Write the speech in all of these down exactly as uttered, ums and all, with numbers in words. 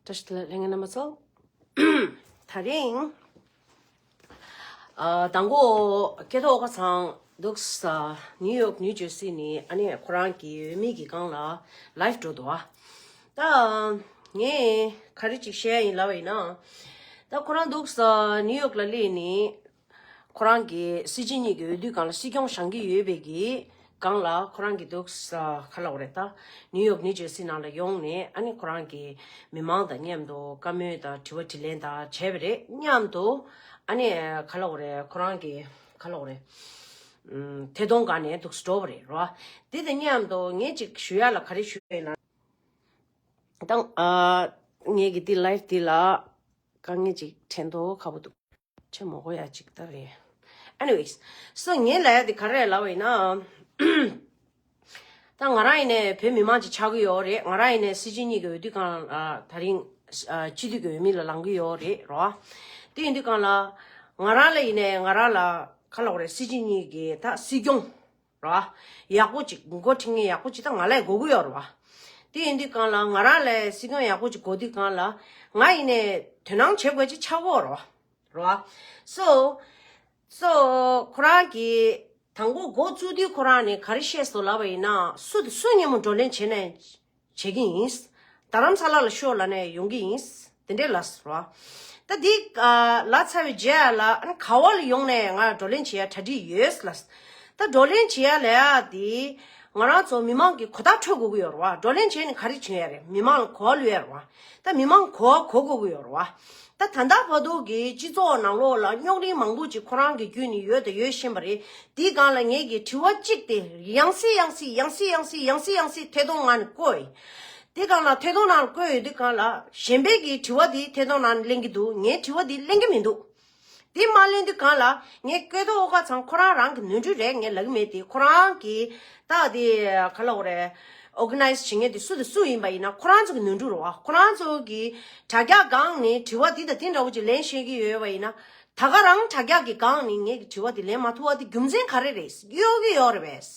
བཀྲ་ཤིས་བདེ་ལེགས་ལྷན་རྒྱས་རྣམ་པ་ཚོ། དེ་རིང་ཨ་དང་པོ་སྐལ་རྡོར་ཨོ་དཀར་ཚང་འདུག་ས་ནིའུ་ཡོག་ནིའུ་ཇར་སི་ནས་ཨ་ནི་ཁོ་རང་གི་འོས་མི་གི་སྒང་ལ་ལའིབ་འགྲོ་འདུག་ཨ། ད་ངས་ག་རེ་ཅིག་བཤད་ཡིན་ལབ་པ་ཡིན་ན། ད་ཁོ་རང་འདུག་ས་ནིའུ་ཡོག་ལ་སླེབས་ནས། ཁོ་རང་གི་སྲིད་སྤྱི་གཉིས་ཀྱི་འོས་བསྡུའི་སྒང་ལ་སྲིད་སྐྱོང་བཞེངས་ཀྱི་ཡོད་པའི་གི་སྒང་ལ་ཁོ་རང་གི་འདུག་ས་ག་ལབ་དགོས་རེད། ད་ནིའུ་ཡོག་ནིའུ་ཇར་སི་ནང་ལ་ཡོང་ནས་ཨ་ནི་ཁོ་རང་གི་མི་མང་དང་མཉམ་དུ་བཀའ་མོལ་དང་དྲི་བ་དྲིས་ལན་དང་བྱས་པ་རེད། མཉམ་དུ་ཨ་ནི་ག་ལབ་དགོས་རེད། ཁོ་རང་གི་ག་ལབ་དགོས་རེད། ཨམ་ཐད་གཏོང་སྒང་ནས་འདུག་སེ་འགྲོ་བ་རེད་རོ། དེ་དང་མཉམ་དུ་ངས་ཅིག་ཞུ་ཡ་ལ་ག་རེ་ཞུ་ཡ་ཡིན་ན། ད་ཨ་ངས་གི་དེ་ལའིབ་དེ་ལ་དཀའ་ངལ་ཅིག་འཕྲད་མདོག་ཁ་པོ་འདུག་ཆེ་མོ་གོ་ཡ་ཅིག་ད་རེད། Anyways, so ངས་ལབ་ཡ་དེ་ག་རེ་ལབ་པ་ཡིན་ན། ད་ང་རང་ཡིན་ནའི་བོད་མི་མང་ཅིག་ཆགས་ཀྱི་ཡོད་རེད། ང་རང་ཡིན་ནའི་སྲིད་སྤྱི་གཉིས་ཀྱི་འོས་བསྡུ་སྒང་ལ་དེ་རིང་ཨ་སྤྱི་འཐུས་ཀྱི་འོས་མི་ལ་ལངས་ཀྱི་ཡོད་རེད་རོ། དེ་ཡིན་དུས་སྒང་ལ་ང་རང་ལ་ཡིན་ནའི་ང་རང་ལ་ག་ལབ་དགོས་རེད། སྲིད་སྤྱི་གཉིས་ཀྱི་ད་སྲིད་སྐྱོང་རོ། ཡག་པོ་ཅིག་འགོ་ཁྲིད་མཁན་ཡག་པོ་ཅིག་ད་ང་ལ་དགོས་ཀྱི་ཡོད་རེད་བ། དེ་ཡིན་དུས་སྒང་ལ་ང་རང་ལ་སྲིད་སྐྱོང་ཡག་པོ་ཅིག་དགོས་དུས་སྒང་ལ་ང་ཡིན་ནའི་དོ་སྣང་བྱེད་དགོས་ཅིག་ཆགས་ཀྱི་ཡོད་རེད་བ། རེད་བ། So, so ཁོ་རང་གིས་དང་པོ་འགོ་བཙུགས་དུས་ཁོ་རང་ནས་ག་རེ་བཤད་སོང་ལབ་པ་ཡིན་ན། སུ་དང་སུ་མཉམ་པོ་བགྲོ་གླེང་བྱེད་ནའི་བྱེད་ཀྱི་ཡིན། རྡ་རམ་ས་ལ་ལ་ཤོག་ལབ་ནའི་ཡོང་གི་ཡིན། དེ་འདྲས་ལབ་སོང་ར། ད་འདི་ཨ་ལབ་ཚར་བའི་རྗེས་ལ་ཨ་ནི་ག་བ་ལ་ཡོང་ནའི་ང་བགྲོ་གླེང་བྱེད་ཡ་གྲ་སྒྲིག་ཡོད་ལབ། ད་བགྲོ་གླེང་བྱེད་ཡ་ལབ་ཡ་དེ་ང་རང་ཚོ་མི་མང་གི་གོ་བརྡ་འཕྲོད་དགོས་ཀྱི་ཡོད་རེད་བ། བགྲོ་གླེང་བྱས་ནས་ག་རེ་བྱུང་ཡ་རེད། མི་མང་ལ་གོ་བ་ལོན་ཡ་རེད་བ། ད་མི་མང་གོ་བ་གོ་དགོས་ཀྱི་ཡོད་རེད་བ། ད་ད་ལྟ་བར་དུ་གི་སྤྱི་ཚོགས་ནང་ལོགས་ལ་རྙོག་གླེང་མང་པོ་ཅིག་ཁོ་རང་གི་བརྒྱུད་ནས་ཡོད་དང་ཡོད་བཞིན་པ་རེད། དེའི་སྒང་ལ་ངེད་ཀྱིས་དྲི་བ་གཅིག་དེ་ཡང་སེ་ཡང་སེ་ཡང་སེ་ཡང་སེ་ཡང་སེ་ཡང་སེ་ཐད་གཏོང་ངང་ནས་བཀོད། དེ་སྒང་ལ་ཐད་གཏོང་ནང་བཀོད་ཡོད་དུས་སྒང་ལ་གཞན་པའི་གི་དྲི་བ་དེ་ཐད་གཏོང་ནང་ལེན་གྱི་འདུག་ངའི་དྲི་བ་དེ་ལེན་གྱི་མི་འདུག་དེ་མ་ལེན་དུས་སྒང་ལ་ངས་སྐལ་རྡོར་ཨོ་དཀར་ཚང་ཁོ་རང་རང་གི་ནོར་འཁྲུལ་རེད། ངས་ལབ་ཀྱི་མེད་དེ། ཁོ་རང་གི་ད་དེ་ག་ལབ་དགོས་རེད། ཨོར་ག་ནའིཛ་བྱེད་མཁན་དེ་སུ་དང་སུ་ཡིན་པ་ཡིན་ན་ཁོ་རང་ཚོ་གི་ནོར་འཁྲུལ་རེད་བ། ཁོ་རང་ཚོ་གི་དྲ་རྒྱ་སྒང་ནས་དྲི་བ་དེ་དང་དེ་འདྲ་བོ་ཅིག་ལེན་ཤེས་ཀྱི་ཡོད་པ་ཡིན་ན། ད་ག་རང་དྲ་རྒྱ་གི་སྒང་ནས་ངེད་ཀྱི་དྲི་བ་དེ་ལེན་མ་ཐུབ་པ་དེ་རྒྱུ་མཚན་ག་རེ་རེད། གཡོལ་གྱི་ཡོད་རེད་པས།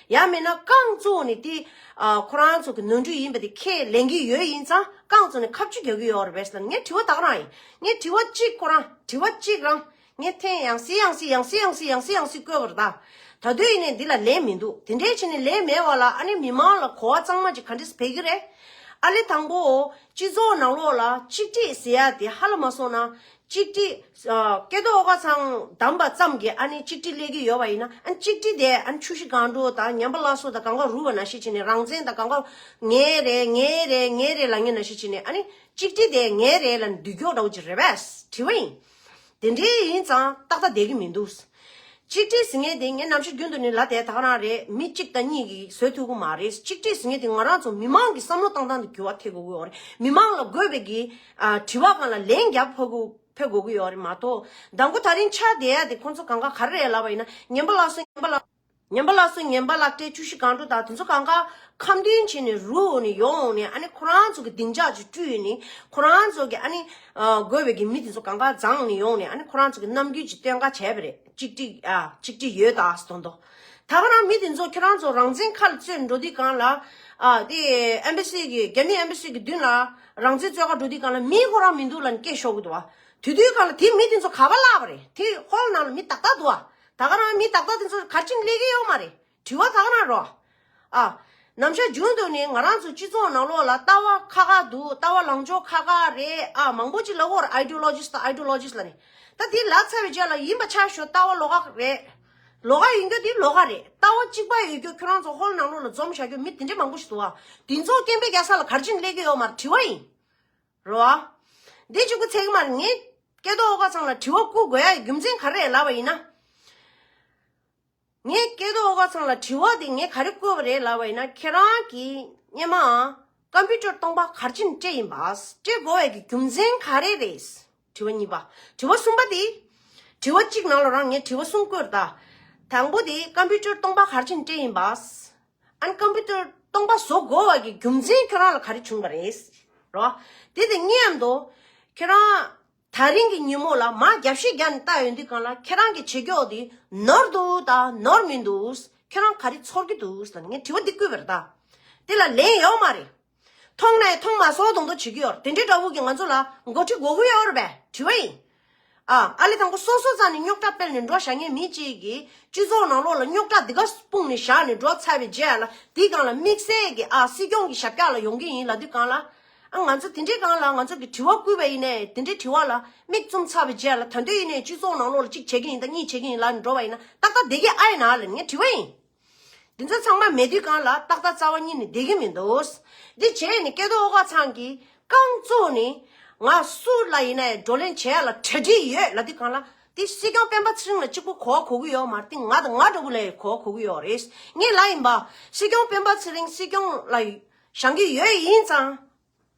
ཡང་མིན་ན་རྐང་བཙུགས་ནས་དེ་ཨ་ཁོ་རང་ཚོ་གི་ནོར་འཁྲུལ་ཡིན་པ་དེ་ཁས་ལེན་གྱི་ཡོད་ཡིན་ཙང་རྐང་བཙུགས་ནས་ཁ་མཆུ་རྒྱག་གི་ཡོད་རེད་པས་ལབ། ངས་དྲི་བ་ད་ག་རང་ཡིན། ངས་དྲི་བ་གཅིག་ཁོ་རང་དྲི་བ་གཅིག་རང་ངས་ཐེངས་ཡང་སེ་ཡང་སེ་ཡང་སེ་ཡང་སེ་ཡང་སེ་ཡང་སེ་བཀོད་པ་རེད་ད། ད་དུང་ཡིན་ནའི་འདི་ལ་ལན་མི་འདུག་དེ་འདྲའི་བྱས་ནས་ལན་མེད་པ་ལ་ཨ་ནི་མི་མང་ལ་གོ་བ་གཙང་མ་ཅིག་ག་འདྲས་སྤེལ་གྱི་རེད། ཨ་ལེ་དང་པོ་སྤྱི་ཚོགས་ནང་ལོགས་ལ་གཅིག་སྒྲིལ་ཟེར་ཡ་དེ་ཧ་ལ་མ་སོང་ན། གཅིག་སྒྲིལ། ཨ་སྐལ་རྡོར་ཨོ་དཀར་ཚང་བདམས་པ་ཙམ་གྱིས་ཨ་ནི་གཅིག་སྒྲིལ་སླེབས་ཀྱི་ཡོད་པ་ཡིན་ན། ཨ་ནི་གཅིག་སྒྲིལ་དེ་ཨ་ནི་ཆུ་བཞི་སྒང་དྲུག་དང་ངན་པ་སླར་གསོ་དང་གང་ག་རུལ་བ་ནང་བཞིན་བྱས་ནས། རང་བཙན་དང་གང་ག་ངའི་རེད་ངའི་རེད་ངའི་རེད་ལབ་མཁན་ནང་བཞིན་བྱས་ནས། ཨ་ནི་གཅིག་སྒྲིལ་དེ་ངའི་རེད་ལབ་ནས་འདུལ་སྐྱོར་འདྲ་བོ་ཅིག་རེད་པས། དྲི་བ་ཡིན། དེ་འདྲའི་ཡིན་ཙང་ཏག་ཏག་བསྡད་ཀྱི་མི་འདུག་གཅིག་སྒྲིལ་ཟེར་མཁན་དེ་ངས་ནམ་ཞར་རྒྱུན་དུ་ནས་ལབ་བསྡད། ད་ག་རང་རེད། མི་གཅིག་དང་གཉིས་ཀྱིས་བཟོ་ཐུབ་ཀྱི་མ་རེད། གཅིག་སྒྲིལ་ཟེར་མཁན་དེ་ང་རང་ཚོ་མི་མང་གི་བསམ་བློ་བཏང་སྟངས་དེ་འགྱུར་བ་ཐེབས་དགོས་ཀྱི་ཡོད་རེད། མི་མང་ལ་དགོས་པའི་གི་ཨ་དྲི་བ་སྒང་ལ་ལན་རྒྱབ་ཕོད་དགོས་ཕོད་དགོས་ཀྱི་ཡོད་རེད་མ་གཏོགས། དང་པོ་ད་རིང་ཆགས་བསྡད་ཡ་དེ་ཁོང་ཚོ་གང་ག་ག་རེ་རེད་ལབ་པ་ཡིན་ན། ངན་པ་སླར་གསོ་ངན་པ་སླར། ངན་པ་སླར་གསོ་ངན་པ་བརླག་འགྲེ་བཅུ་བཞི་སྒང་དྲུག་དང་དེ་ཚོ་གང་ག་ཁ་འདོན་བྱས་ནས་རུལ་ནས་ཡོང་ནས། ཨ་ནི་ཁོ་རང་ཚོ་གི་སྡིངས་ཆ་ཅིག་བསྐྲུན་ནས། ཁོ་རང་ཚོ་གི་ཨ་ནི་ཨ་དགོས་པའི་གི་མི་དེ་ཚོ་གང་ག་བརྫངས་ནས་ཡོང་ནས། ཨ་ནི་ཁོ་རང་ཚོ་གི་རྣམ་འགྱུར་ཅིག་སྟོན་ག་བྱས་པ་རེད། གཅིག་སྒྲིལ་ཨ་གཅིག་སྒྲིལ་ཡོད་ད་ཟེར་མདོག་མདོག་ད་ག་རང་མི་དེ་ཚོ་ཁྱོད་རང་ཚོ་རང་བཙན་ཁ་ལ་རྩོད་འགྲོ་དུས་སྒང་ལ། ཨ་དེ་ཨེམ་བྷ་སི་གི་རྒྱ་མི་ཨེམ་བྷ་སི་གི་མདུན་ལ་རང་བཙན་རྩོད་ག་འགྲོ་དུས་སྒང་ལ་མི་ཁོ་རང་མི་འདུག་ལབ་ནས་སྐད་ཤོར་གི་འདུག་བ། དེ་དུས་སྒང་ལ་དེ་མི་དེ་ཚོ་ག་པར་བརླག་པ་རེད། དེ་ཧོལ་ནང་ལ་མི་ཏག་ཏག་འདུག་བ། ད་ག་རང་མི་ཏག་ཏག་དེ་ཚོ་ག་རེ་བྱས་ནས་སླེབས་ཀྱི་ཡོད་མ་རེད། དྲི་བ་ད་ག་རང་རོ། ཨ། ནམ་ཞར་རྒྱུན་དུ་ནས་ང་རང་ཚོ་སྤྱི་ཚོགས་ནང་ལོགས་ལ་ལྟ་བ་ཁག་ཁག་འདུག་ལྟ་བ་ལངས་ཕྱོགས་ཁག་ཁག་རེད། ཨ། མང་པོ་ཅིག་ལབ་ཀྱི་ཡོད་རེད། ཨའི་ཌི་ཡོ་ལོ་ཇིས་དང་ཨའི་ཌི་ཡོ་ལོ་ཇིས་ལབ་ནས། ད་དེ་ལབ་ཚར་བའི་རྗེས་ལ་ཡིན་པ་ཆ་བཞག་ལྟ་བ་ལོགས་ཀ་རེད། ལོགས་ཀ་ཡིན་རྒྱུ་དེ་ལོགས་ཀ་རེད། ལྟ་བ་གཅིག་པ་ཡོད་རྒྱུ་ཁྱོད་རང་ཚོ་ཧོལ་ནང་ལོགས་ལ་འཛོམས་བཞག་རྒྱུ་མི་དེ་འདྲ་མང་པོ་ཞིག་འདུག་ཨ། དེ་ཚོ་སྐད་འབོད་རྒྱག་ས་ལ་ག་རེ་བྱས་ནས་སླེབས་ཀྱི་ཡོད་མ་རེད། དྲི་བ་ཡིན། རེད་བ། འདི་གཅིག་པུ་ཚད་ཀྱི་མ་རེད། ངས་སྐལ་རྡོར་ཨོ་དཀར་ཚང་ལ་དྲི་བ་བསྐུར་དགོས་ཡ་རྒྱུ་མཚན་ག་རེ་རེད་ལབ་པ་ཡིན་ན། ངས་སྐལ་རྡོར་ཨོ་དཀར་ཚང་ལ་དྲི་བ་དེ་ངས་ག་རེ་བསྐུར་བ་རེད་ལབ་པ་ཡིན་ན། ཁྱེད་རང་གིས་སྔོན་མ་ཀམ་པུ་ཊར་སྟོང་པ་ག་རེ་བྱས་ནས་སྤྲད་ཡིན་པ། སྤྲད་དགོས་པའི་གི་རྒྱུ་མཚན་ག་རེ་རེད། དྲི་བ་གཉིས་པ། དྲི་བ་གསུམ་པ་དེ། དྲི་བ་གཅིག་ནང་ལ་རང་ངས་དྲི་བ་གསུམ་བཀོད་ད། དང་པོ་དེ་ཀམ་པུ་ཊར་སྟོང་པ་ག་རེ་བྱས་ནས་སྤྲད་ཡིན་པ། ཨ་ནི་ཀམ་པུ་ཊར་སྟོང་པ་བཟོ་དགོས་པ་གི་རྒྱུ་མཚན་ཁྱོད་རང་ལ་ག་རེ་བྱུང་བ་རེད། རོ། དེ་དང་མཉམ་དུ། ཁྱེད་རང་། ད་རིང་གི་ཉིན་མོ་ལ་མར་རྒྱབ་བཤིག་རྒྱག་ནས་བལྟ་ཡོང་དུས་སྒང་ལ། ཁྱེད་རང་གི་བྱེད་ཕྱོགས་དེ་ནོར་འདུག་དང་ནོར་མི་འདུག་ཁྱེད་རང་ག་རེ་ཚོར་གྱི་འདུག་ཟེར་ནས་ངས་དྲི་བ་འདི་བསྐུར་བ་རེད་ད། དེ་ལ་ལན་ཡོད་མ་རེད། མཐོང་ནས་མཐོང་མ་སོང་མདོག་མདོག་བྱེད་ཀྱི་ཡོད་རེད། དེ་འདྲའི་འདྲ་བོ་གི་ང་ཚོ་ལ་འགོ་ཁྲིད་དགོས་ཀྱི་ཡོད་རེད་པས། དྲི་བ་ཡིན། ཨ་ཨ་ལེ་དང་པོ་སོ་སོ་རྩ་ནས་རྙོག་དྲ་སྤེལ་ནས་འགྲོ་བཞག་མཁན་མི་གཅིག་གིས་སྤྱི་ཚོགས་ནང་ལོགས་ལ་རྙོག་དྲ་འདི་ག་སྤུངས་ནས་བཞག་ནས་འགྲོ་ཚར་བའི་རྗེས་ལ་དེའི་སྒང་ལ་དམིགས་བསལ་གྱི་ཨ་སྲིད་སྐྱོང་གི་ཞབས་བཀྱག་ལ་ཡོང་གི་ཡིན་ལབ་དུས་སྒང་ལ། ཨ་ང་ཚོ་དེ་འདྲའི་སྒང་ལ་ང་ཚོ་གི་དྲི་བ་བསྐུལ་བ་ཡིན་ནའི་དེ་འདྲའི་དྲི་བ་ལ་མིག་བཙུམ་ཚར་བའི་རྗེས་ལ་ད་དུང་ཡིན་ནའི་སྤྱི་ཚོགས་ནང་ལོགས་ལ་གཅིག་བྱེད་ཀྱི་ཡིན་ད་གཉིས་བྱེད་ཀྱི་ཡིན་ལབ་ནས་འགྲོ་བ་ཡིན་ན་ཏག་ཏག་བསྡད་ཀྱི་ཨ་ཡིན་ན་ལབ་ངས་དྲི་བ་ཡིན། འདི་ཚོ་ཚང་མ་མེད་དུས་སྒང་ལ་ཏག་ཏག་རྩ་བ་ཉིད་ནས་བསྡད་ཀྱི་མི་འདུག་འདི་བྱས་ནས་སྐལ་རྡོར་ཨོ་དཀར་ཚང་གིས་རྐང་བཙུགས་ནས་ང་སུ་ལ་ཡིན་ནའི་བགྲོ་གླེང་བྱེད་ཡ་ལ་གྲ་སྒྲིག་ཡོད་ལབ་དུས་སྒང་ལ་འདི་སྲིད་སྐྱོང་སྤེན་པ་ཚེ་རིང་ལ་གཅིག་པུ་གོ་བ་གོ་གི་ཡོད་མ་རེད། འདི་ང་དང་ང་འདྲ་བོ་ལ་གོ་བ་གོ་གི་ཡོད་རེད། ངས་ལབ་ཡིན་པ་སྲིད་སྐྱོང་སྤེན་པ་ཚེ་རིང་སྲིད་སྐྱོང་ལ་བཞེངས་ཀྱི་ཡོད་ཡིན་ཙང་།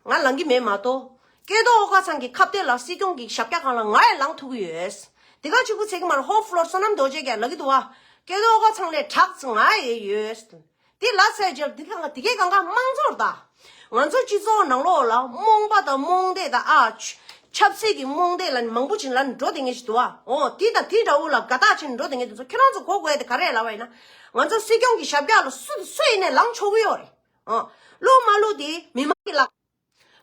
ང་ལངས་ཀྱི་མེད་མ་གཏོགས། སྐལ་རྡོར་ཨོ་དཀར་ཚང་གི་ཁ་གཏད་ལ་སྲིད་སྐྱོང་གི་ཞབས་བཀྱག་སྒང་ལ་ང་ཡང་ལངས་ཐུབ་ཀྱི་ཡོད། དེ་ག་གཅིག་པུ་ཚད་ཀྱི་མ་རེད། ཧོབ་ཕློར་བསོད་ནམས་རྡོ་རྗེ་གིས་ལབ་ཀྱི་འདུག་བ། སྐལ་རྡོར་ཨོ་དཀར་ཚང་ལས་དྲག་ང་ཡང་ཡོད། དེ་ལ་ཚད་རྗེས་དེ་ག་དེ་གའི་གང་ག་དམངས་གཙོ་རེད་ད། ང་ཚོ་སྤྱི་ཚོགས་ནང་ལོགས་ལ་རྨོངས་པ་དང་རྨོངས་དད་དང་ཨ། ཆབ་སྲིད་ཀྱི་རྨོངས་དད་ལ་མང་པོ་ཅིག་ལ་འགྲོ་བསྡད་མཁན་ཞིག་འདུག་བ། འོ་དེ་དང་དེ་འདྲ་བོ་ལ་དགའ་རྟགས་བྱས་ནས་འགྲོ་བསྡད་མཁན་དེ་ཚོ་ཁྱེད་རང་ཚོ་གོ་དགོས་དེ་ག་རེ་ལབ་པ་ཡིན་ན། ང་ཚོ་སྲིད་སྐྱོང་གི་ཞབས་བཀྱག་ལ་སུ་སུ་ཡིན་ནའི་ལངས་ཆོག་གི་ཡོད་རེད། ཨ། བླུག་མ་བླུག་དེ་མི་མང་གི་ལག་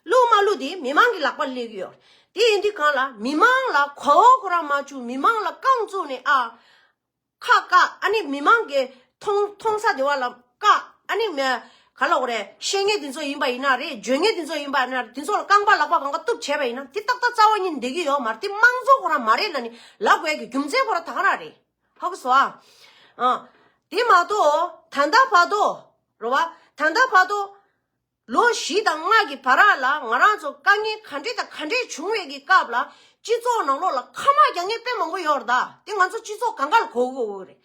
བླུག་མ་བླུག་དེ་མི་མང་གི་ལག་པར་སླེབས་ཀྱི་ཡོད་རེད། དེ་ཡིན་དུས་སྒང་ལ་མི་མང་ལ་གོ་བ་ཁོ་རང་མ་བཅུག་མི་མང་ལ་རྐང་བཙུགས་ནས་ཨ། ཁ་བཀག་ཨ་ནི་མི་མང་གི་མཐོང་མཐོང་ས་དེ་བ་ལ་བཀག་ཨ་ནི་མ་ག་ལབ་དགོས་རེད། བཤད་མཁན་དེ་ཚོ་ཡིན་པ་ཡིན་ན་རེད། བརྗོད་མཁན་དེ་ཚོ་ཡིན་པ་ཡིན་ན་རེད། དེ་ཚོ་ལ་རྐང་པ་ལག་པ་གང་ག་གཏུབ་བྱས་པ་ཡིན་ན་དེ་ཏག་ཏག་རྩ་བ་ཉིད་ནས་བསྡད་ཀྱི་ཡོད་མ་རེད། དེ་དམངས་གཙོ་ཁོ་རང་མ་རེད་ལབ་ནས་ལབ་དགོས་ཀྱི་རྒྱུ་མཚན་ཁོ་རང་ད་ག་རང་རེད། ཧ་གོ་སོང་ཨ། ཨ། དེ་མ་གཏོགས་ད་ལྟ་བར་དུ། རེད་བ། ད་ལྟ་བར་དུ། ལོ་བཞི་དང་ལྔ་གི་བར་ལ་ང་རང་ཚོ་དཀའ་ངལ་ག་འདྲ་དང་ག་འདྲ་བྱུང་བའི་གི་སྐབས་ལ་སྤྱི་ཚོགས་ནང་ལོགས་ལ་ཁ་དམག་རྒྱག་མཁན་དཔེ་མང་པོ་ཡོད་རེད་ད། དེ་ང་ཚོ་སྤྱི་ཚོགས་གང་ག་ལ་གོ་གི་ཡོད་རེད།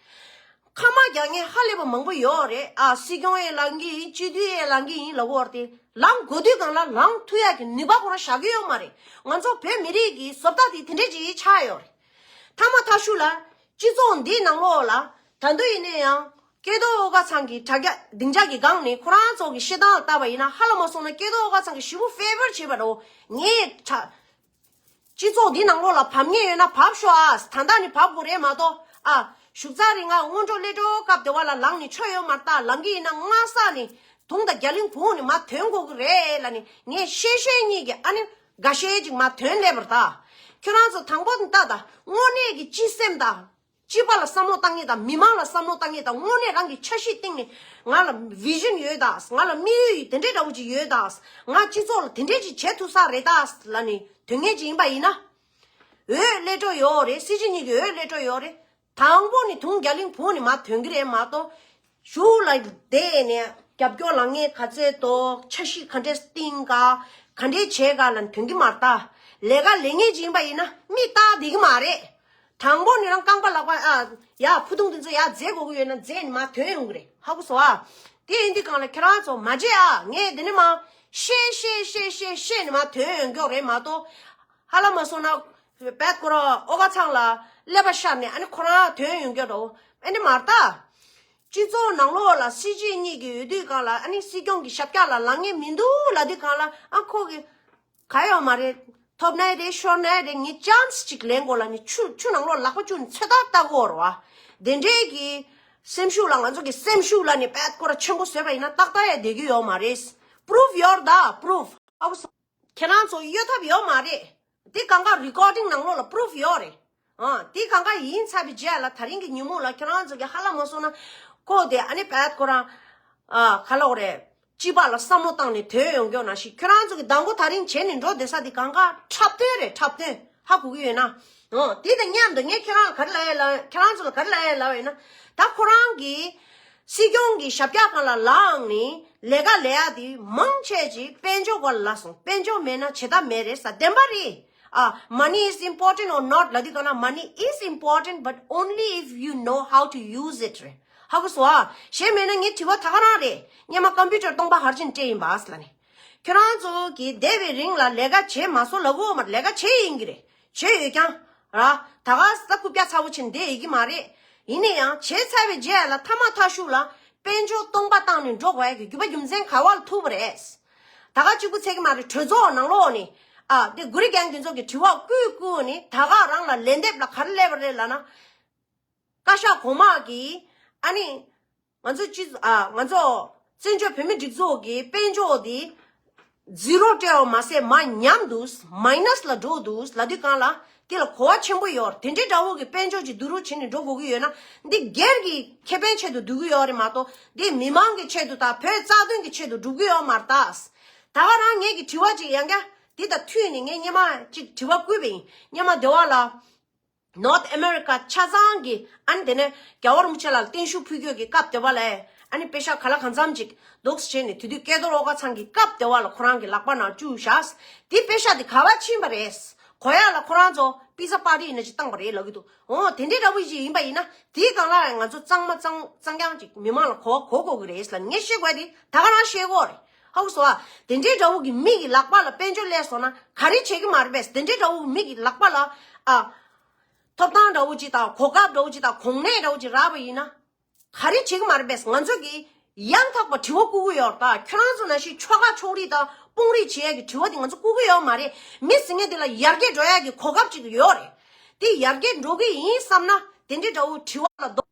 ཁ་དམག་རྒྱག་མཁན་ཧ་ལས་པ་མང་པོ་ཡོད་རེད། ཨ་སྲིད་སྐྱོང་ཡང་ལངས་ཀྱི་ཡིན། སྤྱི་འཐུས་ཡང་ལངས་ཀྱི་ཡིན་ལབ་ཀྱི་ཡོད་རེད། དེ་ལངས་དགོས་དུས་སྒང་ལ་ལངས་ཐུབ་ཡག་གི་ནུས་པ་ཁོ་རང་བཞག་གི་ཡོད་མ་རེད། ང་ཚོ་བོད་མི་རིགས་ཀྱི་བཟོ་ལྟ་དེ་དེ་འདྲས་ཅིག་ཆགས་ཡོད་རེད། མཐའ་མ་མཐའ་གཞུག་ལ་སྤྱི་ཚོགས་འདིའི་ནང་ལོགས་ལ་ད་དུང་ཡིན་ན་ཡང་སྐལ་རྡོར་ཨོ་དཀར་ཚང་གི་དྲ་རྒྱ་སྡིངས་ཆ་གི་སྒང་ནས་ཁོ་རང་ཚོ་གི་བཤད་སྟངས་ལ་བལྟས་པ་ཡིན་ན་ཧ་ལས་མ་སོང་ན་སྐལ་རྡོར་ཨོ་དཀར་ཚང་གི་ཞེ་པོ་ཕེ་ཝར་བྱེད་པ་འདྲ་བོ། ངས་ཆ་སྤྱི་ཚོགས་འདིའི་ནང་ལོགས་ལ་བབས་མཁན་ཡོད་ན་བབས་ཤོག་ཨ། ད་ལྟ་ནས་བབས་དགོས་རེད་མ་གཏོགས་ཨ། བཞུགས་ཚར་རིང་ང་སྔོན་འགྲོ་སླད་འགྲོ་སྐབས་དེ་བ་ལ་ལངས་ནས་ཆོ་ཡོད་མ་རེད་ད། ལངས་ཀྱི་ཡིན་ན་སྔ་ས་ནས་དུང་དང་རྒྱ་གླིང་བུང་ནས་མར་ཐོན་དགོས་ཀྱི་རེད་ལབ་ནས་ངས་བཤད་བཤད་གཉིས་ཀྱི་ཨ་ནི་འགའ་ཤས་ཅིག་མར་ཐོན་སླེབས་པ་རེད་ད། ཁྱོད་རང་ཚོ་དང་པོ་ནས་ལྟ་ད། དངོས་གནས་ཀྱི་སྤྱི་སེམས་དང་། སྤྱི་པ་ལ་བསམ་བློ་བཏང་མཁན་དང་མི་མང་ལ་བསམ་བློ་བཏང་མཁན་དང་དངོས་གནས་རང་གི་འཆར་གཞི་སྟེང་ནས་ང་ལ་བི་ཤན་ཡོད་ད། ང་ལ་དམིགས་ཡུལ་དེ་འདྲའི་འདྲ་བོ་ཅིག་ཡོད་ད། ང་སྤྱི་ཚོགས་ལ་དེ་འདྲའི་ཅིག་བྱེད་ཐུབ་ས་རེད་ད་ལབ་ནས་དོན་ངན་ཅིག་ཡིན་པ་ཡིན་ན། འོས་སླད་འགྲོ་ཡོད་རེད། སྲིད་སྤྱི་གཉིས་ཀྱི་འོས་སླད་འགྲོ་ཡོད་རེད། དང་པོ་ནས་དུང་རྒྱ་གླིང་བུང་ནས་མར་ཐོན་གྱི་རེད་མ་གཏོགས། གཞུག་ལ་བསྡད་ནས་རྒྱབ་སྐྱོར་ལངས་མཁན་ག་ཚོད་འདུག་འཆར་གཞི་ག་འདྲས་བཏིང་ག་ག་འདྲས་བྱས་ག་ལ་ཐོན་གྱི་མ་རེད་ད། ལས་ཀ་ལས་ངེས་ཅིག་ཡིན་པ་ཡིན་ན་མིག་ལྟ་བསྡད་ཀྱི་མ་རེད། དང་པོ་ནས་རང་རྐང་པ་ལག་པ་ཨ་ཡ་ཕུ་ཐུང་དེ་ཚོ་ཡ་འཛེག་དགོས་ཀྱི་ཡོད་ན་འཛེག་ནས་མར་ཐོན་ཡོང་གི་རེད། ཧ་གོ་སོང་ཨ། དེ་ཡིན་དུས་སྒང་ལ་ཁྱེད་རང་ཚོ་མ་བརྗེད་ཨ། ངས་འདི་ནས་མར་བཤད་བཤད་བཤད་བཤད་བཤད་ནས་མར་ཐོན་ཡོང་མགྱོགས་རེད་མ་གཏོགས། ཧ་ལས་མ་སོང་ན་བེད་ཁོ་རང་ཨོ་དཀར་ཚང་ལ་ཀླད་པ་ཤར་ནས་ཨ་ནི་ཁོ་རང་ཐོན་ཡོང་མགྱོགས་རེད། ཨ་ནི་མ་རེད་ད། སྤྱི་ཚོགས་ནང་ལོགས་ལ་སྲིད་སྤྱི་གཉིས་ཀྱི་ཡོད་དུས་སྒང་ལ་ཨ་ནི་སྲིད་སྐྱོང་གི་ཞབས་བཀྱག་ལ་ལངས་མཁན་མི་འདུག་ལབ་དུས་སྒང་ལ་ཨ་ཁོ་གི་ག་ཡོད་མ་རེད། ཐོབ་ནའི་རེད་ཤོར་ནའི་རེད། ངས་ཅན་སི་ཅིག་ལེན་དགོས་ལབ་ནས་ཆུ་ཆུ་ནང་ལོགས་ལག་པ་བཅུག་ནས་ཚོད་ལྟ་ལྟ་དགོས་རེད་བ། དེ་འདྲའི་གི་སེམས་ཤུགས་ལ་ང་ཚོ་གི་སེམས་ཤུགས་ལ་ནི་བེད་ཁོ་ར་ཆེན་པོ་བཟོས་པ་ཡིན་ན་ཏག་ཏག་ཡ་བསྡད་ཀྱི་ཡོད་མ་རེད། པུ་རུབ་ཡོད་རེད་ད་པུ་རུབ། ཨ་བུ་སོ། ཁྱེད་རང་ཚོ་གཡོལ་ཐབས་ཡོད་མ་རེད། དེ་གང་ག་རི་ཀོར་ཌིང་ནང་ལོགས་ལ་པུ་རུབ་ཡོད་རེད། ཨ་དེ་གང་ག་ཡིན་ཚར་བའི་རྗེས་ལ་ད་རིང་གི་ཉིན་མོ་ལ་ཁྱེད་རང་ཚོ་གི་ཧ་ལས་མ་སོང་ན་ཁོ་དེ་ཨ་ནི་བེད་ཁོ་རང་ཨ་ག་ལབ་དགོས་རེད། སྤྱི་པ་ལ་བསམ་བློ་བཏང་ནས་ཐོན་ཡོང་མགྱོགས་ནང་བཞིན་ཁྱེད་རང་ཚོ་གི་མདང་དགོང་ད་རིང་བྱས་ནས་འགྲོ་བསྡད་ས་དེ་གང་ག་འཁྲབ་སྟོན་རེད། འཁྲབ་སྟོན་ཧ་གོ་གི་ཡོད་ན། ཨོ་དེ་དང་མཉམ་དུ་ངས་ཁྱེད་རང་ལ་ག་རེ་ལབ་ཡ་ལབ་ཁྱེད་རང་ཚོ་ལ་ག་རེ་ལབ་ཡ་ལབ་ཡིན་ན། ད་ཁོ་རང་གིས་སྲིད་སྐྱོང་གི་ཞབས་བཀྱག་སྒང་ལ་ལངས་ནས་ལས་ཀ་ལས་ཡ་དེ་མང་ཆེ་ཅིག་དཔལ་འབྱོར་སྒང་ལ་སོང་། དཔལ་འབྱོར་མེད་ན་བྱེད་ཐབས་མེད་རེད་ཟེར་བདེན་པ་རེད། ཨ། Money is important or not ལབ་དུས་སྒང་ལ། Money is important but only if you know how to use it རེད། ཧ་གོ་སོང་ཨ། གཞན་མེད་ན་ངའི་དྲི་བ་ད་ག་རང་རེད། སྔོན་མ་ཀམ་པུ་ཊར་སྟོང་པ་ཧར་ཅིན་སྤྲད་ཡིན་པ་ཟེར་ལབ་ནས། ཁྱོད་རང་ཚོ་གིས་འདས་པའི་རིང་ལ་ལས་ཀ་བྱས་མ་སོང་ལབ་གོ་མ་རེད། ལས་ཀ་བྱས་ཡིན་གྱི་རེད། བྱས་ཡོད་ཀྱང་ར། ད་ག་ས་རྐུབ་བཀྱག་ཚ་བོ་ཆེ་འདི་ཡིན་གྱི་མ་རེད། ཡིན་ན་ཡང་བྱས་ཚར་བའི་རྗེས་ལ་མཐའ་མ་མཐའ་གཞུག་ལ་དཔལ་འབྱོར་སྟོང་པ་བཏང་ནས་འགྲོ་དགོས་ཡ་གི་རྒྱུ་བ་རྒྱུ་མཚན་ག་བ་ལ་ཐུག་པ་རེད། ད་ག་གཅིག་པུ་ཚད་ཀྱི་མ་རེད། གྲོས་ཚོགས་ནང་ལོགས་ནས་ཨ་འདི་གུ་རི་གེང་དེ་ཚོ་གི་དྲི་བ་བསྐུལ་བསྐུལ་ནས་ད་ག་རང་ལ་ལན་འདེབས་ལ་ག་རེ་སླེབས་པ་རེད་ལབ་ན། བཀའ་ཤག་གོང་མ་གིས་ཨ་ནི་ང་ཚོ་སྤྱི་ཨ་ང་ཚོ་བཙན་བྱོལ་བོད་མི་སྒྲིག་འཛུགས་ཀྱི་དཔལ་འབྱོར་འདི་ ཛི་རོ་སྤྲད་པ་མ་ཟད་མར་ཉམས་འདུག་མའི་ནས་ལ་འགྲོ་འདུག་ལབ་དུས་སྒང་ལ་དེ་ལ་གོ་བ་ཆེན་པོ་ཡོད། དེ་འདྲའི་འདྲ་བོ་གི་དཔལ་འབྱོར་གྱི་བསྡུ་རུབ་བྱས་ནས་འགྲོ་དགོས་ཀྱི་ཡོད་ན། འདི་སྒེར་གྱི་ཁེ་ཕན་ཆེད་དུ་བསྡུ་གི་ཡོད་རེད་མ་གཏོགས། འདི་མི་མང་གི་ཆེད་དུ་དང་བོད་རྩ་དོན་གྱི་ཆེད་དུ་སྒྲུབ་ཀྱི་ཡོད་མ་རེད་ད། ད་ག་རང་ངེད་ཀྱི་དྲི་བ་ཅིག་ཡང་བསྐྱར་འདི་དང་མཐུད་ནས་ངས་སྔོན་མ་ཅིག་དྲི་བ་བསྐུར་བ་ཡིན། སྔོན་མ་སྡེ་བ་ལ། North America ཆ་ཚང་གི་ཨ་ནི་དེ་ནས་རྒྱལ་བ་རིན་པོ་ཆེ་ལ་བརྟན་བཞུགས་ཕུལ་རྒྱུ་གི་སྐབས་དེ་བ་ལས་ཨ་ནི་པེ་ཤག་ག་ལ་གང་འཚམ་ཅིག་འདུག་སེ་བྱས་ནས། དེ་དུས་སྐལ་རྡོར་ཨོ་དཀར་ཚང་གི་སྐབས་དེ་བ་ལ་ཁོ་རང་གི་ལག་པ་ནང་བཅུག་བཞག་དེ་པེ་ཤག་དེ་ག་བ་ཕྱིན་པ་རེད། གོ་ཡག་ལ་ཁོ་རང་ཚོ་པི་ཛ་པར་ཊི་ཡིན་ན་ཅིག་བཏང་པ་རེད་ལབ་ཀྱི་འདུག་འོ་དེ་འདྲའི་འདྲ་བོ་ཞིག་ཡིན་པ་ཡིན་ན། དེའི་སྒང་ལ་ང་ཚོ་གཙང་མ་གཙང་གཙང་རྐྱང་ཅིག་མི་མང་ལ་གོ་གོ་དགོས་ཀྱི་རེད་ལབ་ངས་བཤད་དགོས་དེ་ད་ག་རང་བཤད་དགོས་རེད། ཧ་གོ་སོང་ཨ། དེ་འདྲའི་འདྲ་བོ་གི་མི་གི་ལག་པ་ལ་དཔལ་འབྱོར་སླེབས་སོང་ན་ག་རེ་བྱེད་ཀྱི་མ་རེད་པས། དེ་འདྲའི་འདྲ་བོ་གི་མི་གི་ལག་པ་ལ་ཨ། ཐོབ་ཐང་འདྲ་བོ་ཅིག་དང་གོ་སྐབས་འདྲ་བོ་ཅིག་དང་གོ་གནས་འདྲ་བོ་ཅིག་རག་པ་ཡིན་ན། ག་རེ་བྱེད་ཀྱི་མ་རེད་པས། ང་ཚོ་གིས་ཡང་དག་པ་དྲི་བ་བསྐུར་གྱི་ཡོད་རེད་ད། ཁྱོད་རང་ཚོ་ནང་བཞིན་ཆོལ་ཁ་ཕྱོགས་རིས་དང་དཔུང་རིས་བྱེད་ཡག་གི་དྲི་བ་དེ་ང་ཚོ་བསྐུར་གྱི་ཡོད་མ་རེད། མི་ཟེར་མཁན་དེ་ལ་ཡར་རྒྱས་འགྲོ་ཡག་གི་གོ་སྐབས་ཅིག་ཡོད་རེད། དེ་ཡར་རྒྱས་འགྲོ་གི་ཡིན་བསམ་ན་དེ་འདྲའི་འདྲ་བོ་དྲི་བ་ལ་ལྡོག་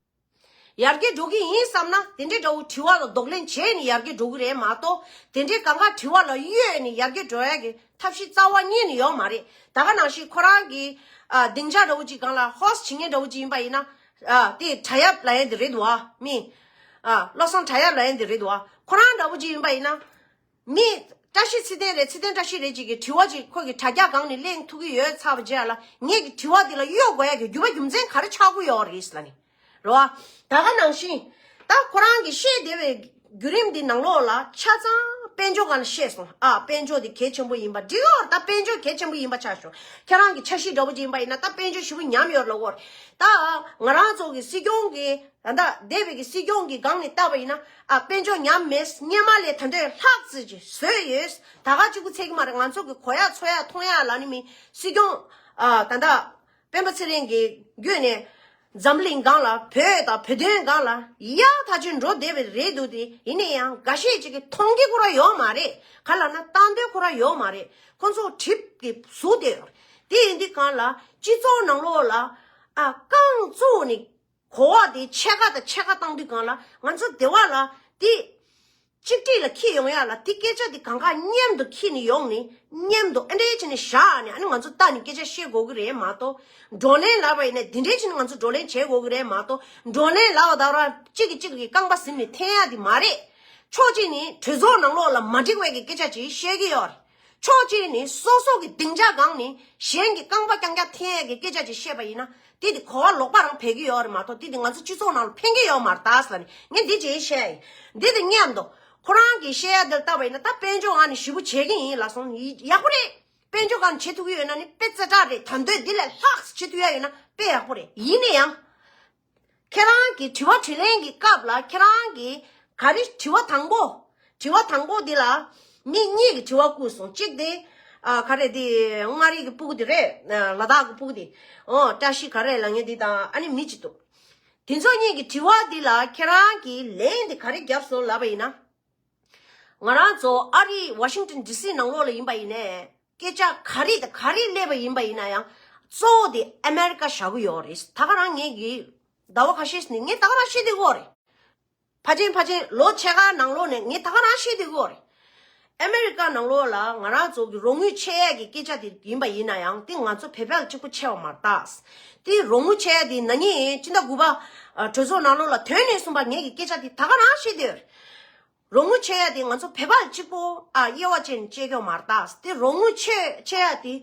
ཡར་རྒྱས་འགྲོ་གི་ཡིན་བསམ་ན་དེ་འདྲའི་འདྲ་བོ་དྲི་བ་ལ་གདོང་ལེན་བྱས་ནས་ཡར་རྒྱས་འགྲོ་གི་རེད་མ་གཏོགས། དེ་འདྲའི་གང་ག་དྲི་བ་ལ་གཡོལ་ནས་ཡར་རྒྱས་འགྲོ་ཡག་གི་ཐབས་ཤེས་རྩ་བ་ཉིད་ནས་ཡོད་མ་རེད། ད་ག་ནང་བཞིན་ཁོ་རང་གི་ཨ་སྡིངས་ཆ་འདྲ་བོ་ཅིག་སྒང་ལ་ཧོ་སི་ཊི་བྱེད་མཁན་འདྲ་བོ་ཅིག་ཡིན་པ་ཡིན་ན། ཨ་དེ་བྲག་གཡབ་ལབ་ཡག་དེ་རེད་འདུག་ཨ། མི་ཨ་བློ་བཟང་བྲག་གཡབ་ལབ་ཡག་དེ་རེད་འདུག་ཨ། ཁོ་རང་འདྲ་བོ་ཅིག་ཡིན་པ་ཡིན་ན། མི་བཀྲ་ཤིས་ཚེ་བརྟན་རེད། ཚེ་བརྟན་བཀྲ་ཤིས་རེད་ཅིག་གིས་དྲི་བ་ཅིག་ཁོ་གི་དྲ་རྒྱ་སྒང་ནས་གླེང་ཐུབ་ཀྱི་ཡོད་ཚར་བ་རྗེས་ལ་ངེད་ཀྱི་དྲི་བ་འདི་ལ་གཡོལ་དགོས་ཡག་གི་རྒྱུ་བ་རྒྱུ་མཚན་ག་རེ་ཆགས་ཀྱི་ཡོད་རེད་ལབ་ནི་རེད་བ། ད་ག་ནང་བཞིན་ད་ཁོ་རང་གིས་བཤད་བསྡད་པའི་བརྒྱུད་རིམ་འདི་ནང་ལོགས་ལ་ཆ་ཚང་དཔལ་འབྱོར་སྒང་ལ་བཤད་སོང་ཨ། དཔལ་འབྱོར་འདི་གལ་ཆེན་པོ་ཡིན་པ་འགྲིག་ཡོད་རེད། ད་དཔལ་འབྱོར་གལ་ཆེན་པོ་ཡིན་པ་ཆ་བཞག་ཁྱེད་རང་གི་འཆར་གཞི་འདྲ་བོ་ཅིག་ཡིན་པ་ཡིན་ན་ད་དཔལ་འབྱོར་ཞེ་པོ་ཉམས་ཡོད་ལབ་ཀྱི་ཡོད་རེད། ད་ང་རང་ཚོ་གི་སྲིད་སྐྱོང་གི་ད་ལྟ་འདས་པའི་གི་སྲིད་སྐྱོང་གི་སྒང་ནས་བལྟས་པ་ཡིན་ན། ཨ་དཔལ་འབྱོར་ཉམས་མེད། སྔོན་མ་ལས་ད་དུང་ལྷག་ཙམ་ཅིག་བཟོས་ཡོད། ད་ག་གཅིག་པུ་ཚད་ཀྱི་མ་རེད། ང་ཚོ་གི་གོ་ཡག་ཚོར་ཡག་མཐོང་ཡག་ལ་ནི་མི་སྲིད་སྐྱོང་ཨ་ད་ལྟ་སྤེན་པ་ཚེ་རིང་གི་བརྒྱུད་ནས་འཛམ་གླིང་སྒང་ལ་བོད་དང་བོད་དོན་སྒང་ལ་ཡག་ཐག་ཆོད་འགྲོ་བསྡད་པ་རེད་འདུག་དེ་ཡིན་ན་ཡང་འགའ་ཤས་ཅིག་གིས་མཐོང་གི་ཁོ་རང་ཡོད་མ་རེད། ག་ལབ་ན་བཏང་འདོད་ཁོ་རང་ཡོད་མ་རེད། ཁོ་ཚོ་གྲིབ་ཀྱི་ཟུག་བསྡད་ཡོད་རེད། དེ་ཡིན་དུས་སྒང་ལ་སྤྱི་ཚོགས་ནང་ལོགས་ལ་ཨ་རྐང་བཙུགས་ནས། གོ་བ་དེ་ཕྱེད་ཀ་དང་ཕྱེད་ཀ་བཏང་དུས་སྒང་ལ་ང་ཚོ་སྡེ་བ་ལ་དེ་གཅིག་སྒྲིལ་ལ་འཁྱེར་ཡོང་ཡག་ལ་དེ་སྐད་ཆ་དེ་གང་ག་མཉམ་དུ་འཁྱེར་ནས་ཡོང་ནས་མཉམ་དུ་ཨ་འདྲས་བྱས་ནས་བཞག་ནས་ཨ་ནི་ང་ཚོ་ལྟ་ནས་སྐད་ཆ་བཤད་དགོས་ཀྱི་རེད་མ་གཏོགས། བགྲོ་གླེང་ལབ་པ་ཡིན་ན་དེ་འདྲས་བྱས་ནས་ང་ཚོ་བགྲོ་གླེང་བྱེད་དགོས་ཀྱི་རེད་མ་གཏོགས། བགྲོ་གླེང་ལབ་པ་ད་ར་གཅིག་གིས་གཅིག་གི་རྐང་པ་ཟིན་ནས་འཐེན་ཡག་དེ་མ་རེད། ཕྱོགས་གཅིག་ནས་གྲོས་ཚོགས་ནང་ལོགས་ལ་མ་འགྲིག་པའི་གི་སྐད་ཆ་ཅིག་བཤད་ཀྱི་ཡོད་རེད། ཕྱོགས་གཅིག་ནས་སོ་སོ་གི་སྡིངས་ཆ་སྒང་ནས་གཞན་གྱི་རྐང་པ་རྐྱང་རྐྱང་འཐེན་ཡས་ཀྱི་སྐད་ཆ་ཅིག་བཤད་པ་ཡིན་ན་དེ་དེ་གོ་བ་ལོག་པ་རང་འཕེལ་གྱི་ཡོད་རེད་མ་གཏོགས་དེ་དེ་ང་ཚོ་སྤྱི་ཚོགས་ནང་ལ་ཕན་གྱི་ཡོད་མ་རེད་ད་ཟེར་ནས་ངས་འདི་ཅིག་བཤད་ཡིན། འདི་དེ་མཉམ་དུ་ཁོ་རང་གི་བཤད་ཡ་འདིར་བལྟས་པ་ཡིན་ན་ད་དཔལ་འབྱོར་ཨ་ནི་ཞེ་པོ་བྱེད་ཀྱི་ཡིན་ལབ་སོང་། ཡག་པོ་རེད། དཔལ་འབྱོར་གང་བྱེད་ཐུབ་ཀྱི་ཡོད་ན་ནི་དཔེ་རྩེ་དྲག་རེད། ད་འདོད་འདི་ལས་ལྷག་བྱེད་ཐུབ་ཡ་ཡོད་ན་དཔེ་ཡག་པོ་རེད། ཡིན་ན་ཡང་། ཁྱེད་རང་གི་དྲི་བ་དྲིས་ལན་གྱི་སྐབས་ལ་ཁྱེད་རང་གིས་ག་རེ་དྲི་བ་དང་པོ། དྲི་བ་དང་པོ་འདི་ལ་མི་གཉིས་ཀྱིས་དྲི་བ་བསྐུར་སོང་། གཅིག་དེ་ཨ་ག་རེ་དེ་མངའ་རིས་ཀྱི་སྤུ་གུ་དེ་རེད། ལ་དྭགས་ཀྱི་སྤུ་གུ་དེ་ཨོ་བཀྲ་ཤིས་ག་རེ་ལབ་མཁན་དེ་དང་ཨ་ནི་མི་གཅིག་འདུག་དེ་ཚོ་གཉིས་ཀྱི་དྲི་བ་འདི་ལ་ཁྱེད་རང་གིས་ལན་དེ་ག་རེ་བརྒྱབ་སོང་ལབ་པ་ཡིན་ན། ང་རང་ཚོ་ཨ་རི་ཝ་ཤིང་ཏོན་ཌི་སི་ནང་ལོགས་ལ་ཡིན་པ་ཡིན་ནའི་སྐད་ཆ་ག་རེ་དང་ག་རེ་སླེབས་པ་ཡིན་པ་ཡིན་ན་ཡང་གཙོ་བོ་དེ་ཨ་མེ་རི་ཀ་བཞག་གི་ཡོད་རེད། ད་ག་རང་ངས་ཀྱི་ཟླ་བ་ཁ་ཤས་ནས་ངས་ད་ག་རང་བཤད་བསྡད་ཀྱི་ཡོད་རེད། ཕལ་ཆེར་ཕལ་ཆེར་ལོ་ཕྱེད་ཀ་ནང་ལོགས་ནས་ངས་ད་ག་རང་བཤད་བསྡད་ཀྱི་ཡོད་རེད། ཨ་མེ་རི་ཀ་ནང་ལོགས་ལ་ང་རང་ཚོ་གི་རོགས་དངུལ་ཆད་ཡས་ཀྱི་སྐད་ཆ་དེ་ཡིན་པ་ཡིན་ན་ཡང་དེ་ང་ཚོ་བོད་པ་ལ་གཅིག་པུ་ཆད་པ་མ་རེད་ད། དེ་རོགས་དངུལ་ཆད་ཡས་དེ་ན་ནིང་སྤྱི་ཟླ་དགུ་པ་གྲོས་ཚོགས་ནང་ལོགས་ལ་ཐོན་ནས་བཟུང་བ་ངས་ཀྱི་སྐད་ཆ་དེ་ད་ག་རང་བཤད་བསྡད་ཡོད་རེད། རོགས་དངུལ་ཆད་ཡ་དེ་ང་ཚོ་བོད་པ་གཅིག་པོ་ཨ་དབྱེ་བ་ཕྱེ་ནས་དཔྱད་ཀྱི་ཡོད་མ་རེད་ད། དེ་རོགས་དངུལ་ཆད་ཆད་ཡ་དེ་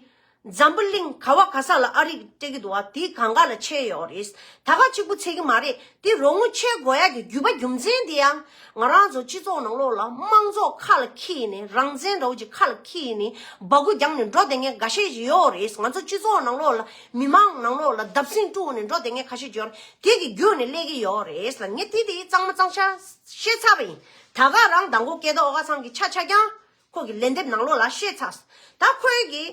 འཛམ་བུ་གླིང་ག་བ་ག་ས་ལ་ཨ་རི་སྤྲད་ཀྱི་འདུག་བ། དེ་གང་ག་ལ་ཆད་ཡོད་རེད། ད་ག་གཅིག་པུ་ཚད་ཀྱི་མ་རེད། དེ་རོགས་དངུལ་ཆད་དགོས་ཡ་གི་རྒྱུ་བ་རྒྱུ་མཚན་དེ་ཡང་ང་རང་ཚོ་སྤྱི་ཚོགས་ནང་ལོགས་ལ་དམངས་གཙོ་ཁ་ལ་འཁྱེར་ནས་རང་བཙན་འདྲ་བོ་ཅིག་ཁ་ལ་འཁྱེར་ནས་སྦ་ཁུག་རྒྱག་ནས་འགྲོ་བསྡད་མཁན་འགའ་ཤས་ཤིག་ཡོད་རེད། ང་ཚོ་སྤྱི་ཚོགས་ནང་ལོགས་ལ་མི་མང་ནང་ལོགས་ལ་བརྡབ་གསིག་བསྐྲུན་ནས་འགྲོ་བསྡད་མཁན་ཁ་ཤས་ཤིག་ཡོད་རེད། དེ་གི་རྒྱུ་ནས་སླེབས་ཀྱི་ཡོད་རེད་ལ་ངས་དེ་དེ་གཙང་མ་གཙང་ཤ་བཤད་ཚར་བ་ཡིན། ད་ག་རང་མདང་དགོང་སྐལ་རྡོར་ཨོ་དཀར་ཚང་གི་ཆ་ཆ་རྐྱང་ཁོ་གི་ལན་འདེབས་ནང་ལོགས་ལ་བཤད་ཚར། ད་ཁོའི་གི་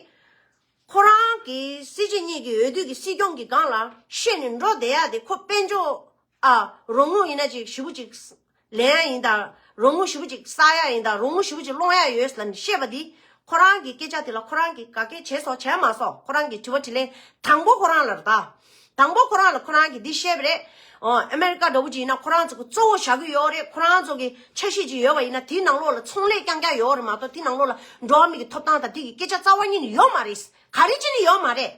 ཁོ་རང་གི་སྲིད་སྤྱི་གཉིས་ཀྱི་འོས་བསྡུ་གི་སྲིད་སྐྱོང་གི་སྒང་ལ་བཤད་ནས་འགྲོ་བསྡད་ཡ་དེ་ཁོ་དཔལ་འབྱོར་ཨ་རོགས་དངུལ་ཡིན་ན་ཅིག་ཞེ་པོ་ཅིག་ལེན་ཡ་ཡིན་ད། རོགས་དངུལ་ཞེ་པོ་ཅིག་བསགས་ཡ་ཡིན་ད། རོགས་དངུལ་ཞེ་པོ་ཅིག་སློང་ཡ་ཡོད་ལབ་ནས་བཤད་པ་དེ་ཁོ་རང་གི་སྐད་ཆ་དེ་ལ་ཁོ་རང་གིས་ག་གེ་བྱས་སོང་བྱས་མ་སོང་། ཁོ་རང་གི་དྲི་བ་དྲིས་ལན་དང་པོ་ཁོ་རང་ལ་རེད་ད། དང་པོ་ཁོ་རང་ལ་ཁོ་རང་གིས་འདི་བཤད་པ་རེད། ཨོ་ཨ་མེ་རི་ཀ་འདྲ་བོ་ཅིག་ཡིན་ན་ཁོ་རང་ཚོ་གི་གཙོ་བོ་བཞག་གི་ཡོད་རེད། ཁོ་རང་ཚོ་གི་འཆར་གཞི་ཅིག་ཡོད་པ་ཡིན་ན་དེའི་ནང་ལོགས་ལ་ཚོང་ལས་རྐྱང་རྐྱང་ཡོད་རེད་མ་གཏོགས་དེའི་ནང་ལོགས་ལ་འགྲོ་བ་མི་གི་ཐོབ་ཐང་དང་དེ་གི་སྐད་ཆ་རྩ་བ་ཉིད་ནས་ཡོད་མ་རེད། ག་རེ་བྱས་ནས་ཡོད་མ་རེད།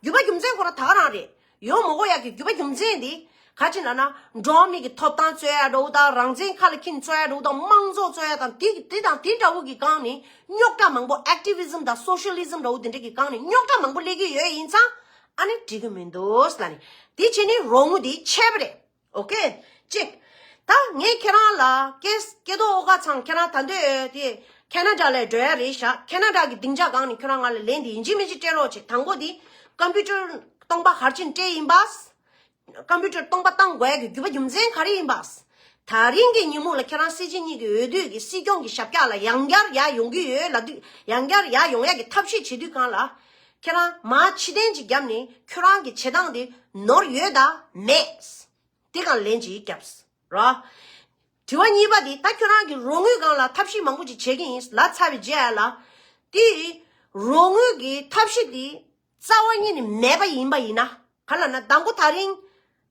རྒྱུ་མཚན་ཁོ་རང་ད་ག་རང་རེད། ཡོང་མ་དགོས་ཡག་གི་རྒྱུ་མཚན་འདི་ག་ཅི་ལབ་ན། འགྲོ་བ་མི་གི་ཐོབ་ཐང་རྩོད་ཡ་འདྲ་བོ་དང་རང་བཙན་ཁ་ལ་འཁྱེར་ནས་རྩོད་ཡ་འདྲ་བོ་དང་དམངས་གཙོ་རྩོད་ཡ་དང་དེ་དེ་དང་དེ་འདྲ་བོ་གི་སྒང་ནས་རྙོག་དྲ་མང་པོ་ཨེག་ཊི་བི་ཛམ་དང་སོ་ཤི་ལི་ཛམ་འདྲ་བོ་དེ་འདྲ་གི་སྒང་ནས་རྙོག་དྲ་མང་པོ་སླེབས་ཀྱི་ཡོད་ཡིན་ཙང་ཨ་ནི་འགྲིག་གི་མི་འདུག་ལབ་ནས་དེ་བྱས་ནས་རོགས་དངུལ་དེ་ཆད་པ་རེད། ཨོ་ཀེ། གཅིག་ད་ངས་ཁྱེད་རང་ལ་སྐད་སྐད་ཐོག་ཨོ་ཁ་ཚང་ཁྱེད་རང་ད་འདོད་དེ་ཁེ་ན་ཌ་ལ་འགྲོ་ཡ་རེད་ཤག་ཁེ་ན་ཌ་གི་སྡིངས་ཆ་སྒང་ནས་ཁྱོད་རང་ང་ལ་ལན་དེ་ཡིན་གཅིག་མིན་གཅིག་སྤྲད་རོགས་བྱེད། དང་པོ་དེ་ཀམ་པུ་ཊར་སྟོང་པ་ག་རེ་བྱས་ནས་སྤྲད་ཡིན་པ། ཀམ་པུ་ཊར་སྟོང་པ་བཏང་དགོས་ཡ་གི་རྒྱུ་མཚན་ག་རེ་ཡིན་པ། ད་རིང་གི་ཉིན་མོ་ལ་ཁྱེད་རང་སྲིད་སྤྱི་གཉིས་ཀྱི་འོས་བསྡུ་གི་སྲིད་སྐྱོང་གི་ཞབས་བཀྱག་ལ་ཡང་བསྐྱར་ཡར་ཡོང་གི་ཡོད་ལབ་དུས་ཡང་བསྐྱར་ཡར་ཡོང་ཡ་གི་ཐབས་ཤེས་བྱེད་དུས་སྒང་ལ་ཁྱེད་རང་མར་ཕྱིར་འཐེན་ཅིག་བརྒྱབ་ནས་ཁྱོད་རང་གི་བྱེད་སྟངས་དེ་ནོར་ཡོད་དམ་མེད། དེ་སྒང་ལན་ཅིག་བརྒྱབ། རོ། དྲི་བ་གཉིས་པ་དེ་ད་ཁྱོད་རང་གིས་རོགས་དངུལ་སྒང་ལ་ཐབས་ཤེས་མང་པོ་ཅིག་བྱེད་ཀྱི་ཡིན་ལབ་ཚར་བའི་རྗེས་ལ། དེ་རོགས་དངུལ་གྱི་ཐབས་ཤེས་དེ་རྩ་བ་ཉིད་ནས་མེད་པ་ཡིན་པ་ཡིན་ན། ག་ལབ་ན་དང་པོ་ད་རིང་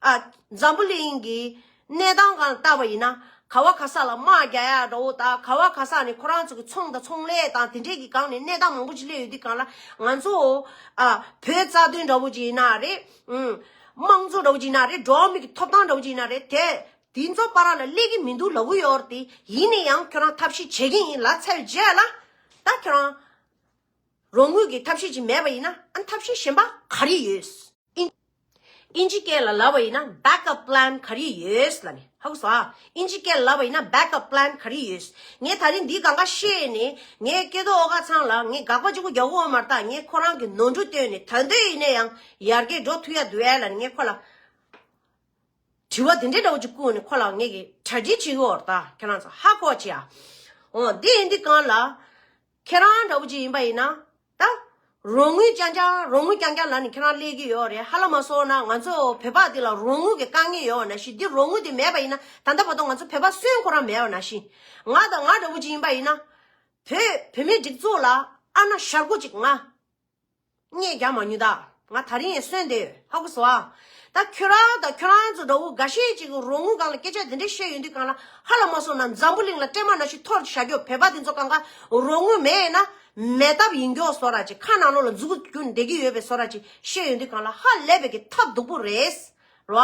ཨ་འཛམ་བུ་གླིང་གི་གནས་སྟངས་སྒང་ལ་བལྟས་པ་ཡིན་ན་ག་བ་ག་ས་ལ་དམག་རྒྱག་ཡ་འདྲ་བོ་དང་ག་བ་ག་ས་ནས་ཁོ་རང་ཚོ་གི་ཚོང་དང་ཚོང་ལས་དང་དེ་འདྲས་ཀྱི་སྒང་ནས་གནས་སྟངས་མང་པོ་ཅིག་སླེབས་ཡོད་དུས་སྒང་ལ་ང་ཚོ་ཨ་བོད་རྩ་དོན་འདྲ་བོ་ཅིག་ཡིན་ན་རེད། ཨུམ། དམངས་གཙོ་འདྲ་བོ་ཅིག་ཡིན་ན་རེད། འགྲོ་བ་མི་གི་ཐོབ་ཐང་འདྲ་བོ་ཅིག་ཡིན་ན་རེད། དེ་དེ་ཚོ་བར་ལ་སླེབས་ཀྱི་མི་འདུག་ལབ་ཀྱི་ཡོད་རེད། དེ་ཡིན་ན་ཡང་ཁྱོད་རང་ཐབས་ཤེས་བྱེད་ཀྱི་ཡིན་ལབ་ཚར་བའི་རྗེས་ལ་ད་ཁྱོད་རང་རོགས་དངུལ་གྱི་ཐབས་ཤེས་ཅིག་མེད་པ་ཡིན་ན་ཨ་ཐབས་ཤེས་གཞན་པ་ག་རེ་ཡོད། ཨིན་ཨིན་ཇི་སྐད་ལ་ལབ་པ་ཡིན་ན་backup plan ག་རེ་ཡོད་ལབ་ནས་ཧ་གོ་སོང་ཨ། ཨིན་ཇི་སྐད་ལ་ལབ་པ་ཡིན་ན་backup plan ག་རེ་ཡོད། ངས་ད་རིང་འདི་གང་ག་བཤད་ནས་ངས་སྐད་ཐོག་ཨོ་ཁ་ཚང་ལ་ངས་དགག་པ་གཅིག་པུ་རྒྱག་གི་ཡོད་མ་རེད། ད་ངས་ཁོ་རང་གི་ནོར་འཁྲུལ་བཏོན་ནས་ད་འདོད་ཡིན་ན་ཡང་ཡར་རྒྱས་འགྲོ་ཐུབ་ཡ་འདུག་ཨེ་ལབ་ནས་ངས་ཁོ་ལ་དྲི་བ་འདི་འདྲའི་འདྲ་བོ་ཅིག་བསྐུར་ནས་ཁོ་ལ་ངས་ཀྱི་གྲ་སྒྲིག་བྱེད་ཀྱི་ཡོད་རེད། ད་ཁྱེད་རང་ཚོ་ཧ་གོ་བྱེད་ཨ། འོ་འདི་ཡིན་འདི་གང་ལ་ཁྱེད་རང་འདྲ་བོ་ཅིག་ཡིན་པ་ཡིན་ན། ད། རོགས་དངུལ་རྐྱང་རྐྱང་རོགས་དངུལ་རྐྱང་རྐྱང་ལབ་ནས་ཁྱེད་རང་སླེབས་ཀྱི་ཡོད་རེད། ཧ་ལམ་མ་སོང་ན་ང་ཚོ་བོད་པ་འདི་ལ་རོགས་དངུལ་གྱི་དཀའ་ངལ་ཡོད་པ་ནང་བཞིན་འདི་རོགས་དངུལ་དེ་མེད་པ་ཡིན་ན་ད་ལྟ་བར་དུ་ང་ཚོ་བོད་པ་གསོན་ཁོ་རང་མེད་པ་ནང་བཞིན། ང་དང་ང་འདྲ་བོ་ཅིག་ཡིན་པ་ཡིན་ན། བོད་བོད་མིའི་སྒྲིག་འཛུགས་ལ་ཨ་ན་ཞར་པོ་ཅིག་ང་། སྙད་རྒྱག་མ་མྱོང་ད། ང་ད་རིང་ཡང་གསོན་བསྡད་ཡོད། ཧ་གོ་སོང་ཨ། ད་ཁྱོད་རང་དང་ཁྱོད་རང་ཚོ་འདྲ་བོ་འགའ་ཤས་ཅིག་གི་རོགས་དངུལ་སྒང་ལ་སྐད་ཆ་འདི་འདྲ་བཤད་ཡོང་དུས་སྒང་ལ་ཧ་ལམ་མ་སོང་ན་འཛམ་བུ་གླིང་ལ་སྲན་མ་ནང་བཞིན་འཐོར་བཞག་རྒྱུ། བོད་པ་འདི་ཚོ་གང་ག་རོགས་དངུལ་མེད་ན་མེད་ཐབས་ཡིན་རྒྱུ་བཟོ་འདྲ་ཅིག་ཁ་ནང་ལོགས་ལ་མཛུ་གུ་རྒྱུག་བསྡད་ཀྱི་ཡོད་པའི་བཟོ་འདྲ་ཅིག་བཤད་ཡོང་དུས་སྒང་ལ་ཧ་ལས་པའི་གི་ཐབས་སྡུག་པོ་རེད། རོ།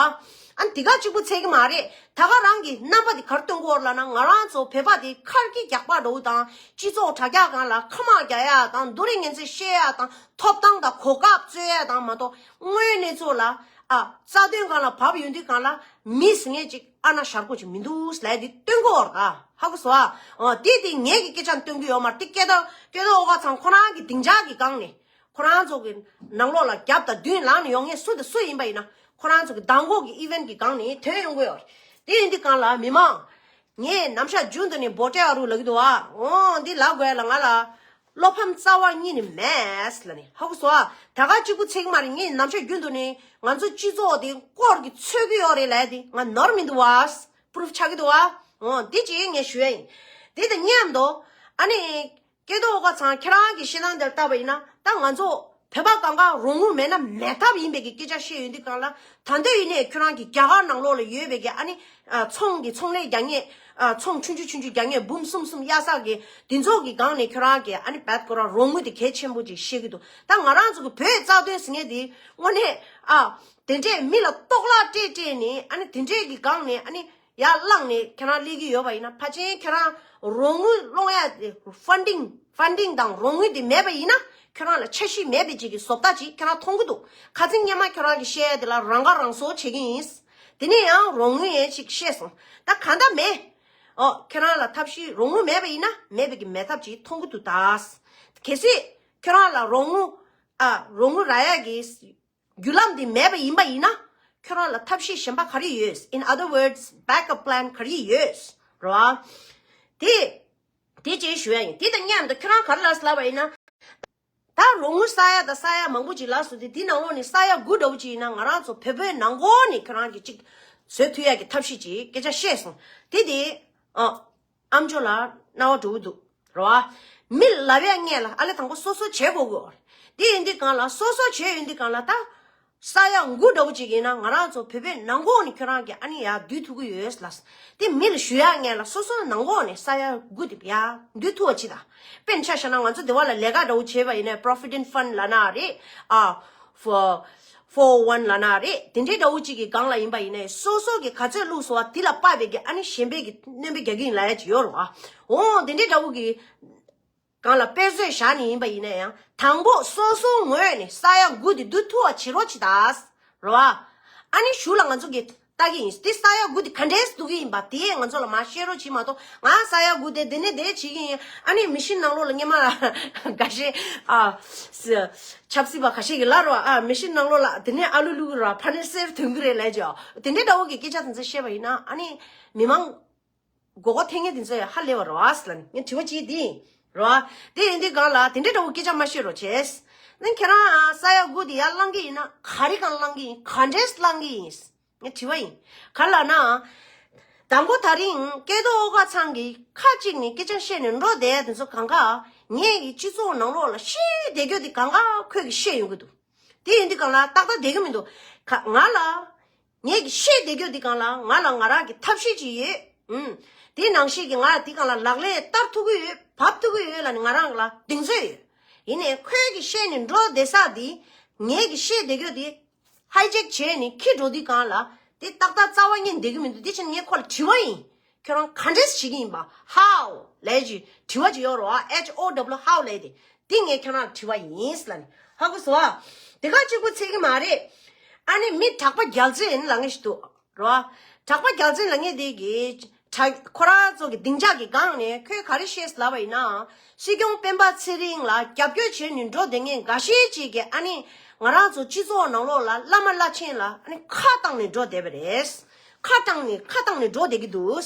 ཨ་ནི་དེ་ག་གཅིག་པུ་ཚད་ཀྱི་མ་རེད། ད་ག་རང་གི་རྣམ་པ་དེ་ག་རེ་སྟོན་གྱི་ཡོད་ལབ་ན་ང་རང་ཚོ་བོད་པ་དེ་ཁར་གྱི་རྒྱག་པ་འདྲ་བོ་དང་སྤྱི་ཚོགས་དྲ་རྒྱ་སྒང་ལ་ཁ་དམག་རྒྱག་ཡ་དང་རྡོ་རིང་ངན་ཚད་བཤད་ཡ་དང་ཐོབ་ཐང་དང་གོ་སྐབས་རྩོད་ཡ་དང་མ་གཏོགས་དངོས་གནས་ཚོ་ལ་ཨ་རྩ་དོན་སྒང་ལ་བབས་ཡོང་དུས་སྒང་ལ་མི་ཟེར་མཁན་ཅིག་ཨ་ན་ཞར་པོ་ཅིག་མི་འདུག་ལབ་དེ་སྟོན་གྱི་ཡོད་རེད། ད་ཧ་གོ་སོང་ཨ། འོ་དེ་དེ་ངས་ཀྱི་སྐད་ཆ་སྟོན་གྱི་ཡོད་མ་རེད། དེ་སྐད་ད་སྐད་ད་ཨོ་ཁ་ཚང་ཁོ་རང་གི་སྡིངས་ཆ་གི་སྒང་ནས། ཁོ་རང་ཚོ་གི་ནང་ལོགས་ལ་རྒྱབ་དང་མདུན་ལངས་ནས་ཡོང་མཁན་སུ་དང་སུ་ཡིན་པ་ཡིན་ན་ཁོ་རང་ཚོ་གི་མདང་དགོང་གི་ཨི་ཝེན་གི་སྒང་ནས་ཐོན་ཡོང་གི་ཡོད་རེད། དེ་ཡིན་དུས་སྒང་ལ་མི་མང་ངས་ནམ་ཞག་རྒྱུན་དུ་ནས་འབོ་ཏྲེ་ཨ་རུ་ལབ་ཀྱི་འདུག་ཨ། འོ་འདི་ལབ་དགོས་ལ་ང་ལ་བློ་ཕམ་རྩ་བ་ཉིད་ནས་མེད་ལབ་ནས་ཧ་གོ་སོང་ཨ། ད་ག་གཅིག་པུ་ཚིག་མ་རེད། ངས་ནམ་ཞག་རྒྱུན་དུ་ནས་ང་ཚོ་སྤྱི་ཚོགས་དེ་སྐོར་གྱི་འཚོལ་གྱི་ཡོད་རེད་ལབ་དེ་ང་ནོར་མི་འདུག་ཨ། པུ་རུབ་ཆགས་ཀྱི་འདུག་ཨ། འོ་འདི་ཅིག་ངས་ཞུ་ཡ་ཡིན། དེ་དང་མཉམ་དུ་ཨ་ནི། སྐད་ཐོག་ཨོ་ཁ་ཚང་ཁྱེད་རང་གི་ཤེས་སྟངས་དེར་ལྟ་བ་ཡིན་ན་ད་ང་ཚོ་བོད་པ་གང་ག་རོགས་དངུལ་མེད་ན་མེད་ཐབས་ཡིན་པའི་གི་སྐད་ཆ་བཤད་ཡོང་དུས་སྒང་ལ་ད་འདོད་ཡིན་ནའི་ཁྱོད་རང་གི་རྒྱ་གར་ནང་ལོགས་ལ་ཡོད་པའི་གི་ཨ་ནི་ཚོང་གི་ཚོང་ལས་རྒྱག་མཁན་ཚོང་ཆུང་ཆུང་ཆུང་ཆུང་རྒྱག་མཁན་འབུམ་གསུམ་གསུམ་གཡར་ས་གི་དེ་ཚོ་གི་སྒང་ནས་ཁྱོད་རང་གི་ཨ་ནི་བད་ཁོ་རང་རོགས་དངུལ་དེ་གལ་ཆེན་པོ་ཅིག་བཤད་ཀྱི་འདུག་ད་ང་རང་ཚོ་གི་བོད་རྩ་དོན་ཟེར་མཁན་དེ་དངོས་གནས་ཨ་དེ་འདྲས་མི་ལ་གཏོར་བརླག་སྤྲད་སྤྲད་ནས་ཨ་ནི་དེ་འདྲས་གི་སྒང་ནས་ཨ་ནི། ཡར་བླངས་ནས་ཁྱེད་རང་སླེབས་ཀྱི་ཡོད་པ་ཡིན་ན་ཕལ་ཆེར་ཁྱེད་རང་རོགས་དངུལ་སློང་ཡ་དེ་ཧྥན་ཌིང་ཧྥན་ཌིང་དང་རོགས་དངུལ་དེ་མེད་པ་ཡིན་ན་ཁྱེད་རང་ལ་འཆར་གཞི་མེད་པའི་ཅིག་གི་བཟོ་ལྟ་ཅིག་ཁྱེད་རང་མཐོང་གི་འདུག་ཁ་སང་སྔོན་མ་ཁྱེད་རང་གི་བཤད་ཡ་དེ་ལ་རང་ཁ་རང་གསོ་བྱེད་ཀྱི་ཡིན། དེ་ནས་ཡང་རོགས་དངུལ་ཡན་ཅིག་བཤད་སོང་། ད་གང་ལྟར་མེད། ཨོ་ཁྱེད་རང་ལ་ཐབས་ཤེས་རོགས་དངུལ་མེད་པ་ཡིན་ན་མེད་པའི་གི་མེད་ཐབས་ཅིག་མཐོང་གི་འདུག་ད་གལ་སྲིད་ཁྱེད་རང་ལ་རོགས་དངུལ་ཨ་རོགས་དངུལ་རག་ཡ་གི་རྒྱུ་ལམ་འདི་མེད་པ་ཡིན་པ་ཡིན་ན་ཁྱོད་རང་ལ་ཐབས་ཤེས་གཞན་པ་ག་རེ་ཡོད། In other words, backup plan ག་རེ་ཡོད་རོ། དེ་དེ་ཅེས་ཞུ་ཡ་ཡིན། དེ་དང་མཉམ་དུ་ཁྱོད་རང་ག་རེ་ལབ་ལབ་པ་ཡིན་ན། ད་རོགས་དངུལ་ས་ཡ་དང་ས་ཡ་མང་པོ་ཅིག་ལབ་སོང་སྟེ་དེ་ནང་ལོགས་ནས་ས་ཡ་དགུ་འདྲ་བོ་ཅིག་ཡིན་ན་ང་རང་ཚོ་བོད་པའི་ནང་ཁོངས་ནས་ཁྱོད་རང་གིས་ཅིག་བཟོ་ཐུབ་ཡ་གི་ཐབས་ཤེས་ཅིག་སྐད་ཆ་བཤད་སོང་། དེ་དེ་ཨ། ཨམ་ཅོག་ལ་རྣ་བ་འགྲོ་གི་འདུག་རོ། མི་ལབ་ཡ་ངས་ལ་ཨ་ལེ་དང་པོ་སོ་སོ་བྱེད་དགོས་གི་རེད། དེ་ཡིན་དུས་གང་ལ་སོ་སོ་བྱེད་ཡོང་དུས་གང་ལ་ད། ས་ཡ་དགུ་འདྲ་བོ་ཅིག་ཡིན་ན་ང་རང་ཚོ་བོད་པའི་ནང་ལོགས་ནས་ཁྱོད་རང་གིས་ཨ་ནི་ཡར་བསྡུ་ཐུབ་ཀྱི་ཡོད་ལ། དེ་མི་ལ་ཞུ་ཡག་ངས་ལ་སོ་སོ་ནང་ལོགས་ནས་ས་ཡ་དགུ་དེ་ཡར་བསྡུ་ཐུབ་པ་ཅིག་དང་། དཔེར་ན་ཆ་བཞག་ན་ང་ཚོ་དེ་བ་ལ་ལས་ཀ་འདྲ་བོ་བྱས་པ་ཡིན་ན་Provident Fund་ལབ་ན་རེད། ཨ། for four oh one་ལབ་ན་རེད། དེ་འདྲའི་འདྲ་བོ་ཅིག་གི་སྒང་ལ་ཡིན་པ་ཡིན་ན་སོ་སོ་གི་ག་ཚོད་བླུགས་སོང་བ་དེ་ལ་དཔག་པའི་གི་ཨ་ནི་གཞན་པའི་གི་སྣོན་པ་རྒྱག་གི་ཡིན་ལབ་ཡ་ཅིག་ཡོད་རེད་བ། འོ་དེ་འདྲའི་འདྲ་བོ་གི་སྒང་ལ་དཔེ་མཛོད་བཞག་ནས་ཡིན་པ་ཡིན་ན་ཡང་དང་པོ་སོ་སོའི་ངོས་ནས་ས་ཡ་དགུ་དེ་བསྡུ་ཐུབ་པ་བྱེད་རོགས་བྱེད་ད། རེད་བ། ཨ་ནི་གཞུག་ལ་ང་ཚོ་གི་ལྟ་གི་ཡིན། དེ་ས་ཡ་དགུ་དེ་ག་འདྲས་བསྡུ་གི་ཡིན་པ་དེ་ང་ཚོ་ལ་མར་བཤད་རོགས་བྱེད་མ་གཏོགས། ང་ས་ཡ་དགུ་དེ་དེ་ནས་དེ་བྱེད་ཀྱི་ཡིན། ཨ་ནི་མི་ཤིན་ནང་ལོགས་ལ་སྔོན་མ་ལ་འགའ་ཤས་ཨ་ཆབ་སྲིད་པ་ཁ་ཤས་ཀྱིས་ལབ་རེད་བ། ཨ་མི་ཤིན་ནང་ལོགས་ལ་དེ་ནས་ཨ་ལུ་བླུག་གི་རེད་བ། ཕ་ནས་གསེར་ཐོན་གི་རེད་ལབ་ཀྱི་ཡོད། དེ་འདྲའི་འདྲ་བོ་གི་སྐད་ཆ་དེ་ཚོ་བཤད་པ་ཡིན་ན་ཨ་ནི་མི་མང་མགོ་སྐོར་ཐེབས་མཁན་དེ་ཚོ་ཡང་ཧ་ལས་པ་རེད་བ་ཟེར་ལབ་ནས་ངས་དྲི་བ་གཅིག་དེ་ཡིན་རེད་བ། དེ་ཡིན་དུས་སྒང་ལ་དེ་འདྲའི་འདྲ་བོ་སྐད་ཆ་མ་བཤད་རོགས་བྱས། ནི་ཁྱེད་རང་ས་ཡ་དགུ་དེ་ཡར་བླང་གི་ཡིན་ན་ག་རེ་སྒང་བླང་གི་ཡིན། ག་འདྲས་བླང་གི་ཡིན། ངས་དྲི་བ་ཡིན། ག་ལབ་ན། དང་པོ་ད་རིང་སྐལ་རྡོར་ཨོ་དཀར་ཚང་གིས་ཁ་གཅིག་ནས་སྐད་ཆ་བཤད་ནས་འགྲོ་བསྡད་དེ་ཚོ་གང་ག་ངས་ཀྱི་སྤྱི་ཚོགས་ནང་ལོགས་ལ་བཤད་བསྡད་རྒྱུ་དེ་གང་ག་ཁོས་ཀྱིས་བཤད་ཡོང་གི་འདུག་དེ་ཡིན་དུས་སྒང་ལ་ཏག་ཏག་བསྡད་ཀྱི་མི་འདུག་ག་ང་ལ། ངས་ཀྱི་བཤད་བསྡད་རྒྱུ་དེ་སྒང་ལ་ང་ལ་ང་རང་གི་ཐབས་ཤེས་ཅིག་ཡོད། ཨུམ། དེ་ནང་བཞིན་གྱི་ང་ལ་དེ་སྒང་ལ་ལག་ལེན་བསྟར་ཐུབ་ཀྱི་ཡོད། བབས་ཐུབ་ཀྱི་ཡོད་ལབ་ནས་ང་རང་ལ་གདེང་ཚོད་ཡོད། ཡིན་ནའི་ཁོས་ཀྱི་བཤད་ནས་འགྲོ་བསྡད་ས་དེ། ངས་ཀྱི་བཤད་བསྡད་རྒྱུ་དེ། ཧའི་ཇེག་བྱས་ནས་འཁྱེར་འགྲོ་དུས་སྒང་ལ་དེ་ཏག་ཏག་རྩ་བ་ཉིད་བསྡད་ཀྱི་མི་འདུག་དེ་ཕྱིར་ངས་ཁོ་ལ་དྲི་བ་ཡིན། ཁྱོད་རང་ག་འདྲས་བྱེད་ཀྱི་ཡིན་པ། How ལབ་ཀྱི་དྲི་བ་ཅིག་ཡོད་རེད་བ། H O W how ལབ་དེ། དེ་ངས་ཁྱོད་རང་ལ་དྲི་བ་ཡིན་ལབ་ནས་ཧ་གོ་སོང་ཨ། དེ་ག་གཅིག་པུ་ཚད་ཀྱི་མ་རེད། ཨ་ནི་མི་གྲགས་པ་རྒྱལ་མཚན་ལབ་མཁན་ཞིག་འདུག་རེད་བ། གྲགས་པ་རྒྱལ་མཚན་ལབ་མཁན་དེ་གི་གྲགས་ཁོ་རང་ཚོ་གི་སྡིངས་ཆ་གི་སྒང་ནས་ཁོས་ག་རེ་བཤད་ལབ་པ་ཡིན་ན། སྲིད་སྐྱོང་སྤེན་པ་ཚེ་རིང་ལ་རྒྱབ་སྐྱོར་བྱས་ནས་འགྲོ་བསྡད་མཁན་འགའ་ཤས་ཅིག་གིས་ཨ་ནི་ང་རང་ཚོ་སྤྱི་ཚོགས་ནང་ལོགས་ལ་བླ་མ་བླ་ཆེན་ལ་ཨ་ནི་ཁ་བཏང་ནས་འགྲོ་བསྡད་པ་རེད། ཁ་བཏང་ནས་ཁ་བཏང་ནས་འགྲོ་བསྡད་ཀྱི་འདུག་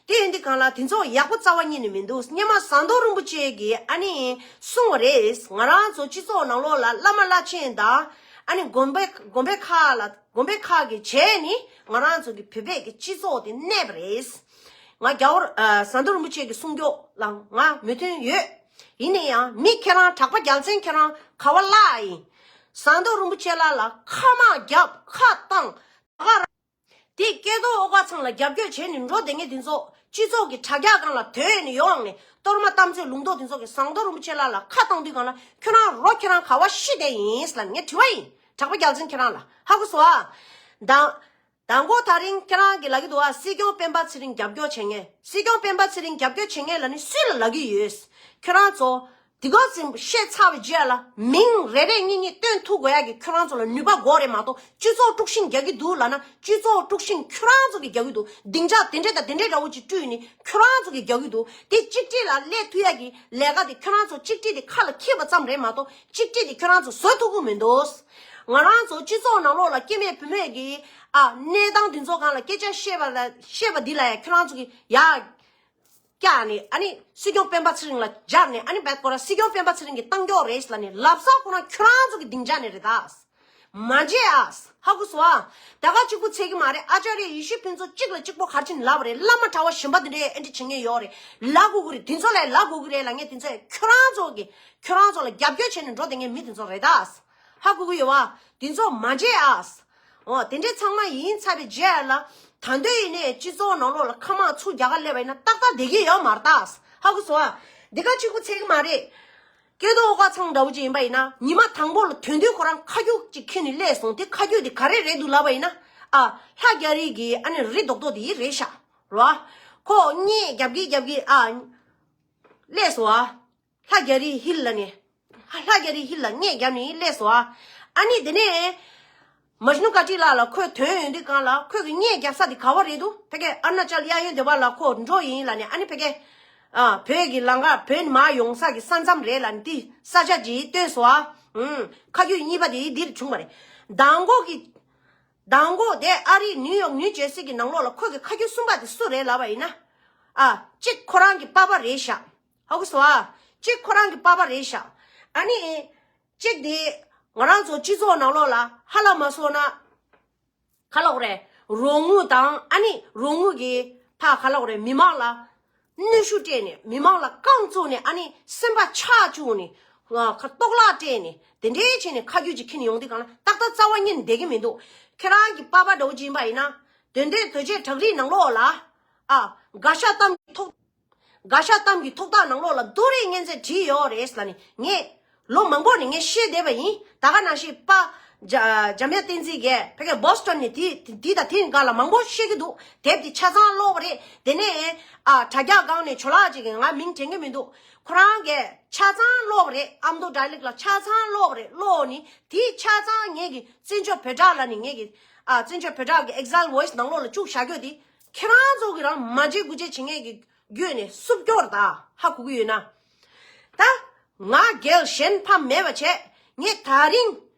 དེ་ཡིན་དུས་སྒང་ལ་དེ་ཚོ་ཡག་པོ་རྩ་བ་ཉིད་ནས་མི་འདུག་སྔོན་མ་ཟམ་གདོང་རིན་པོ་ཆེ་གིས་ཨ་ནི་གསུངས་པ་རེད། ང་རང་ཚོ་སྤྱི་ཚོགས་ནང་ལོགས་ལ་བླ་མ་བླ་ཆེན་དང་ཨ་ནི་དགོན་པའི་དགོན་པའི་ཁག་ལ་དགོན་པའི་ཁག་གིས་བྱས་ནས་ང་རང་ཚོ་གི་བོད་པའི་གི་སྤྱི་ཚོགས་དེ་གནས་པ་རེད། ང་རྒྱལ་བ་ཨ་ཟམ་གདོང་རིན་པོ་ཆེ་གི་གསུང་སྐྱོག་ལ་ང་མོས་མཐུན་ཡོད། ཡིན་ན་ཡང་མི་ཁྱེད་རང་གྲགས་པ་རྒྱལ་མཚན་ཁྱེད་རང་ག་བ་བརླག་ཡིན། ཟམ་གདོང་རིན་པོ་ཆེ་ལགས་ལ་ཁ་དམག་རྒྱབ་ཁ་བཏང་། ད་ག་རང་། དེ་སྐལ་རྡོར་ཨོ་དཀར་ཚང་ལ་རྒྱབ་སྐྱོར་བྱས་ནས་འགྲོ་བསྡད་མཁན་དེ་ཚོ་སྤྱི་ཚོགས་ཀྱི་དྲ་རྒྱ་སྒང་ལ་དོན་ནས་ཡོང་ནས་གཏོར་མ་གཏམ་ཚོད་ལུང་རྟོགས་དེ་ཚོ་གི་ཟམ་གདོང་རིན་པོ་ཆེ་ལགས་ལ་ཁ་བཏང་དུས་སྒང་ལ་ཁྱོད་རང་རོ་ཁྱེད་རང་ག་བ་ཤི་བསྡད་ཡིན་ལབ་ངས་དྲི་བ་ཡིན། གྲགས་པ་རྒྱལ་མཚན་ཁྱེད་རང་ལ་ཧ་གོ་སོང་ཨ། དང་། དང་པོ་ད་རིང་ཁྱེད་རང་གི་ལབ་ཀྱི་འདུག་ཨ། སྲིད་སྐྱོང་སྤེན་པ་ཚེ་རིང་རྒྱབ་སྐྱོར་བྱེད་མཁན། སྲིད་སྐྱོང་སྤེན་པ་ཚེ་རིང་རྒྱབ་སྐྱོར་བྱེད་མཁན་ལབ་ནི་སུས་ལ་ལབ་ཀྱི་ཡོད། ཁྱོད་རང་ཚོ། དེ་ག་ཙམ་བཤད་ཚར་བའི་རྗེས་ལ་མིང་རེ་རེ་གཉིས་གཉིས་བཏོན་ཐུབ་དགོས་ཡ་གི་ཁྱོད་རང་ཚོ་ལ་ནུས་པ་དགོས་རེད་མ་གཏོགས་སྤྱི་ཚོགས་དཀྲུག་ཤིང་རྒྱག་གི་འདུག་ལབ་ན་སྤྱི་ཚོགས་དཀྲུག་ཤིང་ཁྱོད་རང་ཚོ་གི་རྒྱག་གི་འདུག་སྡིངས་ཆ་དེ་འདྲ་དང་དེ་འདྲའི་འདྲ་བོ་ཅིག་བསྐྲུན་ནས་ཁྱོད་རང་ཚོ་གི་རྒྱག་གི་འདུག་དེ་གཅིག་སྒྲིལ་ལ་སླེབས་ཐུབ་ཡ་གི་ལས་ཀ་དེ་ཁྱོད་རང་ཚོ་གཅིག་སྒྲིལ་དེ་ཁ་ལ་འཁྱེར་བ་ཙམ་རེད་མ་གཏོགས་གཅིག་སྒྲིལ་དེ་ཁྱོད་རང་ཚོ་བཟོ་ཐུབ་ཀྱི་མི་འདུག་ང་རང་ཚོ་སྤྱི་ཚོགས་ནང་ལོགས་ལ་སྐྱེ་དམན་བུད་མེད་ཀྱི་ཨ་གནས་སྟངས་འདི་ཚོ་སྒང་ལ་སྐད་ཆ་བཤད་པ་ལ་བཤད་པ་འདི་ལ་ཡ་ཁྱོད་རང་ཚོ་གི་ཡ་བཀྱག་ནས་ཨ་ནི་སྲིད་སྐྱོང་སྤེན་པ་ཚེ་རིང་ལ་སྦྱར་ནས་ཨ་ནི་བད་ཁོ་ར་སྲིད་སྐྱོང་སྤེན་པ་ཚེ་རིང་གི་གཏམ་སྐྱོག་རེད་ལབ་ནས་ལབ་ས་ཁོ་རང་ཁྱོད་རང་ཚོ་གི་སྡིངས་ཆ་ནས་རེད་ད། མ་བརྗེད་ཨ། ཧ་གོ་སོང་ཨ། ད་ག་གཅིག་པུ་ཚད་ཀྱི་མ་རེད། ཨ་ཅར་ཡེ་ཤེས་ཕུན་ཚོགས་གཅིག་ལ་གཅིག་པོ་ག་རེ་བྱས་ནས་ལབ་པ་རེད། བླ་མ་གྲྭ་པ་གཞན་པ་འདི་འདྲས་ཨེ་འདྲ་བྱེད་མཁན་ཡོད་རེད། ལབ་དགོས་ཀྱི་རེད། དེ་ཚོ་ལ་ལབ་དགོས་ཀྱི་རེད་ལབ་མཁན་དེ་ཚོ་ཁྱོད་རང་ཚོ་གི་ཁྱོད་རང་ཚོ་ལ་རྒྱབ་སྐྱོར་བྱས་ནས་འགྲོ་བསྡད་མཁན་མི་དེ་ཚོ་རེད་ད། ཧ་གོ་གི་ཡོད་བ། དེ་ཚོ་མ་བརྗེད་ཨ། འོ་དེ་འདྲས་ཚང་མ་ཡིན་ཚར་བའི་རྗེས་ལ་ད་དུང་ཡིན་ནའི་སྤྱི་ཚོགས་ནང་ལོགས་ལ་ཁ་དམག་ཚུར་རྒྱག་ག་སླེབས་པ་ཡིན་ན་ཏག་ཏག་བསྡད་ཀྱི་ཡོད་མ་རེད་ད། ཧ་གོ་སོང་ཨ། འདི་ག་གཅིག་པུ་ཚད་ཀྱི་མ་རེད། སྐལ་རྡོར་ཨོ་དཀར་ཚང་འདྲ་བོ་ཅིག་ཡིན་པ་ཡིན་ན་ཉི་མ་དང་པོ་ལ་ཐོན་དུས་ཁོ་རང་ཁ་རྒྱུག་ཅིག་ཁྱེར་ནས་སླེབས་སོང་། དེ་ཁ་རྒྱུག་དེ་ག་རེ་རེད་འདུག་ལབ་པ་ཡིན་ན། ཨ། ལྷ་རྒྱ་རི་གི་ཨ་ནི་རི་རྡོག་རྡོག་དེ་རེད་ཤག་རོ། ཁོ་སྔས་རྒྱབ་ཀྱི་རྒྱབ་ཀྱི་ཨ། སླེབས་སོང་ཨ། ལྷ་རྒྱ་རི་ཧིལ་ལ་ནས། ལྷ་རྒྱ་རི་ཧིལ་ལ་སྔས་རྒྱབ་ནས་སླེབས་སོང་ཨ། ཨ་ནི་དེ་ནས། མཇ་ནུ་ཀ་ཊི་ལ་ལ་ཁོས་ཐོན་ཡོང་དུས་སྒང་ལ་ཁོས་ཀྱི་སྔས་རྒྱབ་ས་དེ་ག་བ་རེད་འདུག་ཕ་གི་ཨ་ན་ཅལ་གཡས་གཡོན་དེ་བ་ལ་ཁོ་འགྲོ་ཡིན་ལབ་ནས་ཨ་ནི་ཕ་གི། ཨ། བོད་ཀྱི་ལམ་ཁ་བོད་ནས་མར་ཡོང་ས་གི་ས་མཚམས་རེད་ལབ་ནས་དེ་ས་ཆ་ཅིག་སྟོན་སོང་ཨ། ཨུམ། ཁ་རྒྱུད་གཉིས་པ་དེ་འདིར་བྱུང་བ་རེད། མདང་དགོང་གི། མདང་དགོང་དེ་ཨ་རིའི་ནིའུ་ཡོག་ནིའུ་ཇེར་སི་གི་ནང་ལོགས་ལ་ཁོ་གི་ཁ་རྒྱུད་གསུམ་པ་དེ་སུ་རེད་ལབ་པ་ཡིན་ན། ཨ། གཅིག་ཁོ་རང་གི་པ་ཕ་རེད་ཤག་ཧ་གོ་སོང་ཨ། གཅིག་ཁོ་རང་གི་པ་ཕ་རེད་ཤག་ཨ་ནི། གཅིག་དེ་ང་རང་ཚོ་སྤྱི་ཚོགས་ནང་ལོགས་ལ་ཧ་ལམ་མ་སོང་ན། ག་ལབ་དགོས་རེད། རོགས་དངུལ་དང་ཨ་ནི་རོགས་དངུལ་གྱི་ཕ་ག་ལབ་དགོས་རེད། མི་མང་ལ་གནོན་ཤུགས་སྤྲད་ནས་མི་མང་ལ་རྐང་བཙུགས་ནས་ཨ་ནི་སེམས་པ་ཆག་བཅུག་ནས་ ཁ་ཏོག་ལག་སྤྲད་ནས་དེ་འདྲའི་བྱས་ནས་ཁ་རྒྱུད་ཅིག་ཁྱེར་ནས་ཡོང་དུས་གང་ལ་ཏག་ཏག་རྩ་བ་ཉིད་བསྡད་ཀྱི་མི་འདུག་ཁྱེད་རང་གི་པ་ཕ་འདྲ་བོ་ཅིག་ཡིན་པ་ཡིན་ན། དོན་དེ་དོལ་རྒྱལ་བྲག་རིའི་ནང་ལོགས་ལ། ཨ། དགའ་ཤ་གཏམ་གྱི་ཐོག་དགའ་ཤ་གཏམ་གྱི་ཐོག་ཐག་ནང་ལོགས་ལ་རྡོ་རིང་གཉན་ཚད་བྲིས་ཡོད་རེད་ལབ་ནས་ངས་ལོ་མང་པོ་ནས་ངས་བཤད་བསྡད་པ་ཡིན། ད་ག་ནང་བཞིན་པ། འཇམ་དབྱངས་བསྟན་འཛིན་གྱིས་ཕ་གིའི་བོ་སི་ཊོན་ནས་དེ་དེ་དང་དེའི་སྒང་ལ་མང་པོ་བཤད་ཀྱི་འདུག་དེབ་དེ་ཆ་ཚང་ཀློག་པ་རེད། དེ་ནས་ཨ་དྲ་རྒྱ་སྒང་ནས་ཇོ་ལགས་ཅིག་གིས་ང་མིང་དྲན་གྱི་མི་འདུག་ཁོ་རང་གིས་ཆ་ཚང་ཀློག་པ་རེད། ཨ་མདོ་ཌའི་ལེག་ལ་ཆ་ཚང་ཀློག་པ་རེད། ཀློག་ནས་དེ་ཆ་ཚང་ངེད་ཀྱི་བཙན་བྱོལ་བོད་སྒྲ་ལབ་ནས་ངེད་ཀྱི་ཨ་བཙན་བྱོལ་བོད་སྒྲ་གི་ཨེག་ཟལ་ཝོ་ཡི་སི་ནང་ལོགས་ལ་བཅུག་བཞག་རྒྱུ་དེ། ཁྱེད་རང་ཚོ་གིས་རང་མ་བརྗེད་དགུ་བརྗེད་བྱེད་མཁན་གྱི་བརྒྱུད་ནས་སུབ་སྐྱོར་དང་ཧ་གོ་གི་ཡོད་ན། ད་ང་རྒྱལ་གཞན་ཕམ་མེད་པ་བྱས། ངས་ད་རིང་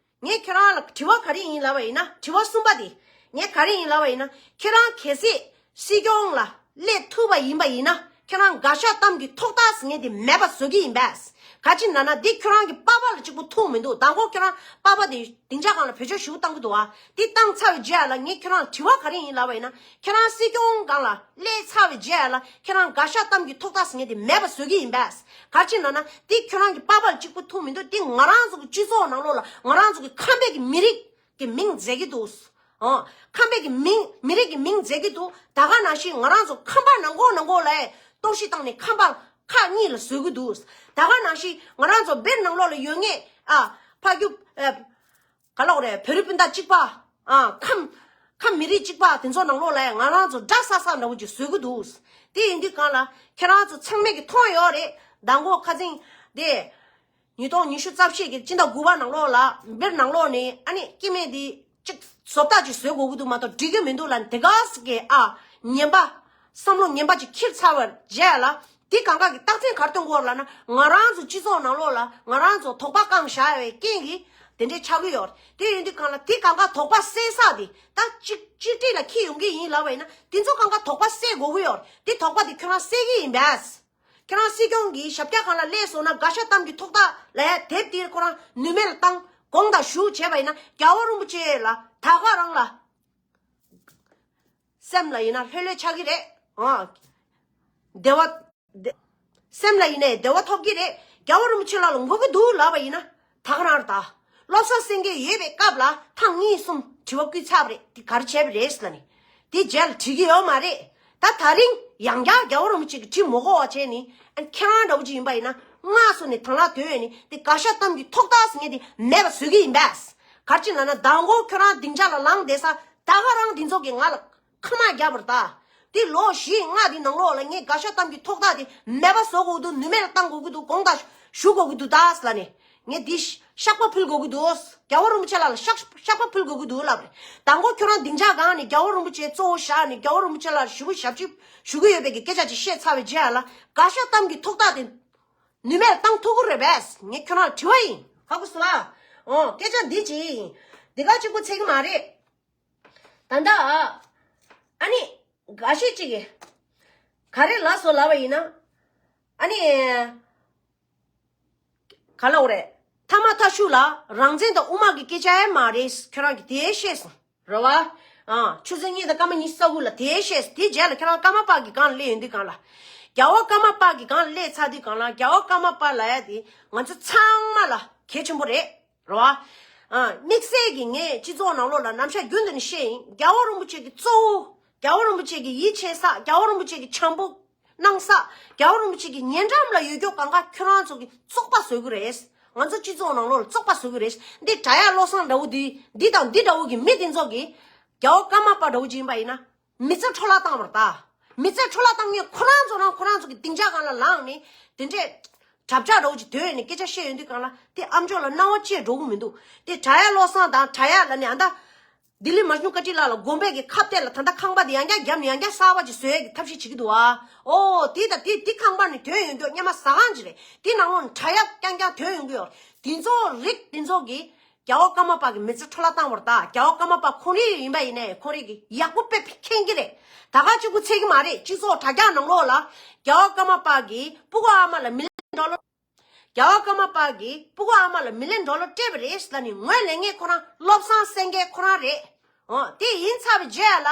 ངས་ཁྱེད་རང་ལ་དྲི་བ་ག་རེ་ཡིན་ལབ་པ་ཡིན་ན། དྲི་བ་གསུམ་པ་དེ་ངས་ག་རེ་ཡིན་ལབ་པ་ཡིན་ན། ཁྱེད་རང་གལ་སྲིད་སྲིད་སྐྱོང་ལ་སླེབས་ཐུབ་པ་ཡིན་པ་ཡིན་ན། ཁྱེད་རང་དགའ་ཤ་གཏམ་གྱི་ཐོག་ཐག་ཟེར་མཁན་དེ་མེད་པ་བཟོ་གི་ཡིན་པས། ག་ཅི་ན་ན་འདི་ཁྱོད་རང་གི་པ་ཕ་ལ་གཅིག་པུ་ཐུག་མི་འདུག་མདང་དགོང་ཁྱོད་རང་པ་ཕ་དེ་སྡིངས་ཆ་སྒང་ལ་བེད་སྤྱོད་ཞུ་བཏང་གི་འདུག་ཨ། དེ་བཏང་ཚར་བའི་རྗེས་ལ་ངས་ཁྱོད་རང་ལ་དྲི་བ་ག་རེ་ཡིན་ལབ་པ་ཡིན་ན། ཁྱེད་རང་སྲིད་སྐྱོང་སྒང་ལ་སླེབས་ཚར་བའི་རྗེས་ལ་ཁྱེད་རང་དགའ་ཤ་གཏམ་གྱི་ཐོག་ཐག་ཟེར་མཁན་དེ་མེད་པ་བཟོ་གི་ཡིན་པས། ག་ཅི་ན་ན་དེ་ཁྱོད་རང་གི་པ་ཕ་ལ་གཅིག་པུ་ཐུག་མི་འདུག་དེ་ང་རང་ཚོ་གི་སྤྱི་ཚོགས་ནང་ལོགས་ལ་ང་རང་ཚོ་གི་ཁམས་པའི་གི་མི་རིགས་ཀྱི་མིང་མཛད་ཀྱི་འདུག་ཨ། ཁམས་པའི་གི་མིང་མི་རིགས་ཀྱི་མིང་མཛད་ཀྱི་འདུག་ད་ག་ནང་བཞིན་ང་རང་ཚོ་ཁམས་པ་ནང་ཁོག་ནང་ཁོག་ལ་གཏོར་བཤིག་བཏང་ནས་ཁམས་པ་ཁག་གཉིས་ལ་བཟོ་གི་འདུག་ད་ག་ནང་བཞིན་ང་རང་ཚོ་སྦིར་ནང་ལོགས་ལ་ཡོད་མཁན་ཨ་ཕ་རྒྱུད་ཨ་ག་ལབ་དགོས་རེད། བོད་རིགས་སྤུན་ཟླ་གཅིག་པ་ཨ་ཁམས་ཁམས་མི་རིགས་གཅིག་པ་དེ་ཚོ་ནང་ལོགས་ལ་ང་རང་ཚོ་དགྲ་ཟ་ས་འདྲ་བོ་ཅིག་བཟོ་གི་འདུག་དེ་ཡིན་དུས་གང་ལ་ཁྱེད་རང་ཚོ་ཚང་མས་ཀྱི་མཐོང་ཡོད་རེད། མདང་དགོང་ཁ་སང་དེ། ཉིས་སྟོང་ཉི་ཤུ་རྩ་བཞི་གི་སྤྱི་ཟླ་དགུ་པ་ནང་ལོགས་ལ་སྦིར་ནང་ལོགས་ནས་ཨ་ནི་སྐྱེ་དམན་དེ་གཅིག་བཟོ་ལྟ་ཅིག་བཟོ་དགོས་ཀྱི་འདུག་མ་གཏོགས་འགྲིག་གི་མི་འདུག་ལབ་ནས་དེ་ག་ཟེ་གི་ཨ་ངན་པ་བསམ་བློ་ངན་པ་ཅིག་འཁྱེར་ཚར་བའི་རྗེས་ལ་དེ་གང་ག་གི་རྟགས་མཚན་ག་རེ་སྟོན་དགོས་ལབ་ན། ང་རང་ཚོ་སྤྱི་ཚོགས་ནང་ལོགས་ལ་ང་རང་ཚོ་དོགས་པ་བསྐང་བཞག་ཡོད་པའི་རྐྱེན་གྱིས་དེ་འདྲའི་ཆགས་ཀྱི་ཡོད་རེད། དེ་ཡིན་དུས་གང་ལ་དེ་གང་ག་དོགས་པ་སེལ་ས་དེ་ད་གཅིག་གཅིག་སྒྲིལ་ལ་འཁྱེར་ཡོང་གི་ཡིན་ལབ་པ་ཡིན་ན། དེ་ཚོ་གང་ག་དོགས་པ་སེལ་དགོས་ཀྱི་ཡོད་རེད། དེ་དོགས་པ་དེ་ཁྱོད་རང་སེལ་གྱི་ཡིན་པས། ཁྱེད་རང་སྲིད་སྐྱོང་གི་ཞབས་བཀྱག་སྒང་ལ་སླེབས་སོང་ན་དགའ་ཤ་གཏམ་གྱི་ཐོག་ཐག་ལ་ཡ་དེབ་དེ་ཁོ་རང་ནུས་མེད་ལ་བཏང་དགོངས་དག་ཞུ་བྱས་པ་ཡིན་ན། རྒྱལ་བ་རིན་པོ་ཆེ་ལ་ད་ག་རང་ལ་སེམས་ལ་ཡིན་ན་ལྷོད་ལྷོད་ཆགས་ཀྱི་རེད། ཨ། བདེ་བ། བདེ། སེམས་ལ་ཡིན་ནའི་བདེ་བ་ཐོབ་ཀྱི་རེད། རྒྱལ་བ་རིན་པོ་ཆེ་ལགས་ལ་དགོས་ཀྱི་འདུག་ལབ་པ་ཡིན་ན། ད་ག་རང་རེད་ད། བློ་བཟང་སེང་གེ་ཡོད་པའི་སྐབས་ལ་ཐེངས་གཉིས་གསུམ་དྲི་བ་བསྐུལ་ཚར་བ་རེད། དེ་ག་རེ་བྱས་པ་རེད་ཟེར་ལབ་ནས། དེ་རྗེས་ལ་དྲི་གི་ཡོད་མ་རེད། ད་ད་རིང་ཡང་བསྐྱར་རྒྱལ་བ་རིན་པོ་ཆེ་གིས་དྲི་མི་དགོས་པ་བྱས་ནས། ཨ་ནི་ཁྱེད་རང་འདྲ་བོ་ཅིག་ཡིན་པ་ཡིན་ན་སྔགས་སོ་ནས་དང་བླངས་དོན་ཡོད་ནས་དེ་དགའ་ཤ་གཏམ་གྱི་ཐོག་ཐག་ཟེར་མཁན་དེ་མེད་པ་བཟོ་གི་ཡིན་པས། ག་རེ་བྱས་ལབ་ན་མདང་དགོང་ཁྱོད་རང་སྡིངས་ཆ་ལ་ལངས་བསྡད་ས་ད་ག་རང་འདི་ཚོ་གིས་ང་ལ་ཁ་མ་རྒྱབ་པར་ད། དེ་ལོ་བཞི་ལྔ་དེ་ནང་ལོགས་ལ་ངས་དགའ་ཤ་གཏམ་གྱི་ཐོག་ཐག་དེ་མེད་པ་བཟོ་དགོས་འདུག་ནུས་མེད་ལ་བཏང་དགོས་ཀྱི་འདུག་དགོངས་དག་ཞུ་དགོས་ཀྱི་འདུག་ད་ཟེར་ལབ་ནས། ངས་འདི་བཤགས་པ་ཕུལ་དགོས་ཀྱི་འདུག་རྒྱལ་བ་རིན་པོ་ཆེ་ལགས་ལ་བཤགས་བཤགས་པ་ཕུལ་དགོས་ཀྱི་འདུག་ལབ་རེད། མདང་དགོང་ཁྱོད་རང་སྡིངས་ཆ་སྒང་ནས་རྒྱལ་བ་རིན་པོ་ཆེ་གཙོ་བོ་བཞག་ནས་རྒྱལ་བ་རིན་པོ་ཆེ་ལགས་ལ་ཞུ་གུ་ཞབས་ཕྱི་ཞུ་གི་ཡོད་པའི་གི་སྐད་ཆ་ཅིག་བཤད་ཚར་བའི་རྗེས་ལ་དགའ་ཤ་གཏམ་གྱི་ཐོག་ཐག་དེ་ནུས་མེད་ལ་བཏང་ཐུབ་ཀྱི་རེད་པས། ངས་ཁྱོད་རང་ལ་དྲི་བ་ཡིན། ཧ་གོ་སོང་ཨ། འོ་སྐད་ཆ་འདི་ཅིག་ཡིན། འདི་ག་གཅིག་པུ་ཚད་ཀྱི་མ་རེད། ད་ལྟ་ཨ་ནི་འགའ་ཤས་ཅིག་གིས་ག་རེ་ལབ་སོང་ལབ་པ་ཡིན་ན། ཨ་ནི་ག་ལབ་དགོས་རེད། ཐ་མ་ཐ་ཤུ་ལ་རང་བཙན་དང་དབུ་དམག་གི་སྐད་ཆ་ཡང་མ་རེད། ཁྱོད་རང་གིས་དེ་བཤད་སོང་རེད་བ། ཨ། ཆུ་ཚོད་གཉིས་དང་སྐར་མ་ཉི་ཤུ་རྩ་དགུ་ལ་དེ་བཤད་སོང་། དེ་རྗེས་ལ་ཁྱོད་རང་ཀརྨ་པ་གི་སྒང་ལ་སླེབས་ཡོང་དུས་སྒང་ལ། རྒྱལ་བ་ཀརྨ་པ་གི་སྒང་ལ་སླེབས་ཚར་དུས་སྒང་ལ་རྒྱལ་བ་ཀརྨ་པ་ལབ་ཡ་དེ་ང་ཚོ་ཚང་མ་ལ་གལ་ཆེན་པོ་རེད། རེད་བ། ཨ། དམིགས་བསལ་གྱིས་ངས་སྤྱི་ཚོགས་ནང་ལོགས་ལ་ནམ་ཞག་རྒྱུན་དུ་ནས་བཤད་ཡིན། རྒྱལ་བ་རིན་པོ་ཆེ་གི་གཙོ་བོ། རྒྱལ་བ་རིན་པོ་ཆེ་གི་ཡིད་ཆེས་ས། རྒྱལ་བ་རིན་པོ་ཆེ་གི་བྱམས་པོ་གནང་ས། རྒྱལ་བ་རིན་པོ་ཆེ་གི་ཉེ་འགྲམ་ལ་ཡོད་རྒྱུ་གང་ག་ཁྱོད་རང་ཚོ་གི་བཙོག་པ་བཟོ་གི་རེད། ང་ཚོ་སྤྱི་ཚོགས་ནང་ལོགས་ལ་བཙོག་པ་བཟོ་གི་རེད། འདི་དྲ་ཡག་བློ་བཟང་འདྲ་བོ་འདི་འདི་དང་འདི་འདྲ་བོ་གི་མི་འདི་ཚོ་གིས་རྒྱལ་བ་ཀརྨ་པ་འདྲ་བོ་ཅིག་ཡིན་པ་ཡིན་ན། མི་ཚེ་འཕྲོ་བརླག་བཏང་བར་ད། མི་ཚེ་འཕྲོ་བརླག་བཏང་མཁན་ཁོ་རང་ཚོ་རང་ཁོ་རང་ཚོ་གི་སྡིངས་ཆ་སྒང་ལ་ལངས་ནས་དེ་འདྲས་གྲབས་ཆག་འདྲ་བོ་ཅིག་དོན་ནས་སྐད་ཆ་བཤད་ཡོང་དུས་སྒང་ལ་དེ་ཨ་མཆོག་ལ་སྣང་བ་སྐྱེ་འགྲོ་གི་མི་འདུག་དེ་དྲ་ཡག་བློ་བཟང་དང་དྲ་ཡག་ལ་ནི་ཨ་ད་ལྡི་ལི་མ་ཇུ་ཀ་ཏི་ལགས་ལ་དགོན་པའི་གི་ཁ་གཏད་ལ་ད་ལྟ་ཁང་པ་དེ་ཡང་བསྐྱར་བརྒྱབ་ནས་ཡང་བསྐྱར་གསར་པ་ཅིག་བཟོ་ཡས་ཀྱི་ཐབས་ཤེས་བྱེད་ཀྱི་འདུག་ཨ། ཨོ་དེ་དང་དེ་དེ་ཁང་པ་ནི་དོན་ཡོང་མདོག་སྙན་མ་ཟ་གང་ཅིག་རེད། དེ་ནང་ལོགས་ནས་དྲ་ཡག་རྐྱང་རྐྱང་དོན་ཡོང་གི་ཡོད་རེད། དེ་ཚོ་རིགས་དེ་ཚོ་གི་རྒྱལ་བ་ཀརྨ་པ་གི་མི་ཚེ་འཕྲོ་བརླག་བཏང་བར་ད། རྒྱལ་བ་ཀརྨ་པ་ཁོང་རིགས་ཡིན་པ་ཡིན་ནའི་ཁོང་རིགས་ཀྱི་ཡག་པོ་དཔེ་མཁྱེན་གྱི་རེད། ད་ག་གཅིག་པུ་ཚད་ཀྱི་མ་རེད། སྤྱི་ཚོགས་དྲ་རྒྱ་ནང་ལོགས་ལ་རྒྱལ་བ་ཀརྨ་པ་གིས་སྤུ་གུ་ཨ་མ་ལ་མི་ལན་ཌོ་ལར། རྒྱལ་བ་ཀརྨ་པ་གིས་སྤུ་གུ་ཨ་མ་ལ་མི་ལན་ཌོ་ལར་སྤྲད་པ་རེད་ལབ་ནས་ངོས་ལེན་མཁན་ཁོ་རང་བློ་བཟང་སེང་གེ་ཁོ་རང་རེད། འོ་དེ་ཡིན་ཚར་བའི་རྗེས་ལ་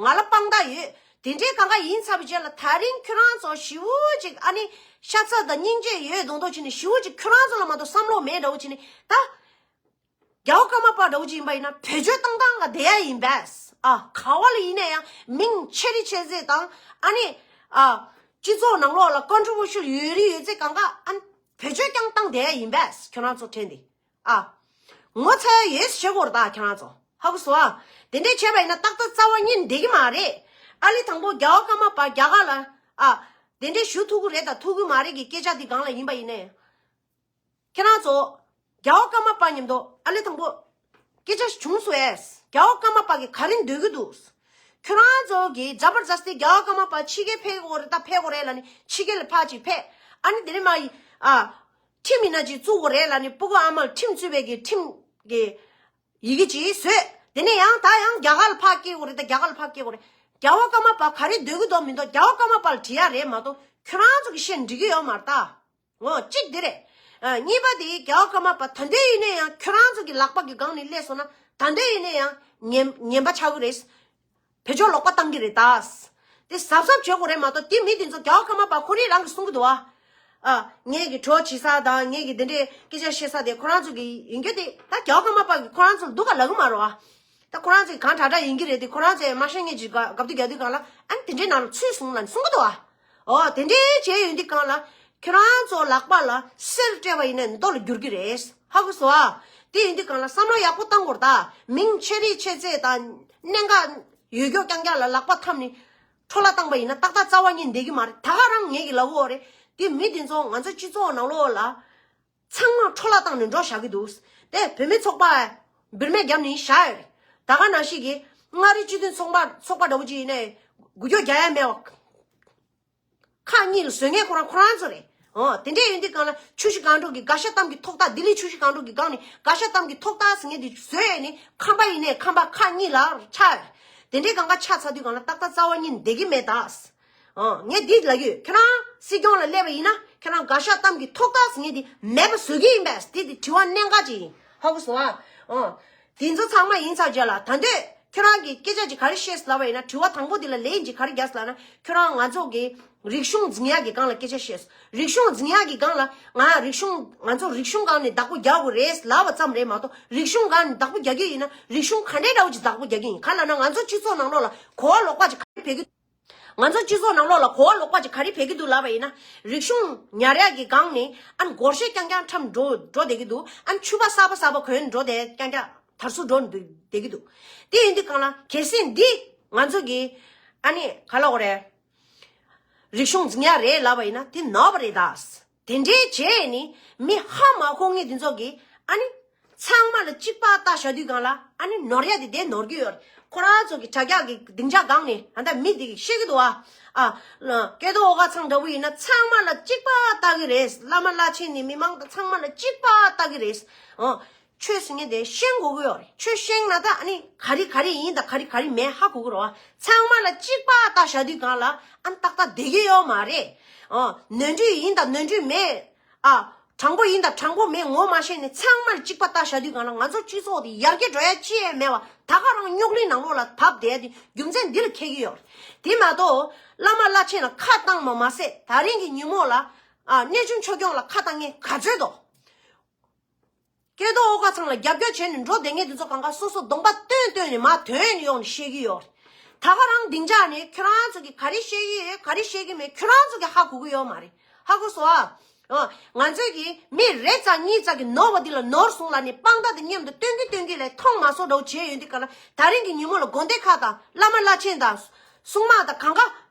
ང་ལ་དཔང་རྟགས་ཡོད། དེ་འདྲའི་གང་ག་ཡིན་ཚར་བའི་རྗེས་ལ་དེ་རིང་ཁྱོད་རང་ཚོ་ཞེ་པོ་ཅིག་ཨ་ནི་ཤ་ཚ་དང་སྙིང་རྗེ་ཡོད་མདོག་མདོག་བྱས་ནས་ཞེ་པོ་ཅིག་ཁྱོད་རང་ཚོ་ལ་མ་གཏོགས་བསམ་བློ་མེད་འདྲ་བོ་བྱས་ནས་ད། རྒྱལ་བ་ཀརྨ་པ་འདྲ་བོ་ཅིག་ཡིན་པ་ཡིན་ན་བེད་སྤྱོད་བཏང་སྟངས་ག་དེ་ཡ་ཡིན་པས། ཨ་ག་བ་ལ་ཡིན་ན་ཡང་མིང་ཆེ་རི་ཆེ་ཟེར་དང་ཨ་ནི་ཨ་སྤྱི་ཚོགས་ནང་ལོགས་ལ་ཀོན་ཊི་རི་བྷར་ཤལ་ཡོད་རི་ཡོད་ཚད་གང་ག་ཨ་ནི་བེད་སྤྱོད་ཀྱང་བཏང་བསྡད་ཡ་ཡིན་པས་ཁྱོད་རང་ཚོ་དྲན་ཏེ། ཨ། ངོ་ཚ་ཡ་ཡོད་ཟེར་བྱེད་དགོས་རེད་ད་ཁྱོད་རང་ཚོ། ཧ་གོ་སོང་ཨ། དེ་འདྲས་བྱས་པ་ཡིན་ན་ཏག་ཏག་རྩ་བ་ཉིད་བསྡད་ཀྱི་མ་རེད། ཨ་ལི་དང་པོ་རྒྱལ་བ་ཀརྨ་པ་རྒྱ་གར་ལ་ཨ་དེ་འདྲས་ཞུ་ཐུབ་ཀྱི་རེད་དང་ཐུབ་ཀྱི་མ་རེད་ཀྱི་སྐད་ཆ་འདི་སྒང་ལ་ཡིན་པ་ཡིན་ནའི། ཁྱེད་རང་ཚོ། རྒྱལ་བ་ཀརྨ་པ་མཉམ་དུ་ཨ་ལི་དང་པོ། སྐད་ཆ་ཞིག་བྱུང་སོང་ཨེ། རྒྱལ་བ་ཀརྨ་པ་གིས་ག་རེ་འདོད་ཀྱི་འདུག་ཁྱོད་རང་ཚོ་གིས་ཛ་བར་ཛ་སྟི་རྒྱལ་བ་ཀརྨ་པ་ཕྱི་རྒྱལ་ཕེབས་དགོས་རེད་ད་ཕེབས་དགོས་རེད་ལབ་ནས་ཕྱི་རྒྱལ་ལ་ཕར་ཅིག་ཕེབས། ཨ་ནི་དེ་ནས་མ་ཡི་ཨ། ཁྲིམས་ཡིན་ན་ཅིག་བཙུགས་དགོས་རེད་ལབ་ནས་སྤུ་གུ་ཨ་མར་ཁྲིམས་བཙུགས་པའི་གི་ཁྲིམས་ཀྱི་ཡི་གེ་ཅིག་བཟོས། དེ་ནས་ཡང་ད་ཡང་རྒྱ་གར་ལ་ཕར་སྐྱེལ་དགོས་རེད་ད་རྒྱ་གར་ལ་ཕར་སྐྱེལ་དགོས་རེད། རྒྱལ་བ་ཀརྨ་པ་ག་རེ་འདོད་ཀྱི་འདུག་མི་འདུག་རྒྱལ་བ་ཀརྨ་པ་ལ་དྲི་ཡ་རེད་མ་གཏོགས་ཁྱོད་རང་ཚོ་གིས་བཤད་འགྲིག་གི་ཡོད་མ་རེད་ད། འོ་གཅིག་དེ་རེད། ཨ་གཉིས་པ་དེ་རྒྱལ་བ་ཀརྨ་པ་ད་ལྟ་ཡིན་ན་ཡང་ཁྱོད་རང་ཚོ་གི་ལག་པ་གི་སྒང་ནས་སླེབས་སོང་ན་ད་ལྟ་ཡིན་ན་ཡང་ངན་ངན་པ་ཆགས་ཀྱི་རེད། བེད་སྤྱོད་ལོག་པ་བཏང་གི་རེད་ད། དེ་གཟབ་གཟབ་བྱེད་དགོས་རེད་མ་གཏོགས་དེ་མི་དེ་ཚོ་རྒྱལ་བ་ཀརྨ་པ་ཁོ་རང་རང་གིས་གསུང་གི་འདུག་ཨ། ཨ་ངེད་ཀྱི་གྲོགས་བྱེད་ས་དང་ངེད་ཀྱི་དེ་འདྲའི་སྐད་ཆ་བཤད་ས་དེ་ཁོ་རང་ཚོ་གི་ཡིན་རྒྱུ་དེ་ད་རྒྱལ་བ་ཀརྨ་པ་གིས་ཁོ་རང་ཚོ་ལ་སྡུག་ག་ལབ་གི་མ་རེད་ཨ། ད་ཁོ་རང་ཚོས་གང་དྲག་དྲག་ཡིན་གྱི་རེད་དེ་ཁོ་རང་ཚོས་མ་ཤེས་མཁན་ཅིག་དགའ་དགའ་སྡུག་རྒྱག་དུས་སྒང་ལ་ཨ་ནི་དེ་འདྲའི་ནང་ལ་ཚུད་སོང་ལབ་གསུང་གི་འདུག་ཨ། ཨོ་དེ་འདྲའི་བྱས་ཡོང་དུས་སྒང་ལ་ཁྱོད་རང་ཚོ་ལག་པ་ལ་གསེར་སྤྲད་པ་ཡིན་ན་རྡོ་ལ་འགྱུར་གྱི་རེད། ཧ་གོ་སོང་ཨ། དེ་ཡིན་དུས་སྒང་ལ་བསམ་བློ་ཡག་པོ་བཏང་དགོས་རེད་ད། མིང་ཆེ་རི་ཆེ་ཚད་དང་གནད་འགག་ཡོད་ཀྱོག་རྐྱང་རྐྱང་ལ་ལག་པ་འཐམས་ནས་འཕྲོ་བརླག་བཏང་པ་ཡིན་ན་ཏག་ཏག་རྩ་བ་ཉིད་བསྡད་ཀྱི་མ་རེད། ད་ག་རང་ངེད་ཀྱི་ལབ་དགོས་རེད། དེ་མི་དེ་ཚོ་ང་ཚོ་སྤྱི་ཚོགས་ནང་ལོགས་ལ། ཚང་མ་འཕྲོ་བརླག་བཏང་ནས་འགྲོ་བཞག་གི་འདུག་དེ་བུད་མེད་ཚོགས་པ་འབུར་མེད་བརྒྱབ་ནས་བཞག་ཡོད་རེད། ད་ག་ནང་བཞིན་གྱི་མངའ་རིས་སྤྱི་མཐུན་ཚོགས་པ་ཚོགས་པ་འདྲ་བོ་ཅིག་ཡིན་ནའི་འགུལ་སྐྱོད་རྒྱག་ཡ་མེད་པ། ཁག་གཉིས་ལ་བཟོ་མཁན་ཁོ་རང་ཁོ་རང་ཚོ་རེད། འོ་དེ་འདྲས་ཡིན་དུས་སྒང་ལ་ཆུ་བཞི་སྒང་དྲུག་གི་དགའ་ཤ་གཏམ་གྱི་ཐོག་རྟགས་ལྡི་ལི་ཆུ་བཞི་སྒང་དྲུག་གི་སྒང་ནས་དགའ་ཤ་གཏམ་གྱི་ཐོག་རྟགས་ཟེར་མཁན་དེ་བཟོས་ནས་ཁམས་པ་ཡིན་ནའི་ཁམས་པ་ཁག་གཉིས་ལ་ཆགས་ཡོད་རེད། དེ་འདྲས་སྒང་ག་ཆགས་ཚར་དུས་སྒང་ལ་ཏག་ཏག་རྩ་བ་ཉིད་བསྡད་ཀྱི་མེད་ད། ཨོ། ངས་འདི་ལབ་ཡོད། ཁྱེད་རང་སྲིད་སྐྱོང་ལ་སླེབས་པ་ཡིན་ན་ཁྱེད་རང་དགའ་ཤ་གཏམ་གྱི་ཐོག་རྟགས་ཟེར་མཁན་དེ་མེད་པ་བཟོ་གི་ཡིན་པས་དེ་དེ་དྲི་བ་གནད་འགག་ཅིག་ཡིན། ཧ་གོ་སོང་ཨ། ཨོ། དེ་ཚོ་ཚང་མ་ཡིན་ཚར་རྗེས་ལ་ད་འདོད་ཁྱེད་རང་གིས་སྐད་ཆ་ཅིག་ག་རེ་བཤད་ཟེར་ལབ་པ་ཡིན་ན་དྲི་བ་དང་པོ་དེ་ལ་ལན་ཅིག་ག་རེ་རྒྱག་ཟེར་ལབ་ན་ཁྱེད་རང་ང་ཚོ་གི་རིག་གཞུང་འཛིན་ཡག་གི་སྒང་ལ་སྐད་ཆ་བཤད་སོང་། རིག་གཞུང་འཛིན་ཡག་གི་སྒང་ལ་ང་རིག་གཞུང་ང་ཚོ་རིག་གཞུང་སྒང་ནས་བདག་པོ་རྒྱག་དགོས་རེད་ལབ་པ་ཙམ་རེད་མ་གཏོགས་རིག་གཞུང་སྒང་ནས་བདག་པོ་རྒྱག་གི་ཡིན་ན་རིག་གཞུང་ག་འདྲའི་འདྲ་བོ་ཅིག་བདག་པོ་རྒྱག་གི་ཡིན་ག་ལབ་ན་ང་ཚོ་སྤྱི་ཚོགས་ནང་ལོགས་ལ་གོ་བ་ལོག་པ་ཅིག་ག་རེ་འཕེལ་གི་ང་ཚོ་སྤྱི་ཚོགས་ནང་ལོགས་ལ་གོ་བ་ལོག་པ་ཅིག་ག་རེ་འཕེལ་གི་འདུག་ལབ་པ་ཡིན་ན། རིག་གཞུང་ཉར་ཡག་གི་སྒང་ནས་ཨ་ནི་སྒོར་གཞས་རྐྱང་རྐྱང་འཁྲབ་འགྲོ་འགྲོ་བསྡད་ཀྱི་འདུག་ཨ་ནི་ཕྱུ་པ་གསར་པ་གསར་པ་གོན་འགྲོ་བསྡད་རྐྱང་རྐྱང་དར་སྲོལ་འགྲོ་འདུག་བསྡད་ཀྱི་འདུག་དེ་ཡིན་དུས་སྒང་ལ་གལ་སྲིད་འདི་ང་ཚོ་གི་ཨ་ནི་ག་ལབ་དགོས་རེད། རིག་གཞུང་འཛིན་ཡག་རེད་ལབ་པ་ཡིན་ན་དེ་ནོར་བ་རེད་ད། དེ་འདྲའི་བྱས་ནི་མི་ཧ་མ་གོ་མཁན་དེ་ཚོ་གིས་ཨ་ནི། ཚང་མ་ལ་གཅིག་པ་ལྟ་བྱ་དུས་སྒང་ལ་ཨ་ནི་ནོར་ཡ་དེ་དེ་ནོར་གི་ཡོད་རེད། ཁོ་རང་ཚོ་གི་དྲ་རྒྱ་གི་སྡིངས་ཆ་སྒང་ནས་ཨ་ད་མི་དེ་གི་བཤད་གི་འདུག་ཨ། ཨ། སྐལ་རྡོར་ཨོ་དཀར་ཚང་འདྲ་བོ་ཡིན་ན་ཚང་མ་ལ་གཅིག་པ་ལྟ་གི་རེད། བླ་མ་བླ་ཆེན་ནས་མི་མང་དང་ཚང་མ་ལ་གཅིག་པ་ལྟ་གི་རེད། ཨ། ཆོས་ཟེར་མཁན་དེ་ཤེས་དགོས་ཀྱི་ཡོད་རེད། ཆོས་ཤེས་ན་ད་ཨ་ནི་ག་རེ་ག་རེ་ཡིན་དང་ག་རེ་ག་རེ་མེད་ཧ་གོ་གི་རེད་བ། ཚང་མ་ལ་གཅིག་པ་ལྟ་བྱ་དུས་སྒང་ལ་ཨ་ནི་ཏག་ཏག་བསྡད་ཀྱི་ཡོད་མ་རེད། ཨ། ནོར་འཁྲུལ་ཡིན་དང་ནོར་འཁྲུལ་མེད། ཨ། དྲང་པོ་ཡིན་དང་དྲང་པོ་མེད་ངོ་མ་ཤེས་ནས་ཚང་མར་གཅིག་པ་ལྟ་བྱ་དུས་སྒང་ལ་ང་ཚོ་སྤྱི་ཚོགས་དེ་ཡར་རྒྱས་འགྲོ་ཡ་ཅི་ཡང་མེད་པ་ད་ག་རང་རྙོག་གླིང་ནང་ལོགས་ལ་བབས་བསྡད་དེ་རྒྱུ་མཚན་འདི་ལ་འཁེལ་གྱི་ཡོད་རེད། དེ་མ་གཏོགས་བླ་མ་བླ་ཆེན་ལ་ཁ་བཏང་མ་མ་ཟད་ད་རིང་གི་ཉིན་མོ་ལ་ཨ་གནས་ཆུང་ཆོས་སྐྱོང་ལ་ཁ་བཏང་མཁན་ག་ཚོད་འདུག་སྐལ་རྡོར་ཨོ་དཀར་ཚང་ལ་རྒྱབ་སྐྱོར་བྱས་ནས་འགྲོ་བསྡད་མཁན་དེ་ཚོ་གང་ག་སོ་སོ་གདོང་པ་སྟོན་སྟོན་ནས་མར་ཐོན་ནས་ཡོང་ནས་བཤད་ཀྱི་ཡོད་རེད། ད་ག་རང་སྡིངས་ཆ་ནས་ཁྱོད་རང་ཚོ་གིས་ག་རེ་བཤད་ཀྱི་ཡོད་ག་རེ་བཤད་ཀྱི་མེད་ཁྱོད་རང་ཚོ་གིས་ཧ་གོ་གི་ཡོད་མ་རེད། ཧ་གོ་སོང་ཨ། ཨ། ང་ཚོས་ཀྱིས་མི་རེ་ཙམ་གཉིས་ཙམ་གྱིས་ནོར་བ་འདི་ལ་ནོར་སོང་ལབ་ནས་དཔང་རྟགས་དང་མཉམ་དུ་སྟོན་གྱི་སྟོན་གྱི་ལས་མཐོང་མ་སོང་འདྲ་བོ་བྱས་ཡོང་དུས་ག་ལ་ད་རིང་གི་ཉིན་མོ་ལ་དགོན་སྡེ་ཁག་དང་བླ་མ་བླ་ཆེན་དང་སྲུང་མ་དང་གང་ག་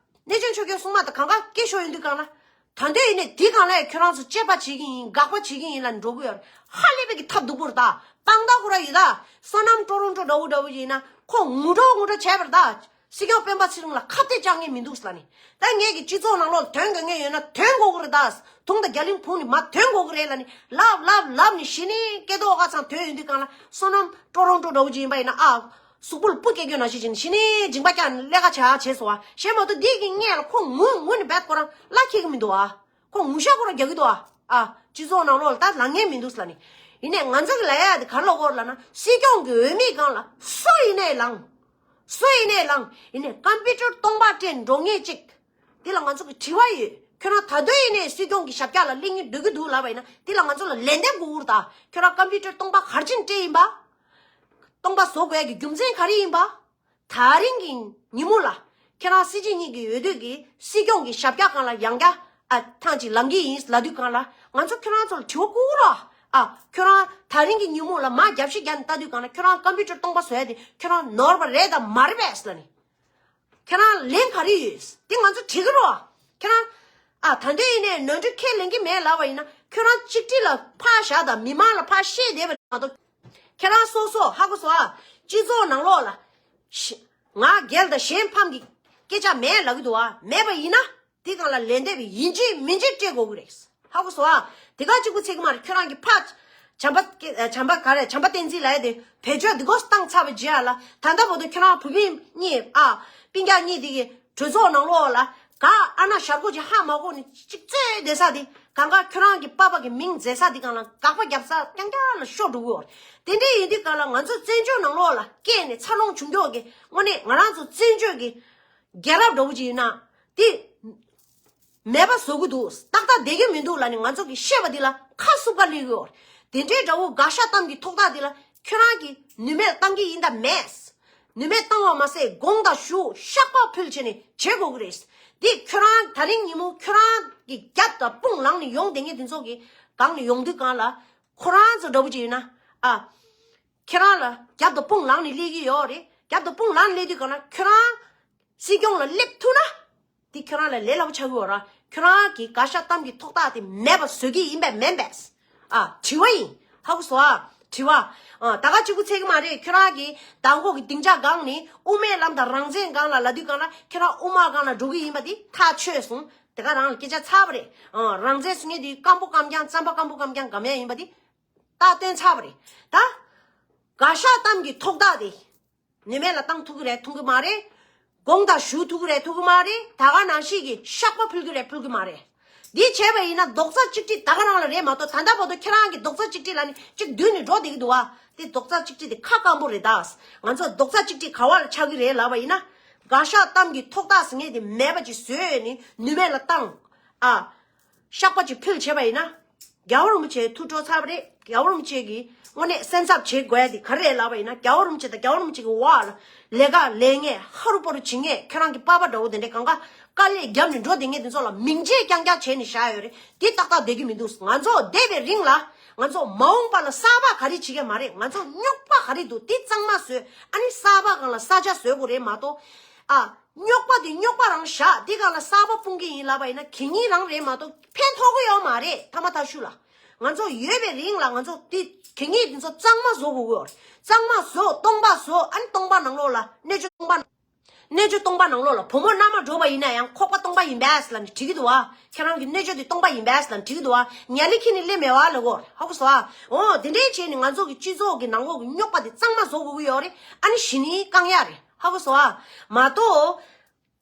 གནས་ཆུང་ཆོས་སྐྱོང་སྲུང་མ་དང་གང་ག་སྐད་ཤོར་ཡོང་དུས་ག་ལ། ད་འདོད་ཡིན་ནས་འདི་གང་ལས་ཁྱོད་རང་ཚོ་གཅེས་པ་བྱེད་ཀྱི་ཡིན་དགག་པ་བྱེད་ཀྱི་ཡིན་ལ་འགྲོ་གི་ཡོད་རེད། ཧ་ལས་པའི་གི་ཐབས་སྡུག་པོ་རེད་ད། དཔང་རྟགས་ཁོ་ར་ཡོད་ད། བསོད་ནམས་ཀྲོ་རོང་ཀྲོ་འདྲ་བོ་འདྲ་བོ་ཡིན་ན་ཁོ་ངུ་འགྲོ་ངུ་འགྲོ་བྱས་པ་རེད་ད། སྲིད་སྐྱོང་སྤེན་པ་ཚེ་རིང་ལ་ཁ་གཏད་བཅག་མཁན་མི་འདུག་ཟེར་ལ་ནི། ད་ངས་ཀྱི་སྤྱི་ཚོགས་ནང་ལོགས་ལ་དོན་དགོས་མཁན་ཡོད་ན་དོན་དགོས་ཀྱི་རེད་ད། དུང་དང་རྒྱ་གླིང་ཕུང་ནི་མ་དོན་དགོས་ཀྱི་རེད་ལ་ནི་ལབ་ལབ་ལབ་ནི་ཞི་ནི་སྐལ་རྡོར་ཨོ་དཀར་ཚང་དོན་ཡོད་དུས་གང་ལ་བསོད་ནམས་ཀྲོ་རོང་ཀྲོ་འདྲ་བོ་ཅིག་ཡིན་པ་ཡིན་ན་ཨ། གཟུགས་པོ་ལ་སྤུ་སྐྱེ་རྒྱུ་ནང་བཞིན་བྱས་ནས་ཞི་ནས་མཇིང་པ་བཀྱག་ནས་ཀླད་ཁ་བྱ་བྱས་སོང་བ། གཞན་མ་གཏོགས་འདི་གི་སྔས་ལ་ཁོ་ངུ་ངུ་ནས་བད་ཁོ་རང་གླ་འཁྱེར་གི་མི་འདུག་ཨ། ཁོ་ངུ་ཤ་ཁོ་རང་རྒྱག་གི་འདུག་ཨ། ཨ། སྤྱི་ཚོགས་ནང་ལོགས་ལ་ད་ལངས་མཁན་མི་འདུག་ཟེར་ལ་ནི། ཡིན་ནས་ང་ཚོ་གི་ལབ་ཡ་དེ་ག་རེ་ལབ་དགོས་རེད་ལབ་ན་སྲིད་སྐྱོང་གི་འོས་མི་སྒང་ལ་སུ་ཡིན་ནའི་ལངས། སུ་ཡིན་ནའི་ལངས་ཡིན་ནའི་ཀམ་པུ་ཊར་སྟོང་པ་སྤྲད་འགྲོ་མཁན་ཅིག་དེ་ལ་ང་ཚོ་གི་དྲི་བ་ཡོད། ཁྱོད་རང་ད་དུང་ཡིན་ནའི་སྲིད་སྐྱོང་གི་ཞབས་བཀྱག་ལ་སླེབས་སྙིང་འདོད་ཀྱི་འདུག་ལབ་པ་ཡིན་ན། དེ་ལ་ང་ཚོ་ལ་ལན་འདེབས་དགོས་ཀྱི་རེད་ད། ཁྱོད་རང་ཀམ་པུ་ཊར་སྟོང་པ་ག་རེ་བྱས་ནས་སྤྲད་ཡིན་པ། སྟོང་པ་བཟོ་དགོས་ཀྱི་རྒྱུ་མཚན་ག་རེ་ཡིན་པ། དེ་རིང་གི་ཉིན་མོ་ལ་ཁྱེད་རང་སྲིད་སྤྱི་གཉིས་ཀྱི་འོས་བསྡུ་གི་སྲིད་སྐྱོང་གི་ཞབས་བཀྱག་སྒང་ལ་ཡང་བསྐྱར་ཨ་ཐེངས་གཅིག་ལངས་ཀྱི་ཡིན་ལབ་དུས་སྒང་ལ། ང་ཚོ་ཁྱོད་རང་ཚོ་ལ་དྲི་བ་བསྐུར་རོགས། ཨ་ཁྱོད་རང་དེ་རིང་གི་ཉིན་མོ་ལ་མར་རྒྱབ་བཤིག་རྒྱག་ནས་ལྟ་དུས་སྒང་ལ། ཁྱོད་རང་ཀམ་པུ་ཊར་སྟོང་པ་བཟོ་ཡ་དེ་ཁྱོད་རང་ནོར་བ་རེད་དམ་མ་རེད་པས་ལབ་ནས། ཁྱེད་རང་ལན་ག་རེ་ཡོད། དེ་ང་ཚོ་དྲི་གི་རོགས། ཁྱེད་རང་ཨ་ད་འདོད་ཡིན་ནའི་ནོར་འཁྲུལ་ཁས་ལེན་གྱི་མེད་ལབ་པ་ཡིན་ན། ཁྱོད་རང་གཅིག་སྒྲིལ་ལ་ཕར་བཞག་དང་མི་མང་ལ་ཕར་བཤད་བསྡད་པ་མ་གཏོགས། ཁྱེད་རང་སོ་སོ་ཧ་གོ་སོང་ཨ། སྤྱི་ཚོགས་ནང་ལོགས་ལ་ཤ- ང་རྒྱལ་དང་གཞན་ཕམ་གྱི་སྐད་ཆ་མེད་ལབ་ཀྱི་འདུག་ཨ། མེད་པ་ཡིན་ན་དེ་སྒང་ལ་ལན་འདེབས་ཡིན་གཅིག་མིན་གཅིག་སྤྲད་དགོས་ཀྱི་རེད། ཧ་གོ་སོང་ཨ། དེ་ག་གཅིག་པུ་ཚད་ཀྱི་མ་རེད། ཁྱོད་རང་གི་ཕ་བྱམས་པ་སྐྱེ- བྱམས་པ་ག་རེ་བྱམས་པ་བསྟན་འཛིན་ལབ་ཡ་དེ་བེད་སྤྱོད་འདི་གོ་བཏང་ཚར་བ་བརྗེད་ཡ་ལ། ད་ལྟ་བར་དུ་ཁྱོད་རང་བུད་མེད་གཉིས་ཨ་སྤུན་ཀྱག་གཉིས་དེ་གི་གྲོས་ཚོགས་ནང་ལོགས་ལ་ག་ཨ་ན་ཞར་གོ་ཅིག་ཧ་མ་གོ་ནས་གཅིག་རྩོད་བསྡད་ས་དེ། གང་ག་ཁྱོད་རང་གི་པ་ཕ་གི་མིང་མཛད་ས་དེ་སྒང་ལ་དགག་པ་རྒྱབ་ས་རྐྱང་རྐྱང་ལ་ཤོར་འགྲོ་གི་ཡོད་རེད། དེ་འདྲ་ཡིན་དུས་སྒང་ལ་ང་ཚོ་བཙན་བྱོལ་ནང་ལོགས་ལ་སྐྱེས་ནས་འཚར་ལོངས་བྱུང་ཀྱོག་གི་དངོས་གནས་ང་རང་ཚོ་བཙན་བྱོལ་གི་རྒྱལ་རབས་འདྲ་བོ་ཅིག་ཡིན་ན་དེ། མེད་པ་བཟོ་གི་འདུག་ཏག་ཏག་བསྡད་ཀྱི་མི་འདུག་ལབ་ནས་ང་ཚོ་གི་བཤད་པ་འདི་ལ་ཁ་སུབ་ཀ་སླེབས་ཡོད། དེ་འདྲའི་འདྲ་བོ་དགག་བཞག་གཏམ་གྱི་ཐོག་ཐག་འདི་ལ་ཁྱོད་རང་གིས་ནུས་མེད་བཏང་གི་ཡིན་ད་མེད། ནུས་མེད་བཏང་བ་མ་ཟད་དགོངས་དག་ཞུ་བཤགས་པ་ཕུལ་བྱས་ནས་བྱེད་དགོས་ཀྱི་རེད། འདི་ཁྱོད་རང་དེ་རིང་ཉིན་མོ་ཁྱོད་རང་གི་རྒྱབ་དང་དཔུང་ལངས་ནས་ཡོང་བསྡད་མཁན་དེ་ཚོ་གི་སྒང་ནས་ཡོང་དུས་སྒང་ལ་ཁོ་རང་ཚོ་འདྲ་བོ་ཅིག་ཡིན་ན་ཨ། ཁྱེད་རང་ལ་རྒྱབ་དང་དཔུང་ལངས་ནས་སླེབས་ཀྱི་ཡོད་རེད། རྒྱབ་དང་དཔུང་ལངས་ནས་སླེབས་དུས་སྒང་ལ་ཁྱོད་རང་སྲིད་སྐྱོང་ལ་སླེབས་ཐུབ་ན། དེ་ཁྱོད་རང་ལ་ལས་སླ་པོ་ཆགས་ཀྱི་ཡོད་ར། ཁྱོད་རང་གི་དགག་བཞག་གཏམ་གྱི་ཐོག་ཐག་དེ་མེད་པ་བཟོ་གི་ཡིན་པས་མིན་པས། ཨ་དྲི་བ་ཡིན། ཧ་གོ་སོང་ཨ། དྲི་བ། ཨ་ད་ག་གཅིག་པུ་ཚད་ཀྱི་མ་རེད། ཁྱོད་རང་གི་མདང་དགོང་གི་སྡིངས་ཆ་སྒང་ནས་དབུ་མའི་ལམ་དང་རང་བཙན་སྒང་ལ་ལབ་དུས་སྒང་ལ་ཁྱོད་རང་དབུ་མ་སྒང་ལ་འགྲོ་གི་ཡིན་པ་དེ་ཐག་ཆོད་སོང་། དེ་ག་རང་ལ་སྐད་ཆ་ཚར་བ་རེད། ཨ་རང་བཙན་ཟེར་མཁན་དེ་སྐམ་པོ་སྐམ་རྐྱང་རྩམ་པ་སྐམ་པོ་སྐམ་རྐྱང་སྒམ་ཡ་ཡིན་པ་དེ་ད་སྟོན་ཚར་བ་རེད། ད་དགག་བཞག་གཏམ་གྱི་ཐོག་ཐག་དེ་ནུས་མེད་ལ་བཏང་ཐུབ་ཀྱི་རེད་ཐུབ་ཀྱི་མ་རེད། དགོངས་དག་ཞུ་ཐུབ་ཀྱི་རེད་ཐུབ་ཀྱི་མ་རེད། ད་ག་ནང་བཞིན་གྱི་བཤགས་པ་ཕུལ་གྱི་རེད་ཕུལ་གྱི་མ་རེད། འདི་བྱས་པ་ཡིན་ན་རྡོག་རྩ་གཅིག་སྒྲིལ་ད་ག་རང་ལ་རེད་མ་གཏོགས། ད་ལྟ་བར་དུ་ཁྱེད་རང་གི་རྡོག་རྩ་གཅིག་སྒྲིལ་ལ་ནི་གཅིག་བསྡུས་ནས་འགྲོ་བསྡད་ཀྱི་འདུག་བ། དེ་རྡོག་རྩ་གཅིག་སྒྲིལ་དེ་ཁ་སྐམ་པོ་རེད་ད། ང་ཚོ་རྡོག་རྩ་གཅིག་སྒྲིལ་ག་བ་ལ་ཆགས་ཀྱི་རེད་ལབ་པ་ཡིན་ན། དགག་བཞག་གཏམ་གྱི་ཐོག་ཐག་ཟེར་མཁན་དེ་མེད་པ་ཅིག་བཟོས་ནས་ནུས་མེད་ལ་བཏང་། ཨ། བཤགས་པ་ཅིག་ཕུལ་བྱས་པ་ཡིན་ན། རྒྱལ་བ་རིན་པོ་ཆེ་ཐུགས་སྤྲོ་ཚར་བ་རེད། རྒྱལ་བ་རིན་པོ་ཆེ་གིས་དངོས་གནས་སེམས་འཚབ་བྱེད་དགོས་ཡ་དེ་ག་རེ་རེད་ལབ་པ་ཡིན་ན། རྒྱལ་བ་རིན་པོ་ཆེ་དང་རྒྱལ་བ་རིན་པོ་ཆེ་གི་འོག་ལ་ལས་ཀ་ལས་མཁན་ཧ་རུ་པ་རུ་བྱེད་མཁན་ཁྱོད་རང་གི་པ་ཕ་འདྲ་བོ་དེ་འདྲས་གང་ག་དཀའ་ལས་བརྒྱབ་ནས་འགྲོ་བསྡད་མཁན་དེ་ཚོ་ལ་མིང་ཆད་རྐྱང་རྐྱང་བྱས་ནས་བཞག་ཡོད་རེད། དེ་ཏག་ཏག་བསྡད་ཀྱི་མི་འདུག་ང་ཚོ་བསྡད་པའི་རིང་ལ་ང་ཚོ་མ་འོངས་པ་ལ་གསར་པ་ག་རེ་བྱེད་ཀྱི་མ་རེད། ང་ཚོ་རྙོག་པ་ག་རེ་འདུག་དེ་གཙང་མ་བཟོས། ཨ་ནི་གསར་པ་སྒང་ལ་ས་ཆ་བཟོ་དགོས་རེད་མ་གཏོགས། ཨ། རྙོག་པ་དེ་རྙོག་པ་རང་བཞག་དེ་སྒང་ལ་གསར་པ་སྤུངས་ཀྱི་ཡིན་ལབ་པ་ཡིན་ན་གད་སྙིགས་རང་རེད་མ་གཏོགས་ཕན་ཐོགས་ཀྱི་ཡོད་མ་རེད། ཐ་མ་ཐག་ཤུ་ལ། ང་ཚོ་ཡོད་པའི་རིང་ལ་ང་ཚོ་དེ་གད་སྙིགས་དེ་ཚོ་གཙང་མ་བཟོ་དགོས་ཀྱི་ཡོད་རེད། གཙང་མ་བཟོ་སྟོང་པ་བཟོ། ཨ་ནི་སྟོང་པ་ནང་ལོགས་ལ་གནས་མཆོག་སྟོང་པ། གནས་མཆོག་སྟོང་པ་ནང་ལོགས་ལ་བུ་མོ་མནའ་མ་འགྲོ་བ་ཡིན་ན་ཡང་ཁོག་པ་སྟོང་པ་ཡིན་པས་ལབ་ནས་བྲིས་ཀྱི་འདུག་བ། ཁྱེད་རང་གི་གནས་མཆོག་དེ་སྟོང་པ་ཡིན་པས་ལབ་ནས་བྲིས་ཀྱི་འདུག་བ། ཉལ་ལི་ཁྱི་ནི་སླེབས་མེད་བ་ལ་གོ། ཧ་གོ་སོང་ཨ། འོ་དེ་འདྲའི་བྱས་ནས་ང་ཚོ་གི་སྤྱི་ཚོགས་ཀྱི་ནང་ལོགས་ཀྱི་རྙོག་པ་དེ་གཙང་མ་བཟོ་དགོས་ཀྱི་ཡོད་རེད། ཨ་ནི་གཞི་ནས་བཀང་ཡ་རེད། ཧ་གོ་སོང་ཨ། མ་གཏོགས།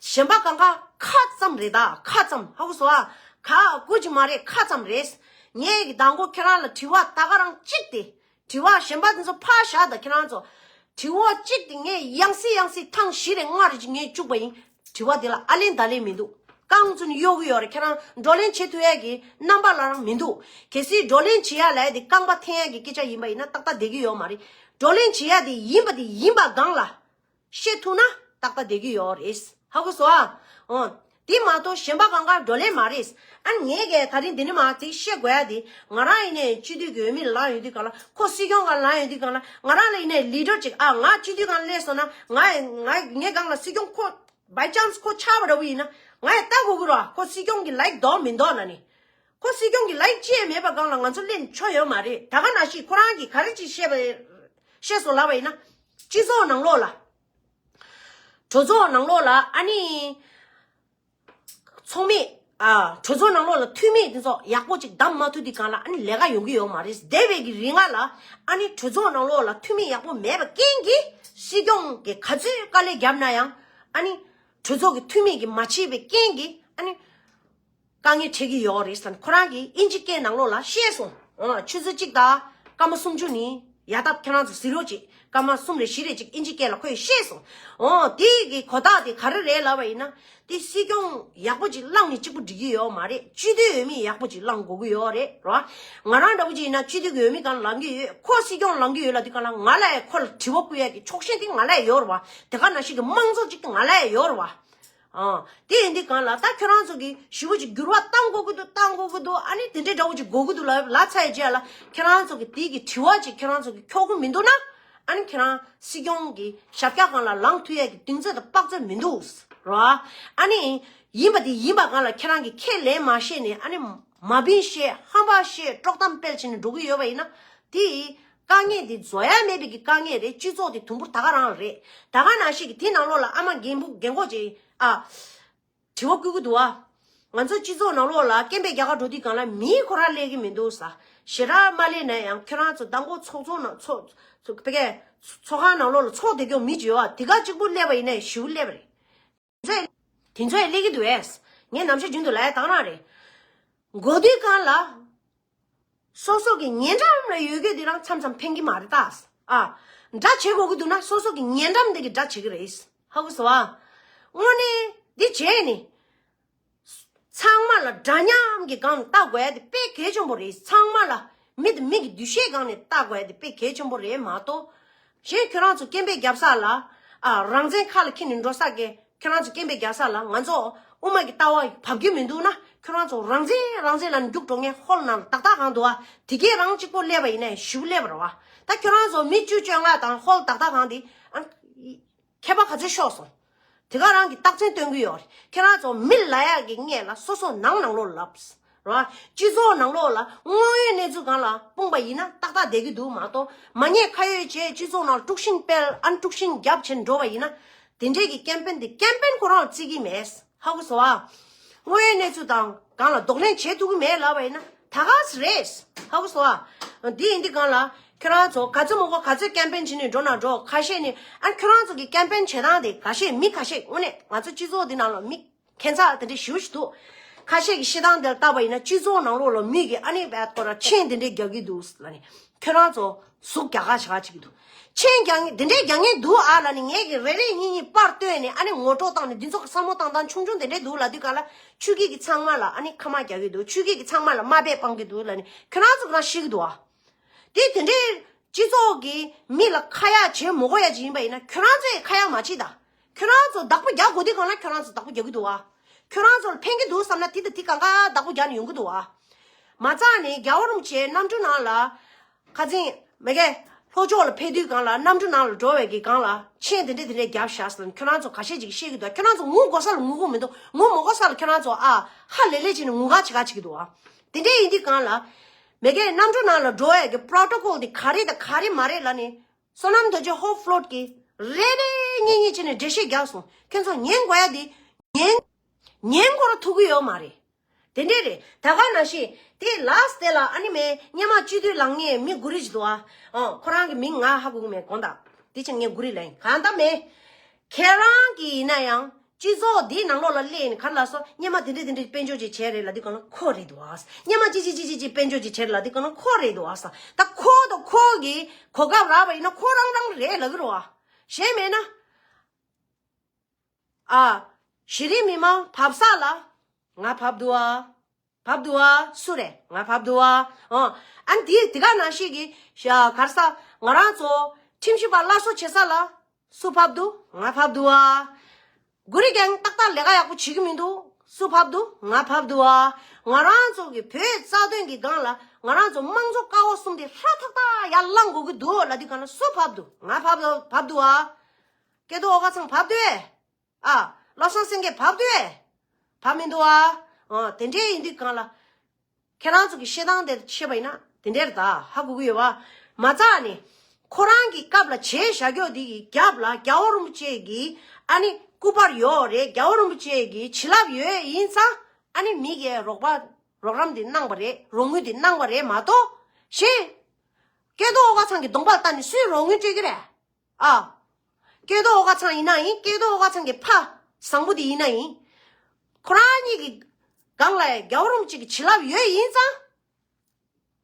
གཞན་པ་གང་ག་ཁ་ཙམ་རེད་ད། ཁ་ཙམ། ཧ་གོ་སོང་ཨ། ག་དགོས་ཀྱི་མ་རེད། ཁ་ཙམ་རེད། ངས་གི་མདང་དགོང་ཁྱེད་རང་ལ་དྲི་བ་ད་ག་རང་གཅིག་དེ། དྲི་བ་གཞན་པ་དེ་ཚོ་ཕར་བཞག་ད་ཁྱེད་རང་ཚོ། དྲི་བ་གཅིག་དེ་ངས་ཡང་སེ་ཡང་སེ་ཐེངས་བཞི་རེ་ལྔ་རེ་ཅིག་ངས་བཅུག་པ་ཡིན། དྲི་བ་དེ་ལ་ཨ་ལན་ད་ལན་མི་འདུག་རྐང་བཙུགས་ནས་གཡོག་གི་ཡོད་རེད། ཁྱེད་རང་བགྲོ་གླེང་བྱེད་ཐུབ་ཡས་ཀྱི་རྣམ་པ་ལ་རང་མི་འདུག་གལ་སྲིད་བགྲོ་གླེང་བྱེད་ཡ་ལབ་ཡ་དེ་རྐང་པ་འཐེན་ཡ་གི་སྐད་ཆ་ཡིན་པ་ཡིན་ན་ཏག་ཏག་བསྡད་ཀྱི་ཡོད་མ་རེད། བགྲོ་གླེང་བྱེད་ཡ་དེ་ཡིན་པ་དེ་ཡིན་པ་སྒང་ལ། བཤད་ཐུབ་ན་ཏག་ཏག་བསྡད་ཀྱི་ཡོད་རེད། ཧ་གོ་སོང་ཨ། འོ། དེ་མ་གཏོགས་གཞན་པ་གང་ག་བགྲོ་གླེང་མ་རེད། ཨ་ངས་གས་ད་རིང་འདི་ནས་མར་ཅིག་བཤད་དགོས་ཡ་དེ། ང་རང་ཡིན་ནའི་སྤྱི་འཐུས་ཀྱི་འོས་མི་ལངས་ཡོང་དུས་སྒང་ལ། ཁོ་སྲིད་སྐྱོང་སྒང་ལངས་ཡོང་དུས་སྒང་ལ། ང་རང་ལ་ཡིན་ནའི་ལི་ཌར་ཅིག་ཨ་ང་སྤྱི་འཐུས་སྒང་སླེབས་སོང་ན། ང་ང་ངའི་སྒང་ལ་སྲིད་སྐྱོང་ཁོ་by chance ཁོ་ཆགས་པ་འདྲ་བོ་ཡིན་ན། ང་ཡང་ལྟ་དགོས་ཀྱི་རེད་བ། ཁོ་སྲིད་སྐྱོང་གི་ལའེག་འདུག་མི་འདུག་ལབ་ནས། ཁོ་སྲིད་སྐྱོང་གི་ལའེག་ཅི་ཡང་མེད་པ་སྒང་ལ་ང་ཚོ་སླེབས་ཆོག་ཡོད་མ་རེད། ད་ག་ནང་བཞིན་ཁོ་རང་གིས་ག་རེ་ཅིག་བཤད་པ་བཤད་སོང་ལབ་པ་ཡིན་ན། སྤྱི་ཚོགས་ནང་ལོགས་ལ། གྲོས་ཚོགས་ནང་ལོགས་ལ་ཨ་ནི། ཚོགས་མི། ཨ། གྲོས་ཚོགས་ནང་ལོགས་ལ་འཐུས་མི་དེ་ཚོ་ཡག་པོ་ཅིག་བདམས་མ་ཐུབ་དུས་སྒང་ལ་ཨ་ནི་ལས་ཀ་ཡོང་གི་ཡོད་མ་རེད། འདས་པའི་གི་རིང་ལ་ཨ་ནི་གྲོས་ཚོགས་ནང་ལོགས་ལ་འཐུས་མི་ཡག་པོ་མེད་པའི་རྐྱེན་གྱིས་སྲིད་སྐྱོང་གིས་ག་ཚོད་དཀའ་ལས་བརྒྱབ་ན་ཡང་། ཨ་ནི་གྲོས་ཚོགས་ཀྱི་འཐུས་མི་གིས་མ་བྱས་པའི་རྐྱེན་གྱིས་ཨ་ནི། དཀའ་ངལ་འཕྲད་ཀྱི་ཡོད་རེད་ཟེར་ནས་ཁོ་རང་གིས་དབྱིན་ཇི་སྐད་ནང་ལོགས་ལ་བཤད་སོང་། ཨ། ཆུ་ཚོད་གཅིག་དང་སྐར་མ་སུམ་ཅུ་ནས་ ཡ་ད་ཁྱེད་རང་ཚོ་གཟིགས་རོགས་གྱིས། སྐར་མ་གསུམ་རེ་བཞི་རེ་ཅིག་ཨིན་ཇི་སྐད་ལ་ཁོས་བཤད་སོང་། འོ་དེ་གི་གོ་རྟགས་དེ་ག་རེ་རེད་ལབ་པ་ཡིན་ན། དེ་སྲིད་སྐྱོང་ཡག་པོ་ཅིག་བླངས་ནས་གཅིག་པུ་འགྲིག་གི་ཡོད་མ་རེད། སྤྱི་འཐུས་འོས་མི་ཡག་པོ་ཅིག་བླངས་དགོས་ཀྱི་ཡོད་རེད་ར། ང་རང་འདྲ་བོ་ཅིག་ཡིན་ན་སྤྱི་འཐུས་ཀྱི་འོས་མི་སྒང་ལ་ལངས་ཀྱི་ཡོད། ཁོ་སྲིད་སྐྱོང་ལངས་ཀྱི་ཡོད་ལབ་དུས་སྒང་ལ་ང་ལ་ཡང་ཁོ་ལ་དྲི་བ་བསྐུལ་ཡ་གི་ཕྱོགས་ཞེན་དེ་ང་ལ་ཡང་ཡོད་རེད་བ། དེ་ག་ནང་བཞིན་གྱི་དམངས་གཙོ་ཅིག་ང་ལ་ཡང་ཡོད་རེད་བ། ཨ། དེ་ཡིན་དུས་སྒང་ལ་ད་ཁྱོད་རང་ཚོ་གིས་ཞེ་པོ་ཅིག་འགྱུར་བ་གཏང་དགོས་ཀྱི་འདུག་གཏང་དགོས་ཀྱི་འདུག་ཨ་ནི་དེ་འདྲའི་འདྲ་བོ་ཅིག་དགོས་ཀྱི་འདུག་ལབ་ལབ་ཚར་བའི་རྗེས་ལ་ཁྱེད་རང་ཚོ་གིས་དེ་གི་དྲི་བ་ཅིག་ཁྱེད་རང་ཚོ་གིས་འཁྱོག་གི་མི་འདུག་ན། ཨ་ནི་ཁྱེད་རང་སྲིད་སྐྱོང་གི་ཞབས་བཀྱག་སྒང་ལ་ལངས་ཐུབ་ཡས་ཀྱི་གདེང་ཚོད་དང་དཔག་ཚོད་མི་འདུག་ར། ཨ་ནི་ཡིན་པ་དེ་ཡིན་པ་སྒང་ལ་ཁྱེད་རང་གིས་ཁས་ལེན་མ་ཤེས་ནས། ཨ་ནི་མ་བིན་བཤད། ཧམ་པ་བཤད། དཀྲོག་གཏམ་སྤེལ་བྱས་ནས་འགྲོ་གི་ཡོད་པ་ཡིན་ན། དེ་དཀའ་ངལ་དེ་བཟོ་ཡ་མེད་པའི་གི་དཀའ་ངལ་རེད། སྤྱི་ཚོགས་དེ་དུམ་བུར་ད་ག་རང་རེད། ད་ག་ནང་བཞིན་གི་དེ་ནང་ལོགས་ལ་ཨ་མ་རྒན་པོ་རྒན་གོག་ཅིག་ཨ། དྲི་བ་བསྐུལ་གི་འདུག་ཨ། ང་ཚོ་སྤྱི་ཚོགས་ནང་ལོགས་ལ་སྐད་འབོད་རྒྱག་ག་འགྲོ་དུས་སྒང་ལ་མི་ཁོ་རང་སླེབས་ཀྱི་མི་འདུག་ས། ཞེ་དྲག་མ་སླེབས་ན་ཡང་ཁྱོད་རང་ཚོ་མདང་དགོང་ཚོགས་ཚོགས་ནང་ཚོགས་ཚོགས་ཕ་གི་ཚོགས་ཁང་ནང་ལོགས་ལ་ཚོགས་བསྡད་ཀྱོག་མི་ཅིག་ཡོད་ཨ། དེ་ག་གཅིག་པུ་སླེབས་པ་ཡིན་ན་ཞེ་པོ་སླེབས་པ་རེད། དེ་ཚོ་དེ་ཚོ་ཡང་སླེབས་ཀྱི་འདུག་ཨེ། ངས་ནམ་ཞག་རྒྱུན་དུ་ལབ་ཡ་དེ་རང་རེད། འགོ་དུས་སྒང་ལ། སོ་སོ་གི་ཉེ་འགྲམ་ལ་ཡོད་རྒྱུ་དེ་རང་མཚམས་མཚམས་ཕན་གྱི་མ་རེད་ད། ཨ། དགྲ་བྱེད་དགོས་ཀྱི་འདུག་ན་སོ་སོ་གི་ཉེ་འགྲམ་དེ་གི་དགྲ་བྱེད་ཀྱི་རེད། ཧ་གོ་སོང་ཨ། དངོས་གནས་འདི་བྱས་ནས། ཚང་མ་ལ་འདྲ་མཉམ་གྱི་སྒང་ནས་ལྟ་དགོས་ཡ་དེ་དཔེ་གལ་ཆེན་པོ་རེད། ཚང་མ་ལ་མི་དང་མི་གི་འདུ་ཤེས་སྒང་ནས་ལྟ་དགོས་ཡ་དེ་དཔེ་གལ་ཆེན་པོ་རེད་མ་གཏོགས། གཞན་ཁྱོད་རང་ཚོ་སྐད་འབོད་རྒྱབ་ས་ལ། ཨ། རང་བཙན་ཁ་ལ་འཁྱེར་ནས་འགྲོ་ས་གི་ཁྱོད་རང་ཚོ་སྐད་འབོད་རྒྱབ་ས་ལ་ང་ཚོ་དབུ་མ་གི་ལྟ་བ་བབ་ཀྱི་མི་འདུག་ན། ཁྱོད་རང་ཚོ་རང་བཙན་རང་བཙན་ལབ་ནས་རྒྱུགས་འགྲོ་མཁན་ཧོལ་ནང་ལ་ཏག་ཏག་གང་འདུག་ཨ། དེ་གས་རང་གཅིག་པོ་སླེབས་པ་ཡིན་ན་ཞེ་པོ་སླེབས་པ་རེད་བ། ད་ཁྱོད་རང་ཚོ་མི་བཅུ་བཅོ་ལྔ་དང་ཧོལ་ཏག་ཏག་གང་དེ། ཨ། ཁྱད་པར་ག་ཚོད་ཤོར་སོང་། དེ་ག་རང་གི་རྟགས་མཚན་སྟོན་གྱི་ཡོད་རེད། ཁྱེད་རང་ཚོ་མི་ལབ་ཡག་གི་སྔས་ལ་སོ་སོ་ནང་ནང་ལོགས་ལབ། ར། སྤྱི་ཚོགས་ནང་ལོགས་ལ་དངོས་ཡོད་གནས་ཚུལ་སྒང་ལ་སྤུངས་པ་ཡིན་ན་ཏག་ཏག་བསྡད་ཀྱི་འདུག་མ་གཏོགས། མ་ཉེས་ཁ་གཡོགས་བྱས་སྤྱི་ཚོགས་ནང་ལ་དཀྲུག་ཤིང་སྤེལ། ཨ། དཀྲུག་ཤིང་རྒྱབ་བྱས་འགྲོ་བ་ཡིན་ན། དེ་འདྲས་ཀྱི་ཀེམ་པེན་དེ་ཀེམ་པེན་ཁོ་རང་ལ་བརྩི་གི་མེད། ཧ་གོ་སོང་ཨ། དངོས་ཡོད་གནས་ཚུལ་དང་སྒང་ལ་གདོང་ལེན་བྱེད་ཐུབ་ཀྱི་མེད་ལབ་པ་ཡིན་ན་ད་ག་སེ་རེད། ཧ་གོ་སོང་ཨ། འདི་ཡིན་དུས་སྒང་ལ་ཁྱོད་རང་ཚོ་ག་ཚོད་མང་པོ་ག་ཚོད་ཀེམ་པེན་བྱེད་ནས་འགྲོ་ན་འགྲོ། ཁ་ཤས་ནི། ཨ། ཁྱོད་རང་ཚོ་གི་ཀེམ་པེན་བྱེད་སྟངས་དེ་ཁ་ཤས་མི་ཁ་ཤས། དངོས་གནས་ང་ཚོ་སྤྱི་ཚོགས་འདི་ནང་ལ་མི་ཁྱད་མཚར་དེ་འདྲ་ཞེ་པོ་ཞིག་འདུག་ཁ་ཤས་ཀྱི་བཤད་སྟངས་དེ་ལ་བལྟས་པ་ཡིན་ན་སྤྱི་ཚོགས་ནང་ལོགས་ལ་མི་གིས་ཨ་ནི་བད་ཁོ་ར་མཆན་དེ་འདྲས་རྒྱག་གི་འདུག་ལབ་ནས་ཁྱོད་རང་ཚོ་ཟུག་རྒྱག་ག་བྱེད་ག་བྱེད་ཀྱི་འདུག་མཆན་རྒྱག་མཁན་དེ་འདྲས་རྒྱག་མཁན་འདུག་ཨ་ལབ་ནས་ངས་ཀྱིས་རེ་རེ་གཉིས་གཉིས་པར་བཏོན་ནས་ཨ་ནི་ངོ་སྤྲོད་བཏང་ནས་འདི་ཚོ་གི་བསམ་བློ་བཏང་སྟངས་ཆུང་ཆུང་དེ་འདྲས་འདུག་ལབ་དུས་སྒང་ལ་ཆོས་སྐྱིད་ཀྱིས་ཚང་མ་ལ་ཨ་ནི་ཁ་མ་རྒྱག་གི་འདུག་ཆོས་སྐྱིད་ཀྱིས་ཚང་མ་ལ་དམའ་འབེབས་སྤང་གི་འདུག་ལབ་ནས་ཁྱོད་རང་ཚོ་གི་རང་ཤི་གི་འདུག་ཨ། དེ་དེ་འདྲའི་སྤྱི་ཚོགས་ཀྱི་མི་ལ་ཁ་ཡ་བྱེད་མི་དགོས་ཡ་ཅིག་ཡིན་པ་ཡིན་ན་ཁྱོད་རང་ཚོས་ཁ་ཡ་མ་བྱེད་ད། ཁྱོད་རང་ཚོ་བདག་པོ་རྒྱག་དགོས་དུས་སྒང་ལ་ཁྱོད་རང་ཚོ་བདག་པོ་རྒྱག་གི་འདུག་བ། ཁྱོད་རང་ཚོ་ལ་ཕན་གྱི་འདུག་བསམ་ན་དེ་དང་དེ་གང་ག་བདག་པོ་རྒྱག་ནས་ཡོང་གི་འདུག་བ། མ་རྩ་ནས་རྒྱལ་བ་རིན་པོ་ཆེ་གནམ་གྲུ་ནང་ལ། ཁ་སང་མ་གི་ལྷོ་ཕྱོགས་ལ་ཕེབས་དུས་སྒང་ལ་གནམ་གྲུ་ནང་ལ་འགྲོ་བའི་གི་སྒང་ལ་མཆན་དེ་འདྲས་དེ་འདྲས་རྒྱབ་བཞག་ཟེར་ནས་ཁྱོད་རང་ཚོ་ཁ་ཤས་ཅིག་བཤད་ཀྱི་འདུག་ཁྱོད་རང་ཚོ་ངུ་དགོས་ས་ལ་ངུ་དགོས་མི་འདུག་ངུ་མ་དགོས་ས་ལ་ཁྱོད་རང་ཚོ་ཨ་ཧ་ལས་ལས་བྱས་ནས་ངུ་ག་བྱེད་ག་བྱེད་ཀྱི་འདུག་བ། དེ་འདྲས་ཡིན་དུས་སྒང་ལ། མ་གི་གནམ་གྲུ་ནང་ལ་འགྲོ་བའི་གི་པྲོ་ཊོ་ཀོལ་དེ་ག་རེ་དང་ག་རེ་མ་རེད་ལབ་ནས། བསོད་ནམས་རྡོ་རྗེ་ཧོབ་ཕློཊ་གིས་རེ་རེ་གཉིས་གཉིས་བྱས་ནས་འགྲེལ་བཤད་རྒྱག་སོང་། ཁྱོད་ཚོ་ཉན་དགོས་ཡ་དེ་ཉན། ཉན་དགོས་ར་ཐུག་གི་ཡོད་མ་རེད། དེ་འདྲས་རེད། ད་ག་ནང་བཞིན་དེ་ལ་སྟེ་ལ་ཨ་ནི་མེ་སྔོན་མ་སྤྱི་འཐུས་ལངས་མཁན་མི་དགུ་རེ་ཅིག་འདུག་ཨ། ཨོ་ཁོ་རང་གི་མིང་ང་ཧ་གོ་གི་མེད་དགོངས་དག་དེ་ཕྱིར་ངས་དགུ་རེ་ལབ་ཡིན། གང་ལྟར་མེ། ཁྱེད་རང་གི་ཡིན་ན་ཡང་། སྤྱི་ཚོགས་འདིའི་ནང་ལོགས་ལ་སླེབས་ནས་ག་རེ་ལབ་སོང་། སྔོན་མ་དེ་འདྲས་དེ་འདྲས་དཔལ་འབྱོར་ཅིག་བྱས་རེད་ལབ་དུས་སྒང་ལ་ཁོ་རེད་འདུག་ཨ། སྔོན་མ་ཅི་ཅི་ཅི་ཅི་ཅི་དཔལ་འབྱོར་ཅིག་བྱས་རེད་ལབ་དུས་སྒང་ལ་ཁོ་རེད་འདུག་ཨ། ད་ཁོ་དང་ཁོ་གི་གོ་སྐབས་རག་པ་ཡིན་ན་ཁོ་རང་རང་རེད་ལབ་ཀྱི་རེད་བ། གཞན་མེད་ན། ཨ། གཞི་རིམ་མི་མང་བབས་ས་ལ་ང་བབས་འདུག་ཨ། བབས་འདུག་ཨ། སུ་རེད། ང་བབས་འདུག་ཨ། ཨོ། ཨ་ནི་དེ་དེ་ག་ནང་བཞིན་གྱི་ཤ་ག་རེ་ཟ། ང་རང་ཚོ་ཁྲིམས་ཞིབ་པ་སླར་གསོ་བྱེད་ས་ལ་སུ་བབས་འདུག་ང་བབས་འདུག་ཨ། གུ་རི་རྒན་ཏག་ཏག་ལས་ཀ་ཡག་པོ་བྱེད་ཀྱི་མི་འདུག་སུ་བབས་འདུག་ང་བབས་འདུག་ཨ། ང་རང་ཚོ་གི་བོད་རྩ་དོན་གྱི་སྒང་ལ་ང་རང་ཚོ་དམངས་གཙོ་ཀ་བ་གསུམ་དེ་ཧྲ་ཐག་ཐག་ཡར་ལངས་དགོས་ཀྱི་འདུག་ལབ་དུས་སྒང་ལ་སུ་བབས་འདུག་ང་བབས་བབས་འདུག་ཨ། སྐལ་རྡོར་ཨོ་དཀར་ཚང་བབས་འདུག་ཨ། བློ་བཟང་སེང་གེ་བབས་འདུག་ཨེ། བབས་མི་འདུག་ཨ། ཨ། དེ་འདྲའི་ཡིན་དུས་སྒང་ལ། ཁྱེད་རང་ཚོ་གི་བཤད་སྟངས་དེ་བཤད་པ་ཡིན་ན་དེ་འདྲའི་རེད་ད། ཧ་གོ་གི་ཡོད་པ། མ་རྩ་ནས་ཁོ་རང་གི་སྐབས་ལ་བྱས་བཞག་རྒྱུ་དེ་གི་རྒྱབ་ལ་རྒྱལ་བ་རིན་པོ་ཆེ་གི་ཨ་ནི་སྐུ་པར་ཡོད་རེད། རྒྱལ་བ་རིན་པོ་ཆེ་གི་བྱིན་རླབས་ཡོད་ཡིན་ཙང་ཨ་ནི་མི་གིས་རོགས་པ་རོགས་རམ་དེ་གནང་པ་རེད། རོགས་དངུལ་དེ་གནང་པ་རེད་མ་གཏོགས། གཞན། སྐལ་རྡོར་ཨོ་དཀར་ཚང་གི་གདོང་པ་ལ་ལྟ་ནས་སུས་རོགས་དངུལ་སྤྲོད་ཀྱི་རེད། ཨ། སྐལ་རྡོར་ཨོ་དཀར་ཚང་ཡིན་ན་ཡིན། སྐལ་རྡོར་ཨོ་དཀར་ཚང་གི་ཕ་བཟང་པོ་དེ་ཡིན་ན་ཡིན། ཁོ་རང་གཉིས་ཀྱི་སྒང་ལ་རྒྱལ་བ་རིན་པོ་ཆེ་གི་བྱིན་རླབས་ཡོད་ཡིན་ཙང་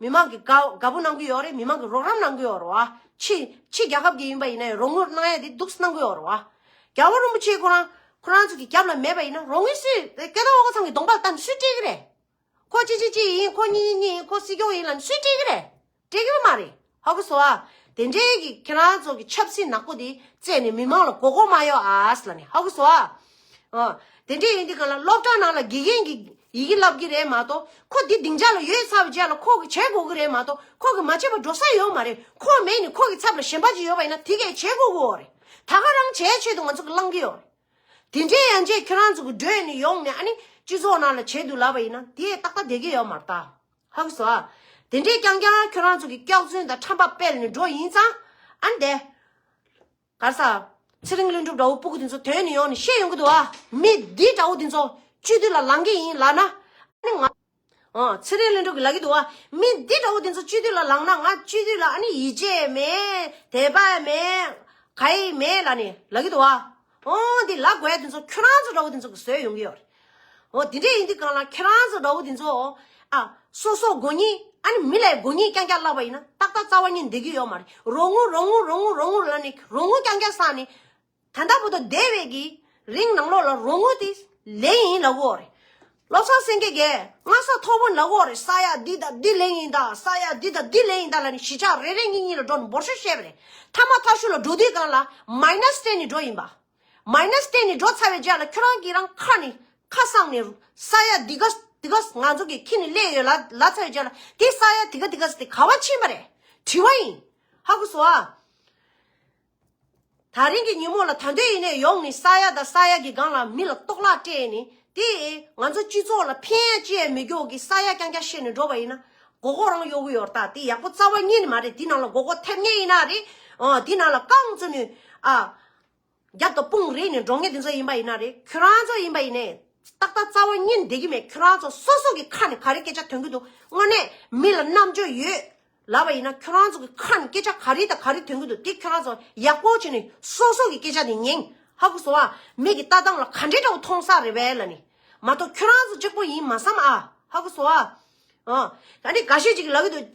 མི་མང་གི་དགའ་དགའ་པོ་གནང་གི་ཡོད་རེད། མི་མང་གི་རོགས་རམ་གནང་གི་ཡོད་རེད་བ། ཕྱི་ཕྱི་རྒྱལ་ཁབ་ཀྱི་ཡིན་པ་ཡིན་ན་ཡང་རོགས་དངུལ་གནང་ཡ་དེ་འདུག་གནང་གི་ཡོད་རེད་བ། རྒྱལ་བ་རིན་པོ་ཆེ་ཁོ་རང་ཁོ་རང་ཚོ་གི་རྒྱབ་ལ་མེད་པ་ཡིན་ན་རོགས་དངུལ་སུས་སྐལ་བཟང་སྤོ་བོ་ཚང་གི་གདོང་པ་ལ་བལྟས་ནས་སུས་སྤྲད་གི་རེད། ཁོ་གཅིག་གཅིག་གཅིག་ཡིན། ཁོ་གཉིས་གཉིས་གཉིས་ཡིན། ཁོ་སྲིད་སྐྱོང་ཡིན་ལབ་ནས་སུས་སྤྲད་གི་རེད། སྤྲད་གི་མ་རེད། ཧ་གོ་སོང་ཨ། དེ་འདྲའི་གི་ཁྱེད་རང་ཚོ་གི་ཆབ་སྲིད་ནག་པོ་དེ་བཙལ་ནས་མི་མང་ལ་མགོ་སྐོར་མ་གཡོག་ཨ་ཟེར་ལབ་ནས། ཧ་གོ་སོང་ཨ། ཨ། དེ་འདྲའི་ཡིན་དུས་གང་ལ་སློབ་གྲྭ་ནང་ལ་དགེ་རྒན་གྱི་ཡི་གེ་བསླབ་གི་རེད་མ་གཏོགས། ཁོ་འདི་སྡིངས་ཆ་ལ་ཡོད་ཚར་བའི་རྗེས་ལ་ཁོ་གི་བྱེད་དགོས་ཀྱི་རེད་མ་གཏོགས། ཁོ་གི་མ་བྱེད་པ་འགྲོ་ས་ཡོད་མ་རེད། ཁོ་མེད་ནས་ཁོ་གི་ཚབ་ལ་གཞན་པ་ཅིག་ཡོད་པ་ཡིན་ན་དེ་གས་བྱེད་དགོས་ཀྱི་ཡོད་རེད། ད་ག་རང་བྱེད་ཆེད་དུ་ང་ཚོ་གི་བླང་གི་ཡོད་རེད། དེ་འདྲའི་ཡན་ཆད་ཁྱོད་རང་ཚོ་གི་འགྲོས་ནས་ཡོང་ནས་ཨ་ནི་སྤྱི་ཚོགས་ནང་ལ་བྱེད་འདུག་ལབ་པ་ཡིན་ན་དེ་ཏག་ཏག་བསྡད་ཀྱི་ཡོད་མ་རེད་ད། ཧ་གོ་སོང་ཨ། དེ་འདྲའི་རྐྱང་རྐྱང་ཁྱོད་རང་ཚོ་གི་སྐྱག་རྫུན་དང་ཁྲམ་པ་སྤེལ་ནས་འགྲོ་ཡིན་ཙང་། ཨ་ནི་དེ། ག་རེ་ཟ། ཚེ་རིང་ལྷུན་གྲུབ་འདྲ་བོ་སྤུ་གུ་དེ་ཚོ་དོན་ནས་ཡོང་ནས་བཤད་ཡོང་གི་འདུག་ཨ། མི་འདི་འདྲ་བོ་དེ་ཚོ་སྤྱི་འཐུས་ལ་ལངས་ཀྱི་ཡིན་ལབ་ན། ཨ་ནི་ང་། ཨ། ཚེ་རིང་ལྷུན་གྲུབ་ཀྱིས་ལབ་ཀྱི་འདུག་ཨ། མི་འདི་འདྲ་བོ་དེ་ཚོ་སྤྱི་འཐུས་ལ་ལངས་ན་ང་སྤྱི་འཐུས་ལ་ཨ་ནི་ཡིད་ཆེས་མེད། དད་པ་མེད། ག་ཡེ་མེད་ལབ་ནས་ལབ་ཀྱི་འདུག་ཨ། ཨོ་འདི་ལབ་དགོས་ཡ་དེ་ཚོ་ཁྱོད་རང་ཚོ་འདྲ་བོ་དེ་ཚོ་གིས་བཟོས་ཡོང་གི་ཡོད་རེད། འོ་དེ་འདྲས་ཡིན་དུས་གང་ལ་ཁྱེད་རང་ཚོ་འདྲ་བོ་དེ་ཚོ། ཨ། སོ་སོ་མགོ་རྙིང་ཨ་ནི་མི་ལ་མགོ་རྙིང་རྐྱང་རྐྱང་བརླགས་པ་ཡིན་ན་ཏག་ཏག་རྩ་བ་ཉིད་བསྡད་ཀྱི་ཡོད་མ་རེད། རོགས་དངུལ་རོགས་དངུལ་རོགས་དངུལ་རོགས་དངུལ་ལབ་ནས་རོགས་དངུལ་རྐྱང་རྐྱང་བསགས་ནས། ད་ལྟ་བར་དུ་འདས་པའི་གི་རིང་ནང་ལོགས་ལ་རོགས་དངུལ་དེ་ལེན་ཡིན་ལབ་ཀྱི་ཡོད་རེད། བློ་བཟང་སེང་གེ་གིས་སྔ་ས་ཐོག་པོ་ལབ་ཀྱི་ཡོད་རེད། ས་ཡ་འདི་དང་འདི་ལེན་ཡིན་ད། ས་ཡ་འདི་དང་འདི་ལེན་ཡིན་ད་ལབ་ནས་གཞིས་ཆགས་རེ་རེ་གཉིས་གཉིས་ལ་འགྲོ་ནས་འབོར་ཤོག་བཤད་པ་རེད། མཐའ་མ་མཐའ་གཞུག་ལ་འགྲོ་དུས་གང་ལ་མའི་ནས་སྤྲད་ནས་འགྲོ་ཡིན་པ། མའི་ནས་སྤྲད་ནས་འགྲོ་ཚར་བའི་རྗེས་ལ་ཁྱོད་རང་གིས་རང་ཁ་ནས་ཁ་གསང་ནས་ས་ཡ་འདི་ག་འདི་ག་ང་ཚོ་གིས་ཁྱེར་ནས་སླེབས་ཡོད་ལབ་ལབ་ཚར་བའི་རྗེས་ལ་དེ་ས་ཡ་དེ་ག་དེ་ག་ཟེར་ཏེ་ག་པར་ཕྱིན་པ་རེད། དྲི་བ་ཡིན། ཧ་གོ་སོང་ཨ། ད་རིང་གི་ཉིན་མོ་ལ་ད་འདོད་ཡིན་ནས་ཡོང་ནས་ས་ཡ་དང་ས་ཡ་གི་སྒང་ལ་མི་ལ་གཏོར་བརླག་སྤྲད་ནས་དེ་ང་ཚོ་སྤྱི་ཚོགས་ལ་ཕན་ཅི་ཡང་མི་འགྱོ་གི་ས་ཡ་རྐྱང་རྐྱང་བཤད་ནས་འགྲོ་བ་ཡིན་ན་མགོ་སྐོར་རང་གཡོག་གི་ཡོད་རེད། ད་དེ་ཡག་པོ་རྩ་བ་ཉིད་ནས་མ་རེད། དེ་ནང་ལ་མགོ་སྐོར་ཐེབས་མཁན་ཡིན་ན་རེད། ཨ། དེ་ནང་ལ་རྐང་བཙུགས་ནས་ཨ། རྒྱབ་དང་དཔུང་རེག་ནས་འགྲོ་མཁན་དེ་ཚོ་ཡིན་པ་ཡིན་ན་རེད། ཁྱོད་རང་ཚོ་ཡིན་པ་ཡིན་ནའི་ཏག་ཏག་རྩ་བ་ཉིད་བསྡད་ཀྱི་མེད། ཁྱོད་རང་ཚོ་སོ་སོ་གི་ཁ་ནས་ག་རེ་སྐད་ཆ་ཐོན་གྱི་འདུག་དངོས་གནས་མི་ལ་རྣམ་དཔྱོད་ཡོད་ལབ་པ་ཡིན་ན་ཁྱོད་རང་ཚོ་གི་ཁ་ནས་སྐད་ཆ་ག་རེ་དང་ག་རེ་ཐོན་གྱི་འདུག་དེ་ཁྱོད་རང་ཚོ་ཡག་པོ་བྱས་ནས་སོ་སོ་གི་སྐད་ཆ་དེ་ཉན། ཧ་གོ་སོང་ཨ། མི་གི་ལྟ་སྟངས་ལ་ག་འདྲའི་འདྲ་བོ་མཐོང་ས་རེད་པས་ལབ་ནས། མ་གཏོགས་ཁྱོད་རང་ཚོ་གཅིག་པོ་ཡིན་མ་བསམ་ཨ། ཧ་གོ་སོང་ཨ། ཨ། ད་ནི་འགའ་ཤས་ཅིག་ལབ་ཀྱི་འདུག་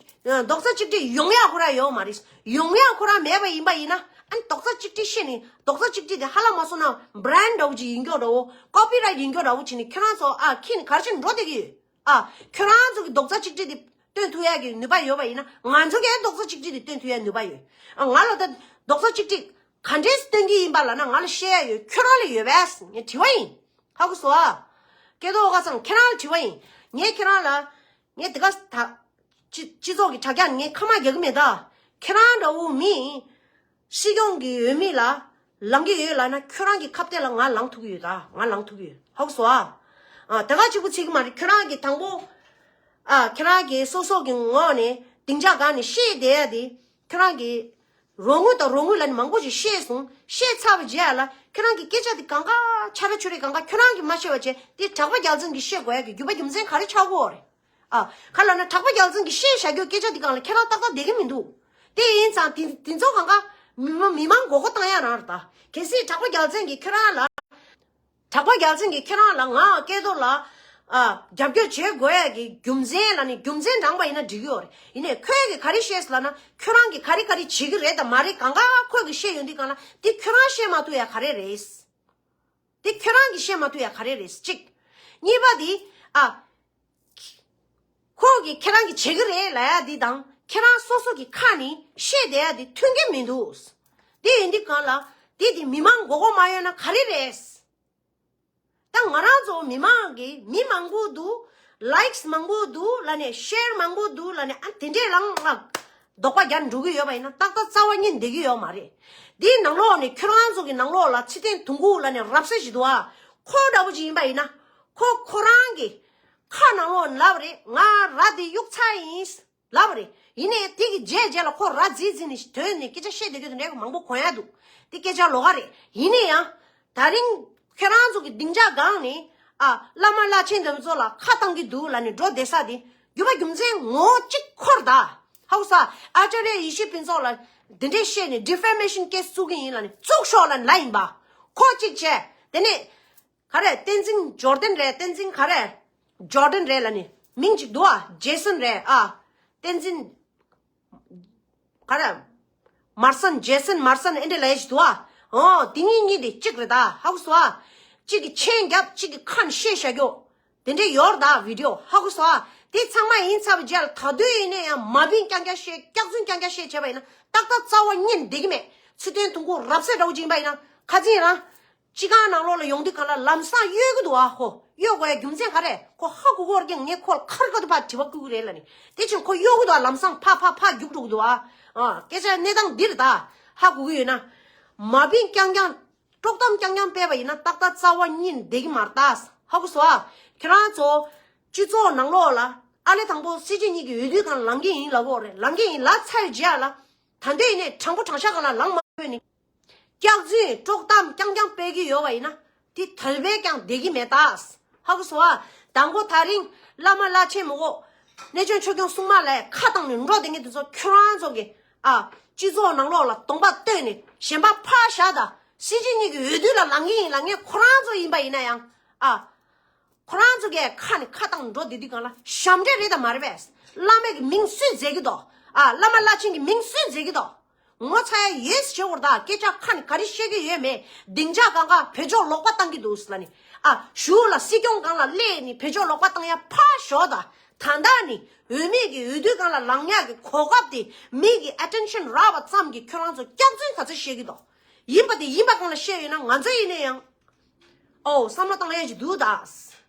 རྡོག་རྩ་གཅིག་སྒྲིལ་ཡོང་ཡག་ཁོ་རང་ཡོད་མ་རེད། ཡོང་ཡག་ཁོ་རང་མེད་པ་ཡིན་པ་ཡིན་ན་ཨ་ནི་རྡོག་རྩ་གཅིག་སྒྲིལ་བཤད་ནས་རྡོག་རྩ་གཅིག་སྒྲིལ་དེ་ཧ་ལམ་མ་སོང་ན་བྷ་རེན་ཌི་འདྲ་བོ་ཅིག་ཡིན་རྒྱུ་འདྲ་བོ། ཀོ་པི་རའེ་ཊི་ཡིན་རྒྱུ་འདྲ་བོ་བྱས་ནས་ཁྱོད་རང་ཚོ་ཨ་ཁྱེར་ནས་ག་རེ་བྱས་ནས་འགྲོ་བསྡད་ཀྱི་ཡོད། ཨ། ཁྱོད་རང་ཚོ་གི་རྡོག་རྩ་གཅིག་སྒྲིལ་དེ་སྟོན་ཐུབ་ཡག་གི་ནུས་པ་ཡོད་པ་ཡིན་ན་ང་ཚོ་གིས་རྡོག་རྩ་གཅིག་སྒྲིལ་དེ་སྟོན་ཐུབ་ཡག་ནུས་པ་ཡོད། ཨ། ང་ལ་ད་རྡོག་རྩ་གཅིག་སྒྲིལ་ག་འདྲས་སྟོན་གྱི་ཡིན་པ་ལབ་ན་ང་ལ་བཤད་ཡག་ཡོད། ཁྱོད་རང་ལ་ཡོད་པས་ངས་དྲི་བ་ཡིན། ཧ་གོ་སོང་ཨ། སྐལ་རྡོར་ཁ་སང་ཁྱེད་རང་ལ་དྲི་བ་ཡིན། ངས་ཁྱེད་རང་ལ། ངས་དེ་ག་ད། སྤྱི་སྤྱི་ཚོགས་ཀྱི་དྲ་རྒྱ་ནས་ངས་ཁ་མ་རྒྱག་གི་མེད་ད། ཁྱེད་རང་འདྲ་བོ་མི། སྲིད་སྐྱོང་གི་འོས་མི་ལ། ལངས་ཀྱི་ཡོད་ལབ་ན་ཁྱོད་རང་གི་ཁ་གཏད་ལ་ང་ལངས་ཐུབ་ཀྱི་ཡོད་ད། ང་ལངས་ཐུབ་ཀྱི་ཡོད། ཧ་གོ་སོང་ཨ། ཨ། དེ་ག་གཅིག་པུ་ཚིག་གི་མ་རེད། ཁྱོད་རང་གི་དང་པོ། ཨ། ཁྱེད་རང་གི་སོ་སོ་གི་ངོས་ནས་སྡིངས་ཆ་སྒང་ནས་བཤད་བསྡད་ཡ་དེ། ཁྱོད་རང་གི་རོགས་དངུལ་དང་རོགས་དངུལ་ལབ་ནས་མང་པོ་ཞིག་བཤད་སོང་། བཤད་ཚར་བའི་རྗེས་ལ་ཁྱོད་རང་གི་སྐད་ཆ་དེ་གང་ག་ཆ་ར་ཆུ་རེ་གང་ག་ཁྱོད་རང་གིས་མ་བཤད་པ་བྱས་དེ་གྲགས་པ་རྒྱལ་མཚན་གྱིས་བཤད་དགོས་ཡ་གི་རྒྱུ་བ་རྒྱུ་མཚན་ག་རེ་ཆགས་ཀྱི་ཡོད་རེད། ཨ། ག་ལབ་ན་གྲགས་པ་རྒྱལ་མཚན་གྱིས་བཤད་བཞག་རྒྱུ་སྐད་ཆ་དེ་གང་ལ་ཁྱེད་རང་ཏག་ཏག་བསྡད་ཀྱི་མི་འདུག་དེ་ཡིན་ཙང་དེ་དེ་ཚོ་གང་ག་མི་མང་མི་མང་མགོ་སྐོར་བཏང་ཡ་རང་རེད་ད། གལ་སྲིད་གྲགས་པ་རྒྱལ་མཚན་གྱིས་ཁྱོད་རང་ལ། གྲགས་པ་རྒྱལ་མཚན་གྱིས་ཁྱེད་རང་ལ་ང་སྐལ་རྡོར་ལ། ཨ། རྒྱབ་སྐྱོར་བྱེད་དགོས་ཡ་གི་རྒྱུ་མཚན་ལབ་ནས་རྒྱུ་མཚན་དྲངས་པ་ཡིན་ན་འགྲིག་གི་ཡོད་རེད། ཡིན་ནའི་ཁོས་གི་ག་རེ་བཤད་ཟེར་ལབ་ན་ཁྱོད་རང་གིས་ག་རེ་ག་རེ་བྱེད་ཀྱི་རེད་དང་མ་རེད་གང་ག་ཁོས་གི་བཤད་ཡོང་དུས་གང་ལ་དེ་ཁྱོད་རང་བཤད་མ་ཐུབ་ཡ་ག་རེ་རེད། དེ་ཁྱོད་རང་གིས་བཤད་མ་ཐུབ་ཡ་ག་རེ་རེད། གཅིག་གཉིས་པ་དེ། ཨ། ཁོ་གིས་ཁྱེད་རང་གིས་བྱེད་ཀྱི་རེད་ལབ་ཡ་འདི་དང་ཁྱེད་རང་སོ་སོ་གི་ཁ་ནས་བཤད་བསྡད་ཡ་འདི་མཐུན་གྱི་མི་འདུག་དེ་ཡིན་དུས་གང་ལ་དེ་དེ་མི་མང་མགོ་སྐོར་མ་ཡོང་ན་ག་རེ་རེད། ད་ང་རང་ཚོ་མི་མང་གིས་མི་མང་པོ་འདུག་ལའིཀ་སི་མང་པོ་འདུག་ལབ་ནས་ཤེར་མང་པོ་འདུག་ལབ་ནས་ཨ་དེ་འདྲས་ལང་ང་དོགས་པ་རྒྱག་འགྲོ་གི་ཡོད་པ་ཡིན་ན་ཏག་ཏག་རྩ་བ་ཉིད་བསྡད་ཀྱི་ཡོད་མ་རེད། འདིའི་ནང་ལོགས་ནས་ཁྱོད་རང་ཚོ་གི་ནང་ལོགས་ལ་ཚེ་བརྟན་དུང་དཀར་ལབ་ནས་རབ་གསལ་ཞིག་འདུག་ཨ། ཁོ་འདྲ་པོ་ཅིག་ཡིན་པ་ཡིན་ན། ཁོ་ཁོ་རང་གི་ཁ་ནང་ལོགས་ལབ་རེད། ང་ར་འདི་གཡུག་ཚར་ཡིན། ལབ་རེད། ཡིན་ནའི་དེ་གི་རྗེས་རྗེས་ལ་ཁོ་ར་རྫིག་རྫིག་ནས་དོན་ནས་སྐད་ཆ་བཤད་བསྡད་རྒྱུ་དེ་འདྲའི་མང་པོ་གོ་ཡ་འདུག་དེ་སྐད་ཆ་ལོགས་ཀ་རེད། ཡིན་ནའི་ཡང་། ད་རིང་ཁྱེད་རང་ཚོ་གི་སྡིངས་ཆ་སྒང་ནས་ཨ་བླ་མ་བླ་ཆེན་འདི་ཚོ་ལ་ཁ་བཏང་གི་འདུག་ལབ་ནས་འགྲོ་བསྡད་ས་དེ་རྒྱུ་བ་རྒྱུ་མཚན་ངོ་གཅིག་འཁོར་ད། ཧ་གོ་ས། ཨ་ཅཱརྱ་ཡེ་ཤེས་ཕུན་ཚོགས་ལ་འདི་འདྲས་བཤད་ནས་ཌི་ཕེ་མེ་ཤན་ཀེ་སི་བཙུགས་གི་ཡིན་ལབ་ནས་བཙུགས་ཤོག་ལབ་ནས་ལབ་ཡིན་པ། ཁོ་གཅིག་བྱས། དེ་ནས། ག་རེ་བསྟན་འཛིན་ཇོར་ཌན་རེད། བསྟན་འཛིན་ག་རེ། ཇོར་ཌན་རེད་ལབ་ནས་མིང་གཅིག་འདུག་ཨ། ཇེ་སོན་རེད་ཨ། བསྟན་འཛིན། ག་རེ། མར་སན་ཇེ་སན་མར་སན་ཨེ་འདྲ་ལས་ཞིག་འདུག་ཨ། ཨོ་དེ་གཉིས་གཉིས་དེ་གཅིག་རེད་ད། ཧ་གོ་སོང་ཨ། གཅིག་གིས་མཆན་རྒྱབ། གཅིག་གིས་ཁ་ནས་བཤད་བཞག་རྒྱུ། དེ་འདྲས་ཡོད་རེད་ད་བི་ཌི་ཡོ། ཧ་གོ་སོང་ཨ། དེ་ཚང་མ་ཡིན་ཚར་བའི་རྗེས་ལ་ད་དུང་ཡིན་ན་ཡང་མ་བིན་རྐྱང་རྐྱང་བཤད། སྐྱག་རྫུན་རྐྱང་རྐྱང་བཤད་བྱས་པ་ཡིན་ན་ཏག་ཏག་རྩ་བ་ཉིད་ནས་བསྡད་ཀྱི་མེད། ཚུལ་ལྡན་དུང་དཀར་རབ་གསལ་འདྲ་བོ་ཅིག་ཡིན་པ་ཡིན་ན་ཁ་རྩང་རང་། སྤྱི་ཁང་ནང་ལོགས་ལ་ཡོང་དུས་གང་ལ་ལམ་སང་གཡོལ་གྱི་འདུག་ཨ། ཁོ་གཡོལ་དགོས་ཡ་རྒྱུ་མཚན་ག་རེ། ཁོ་ཧ་གོ་གི་ཡོད་རེད། ངས་ཁོ་ལ་ཁ་རི་ཁ་ཐུག་ཕར་དྲི་བ་བསྐུལ་གྱི་རེད་ལབ་ནི། དེ་ཕྱིར་ཁོ་གཡོལ་གྱི་འདུག་ཨ། ལམ་སང་ཕར་ཕར་ཕར་རྒྱུགས་འགྲོ་གི་འདུག་ཨ། ཨ། སྐད་ཆ་གནས་སྟངས་འདི་རེད་ད། ཧ་གོ་གི་ཡོད་ན། མ་བིན་རྐྱང་རྐྱང་། དཀྲོག་གཏམ་རྐྱང་རྐྱང་སྤེལ་བ་ཡིན་ན་ཏག་ཏག་རྩ་བ་ཉིད་ནས་བསྡད་ཀྱི་མ་རེད་ད། ཧ་གོ་སོང་ཨ། ཁྱེད་རང་ཚོ་སྤྱི་ཚོགས་ནང་ལོགས་ལ་ཨ་ལེ་དང་པོ་སྲིད་སྤྱི་གཉིས་ཀྱི་འོས་བསྡུའི་སྒང་ལངས་ཀྱི་ཡིན་ལབ་ཀྱི་ཡོད་རེད། ལངས་ཀྱི་ཡིན་ལབ་ཚར་བའི་རྗེས་ལ། ད་འདོད་ཡིན་ནས་དྲང་པོ་དྲང་བཞག་སྒང་ལ་ལངས་མ་དགོས་ནི། སྐྱག་རྫུན་དཀྲོག་གཏམ་རྐྱང་རྐྱང་སྤེལ་གྱི་ཡོད་པ་ཡིན་ན། དེ་ད་རེས་ཀྱང་བསྡད་ཀྱི་མེད་ད། ཧ་གོ་སོང་ཨ། དང་པོ་ད་རིང་བླ་མ་བླ་ཆེན་མོ་གོ། གནས་ཆུང་ཆོས་སྐྱོང་སྲུང་མ་ལ་ཁ་བཏང་ནས་འགྲོ་བསྡད་མཁན་དེ་ཚོ་ཁྱོད་རང་ཚོ་གི། ཨ། སྤྱི་ཚོགས་ནང་ལོགས་ལ་གདོང་པ་སྟོན་ནས་གཞན་པ་ཕར་བཞག་ད། སྲིད་སྤྱི་གཉིས་ཀྱི་འོས་བསྡུ་ལ་ལངས་ཀྱི་ཡིན་ལབ་མཁན་ཁོ་རང་ཚོ་ཡིན་པ་ཡིན་ན་ཡང་། ཨ། ཁོ་རང་ཚོ་གས་ཁ་ནས་ཁ་བཏང་འགྲོ་བསྡད་དུས་སྒང་ལ་ཞབས་འདྲེན་རེད་དམ་མ་རེད་པས། བླ་མའི་གི་མིང་སུས་མཛད་ཀྱི་འདུག་ཨ། བླ་མ་བླ་ཆེན་གྱི་མིང་སུས་མཛད་ཀྱི་འདུག་ངོ་ཚ་ཡ་ཡོད་ཟེར་བྱེད་དགོས་རེད་ད། སྐད་ཆ་ཁ་ནས་ག་རེ་བཤད་ཀྱི་ཡོད་མེད། སྡིངས་ཆ་སྒང་ག་བེད་སྤྱོད་ལོག་པ་བཏང་གི་འདུག་ཟེར་ལབ་ནི། ཨ། གཞུག་ལ་སྲིད་སྐྱོང་སྒང་ལ་སླེབས་ནི་བེད་སྤྱོད་ལོག་པ་བཏང་ཡ་ཕར་ཞོག་ད། ད་ལྟ་ནི་འོས་མི་གི་འོས་བསྡུ་སྒང་ལ་ལངས་ཡག་གི་གོ་སྐབས་དེ་མི་གི་ཨེ་ཊེན་ཤན་རག་པ་ཙམ་གྱིས་ཁྱོད་རང་ཚོ་སྐྱག་རྫུན་ག་ཚོད་བཤད་ཀྱི་འདུག་ཡིན་པ་དེ་ཡིན་པ་སྒང་ལ་བཤད་ཡོད་ན་ང་ཚོ་ཡིན་ན་ཡང་། ཨོ། བསམ་བློ་བཏང་ཡ་ཅིག་འདུག་ད།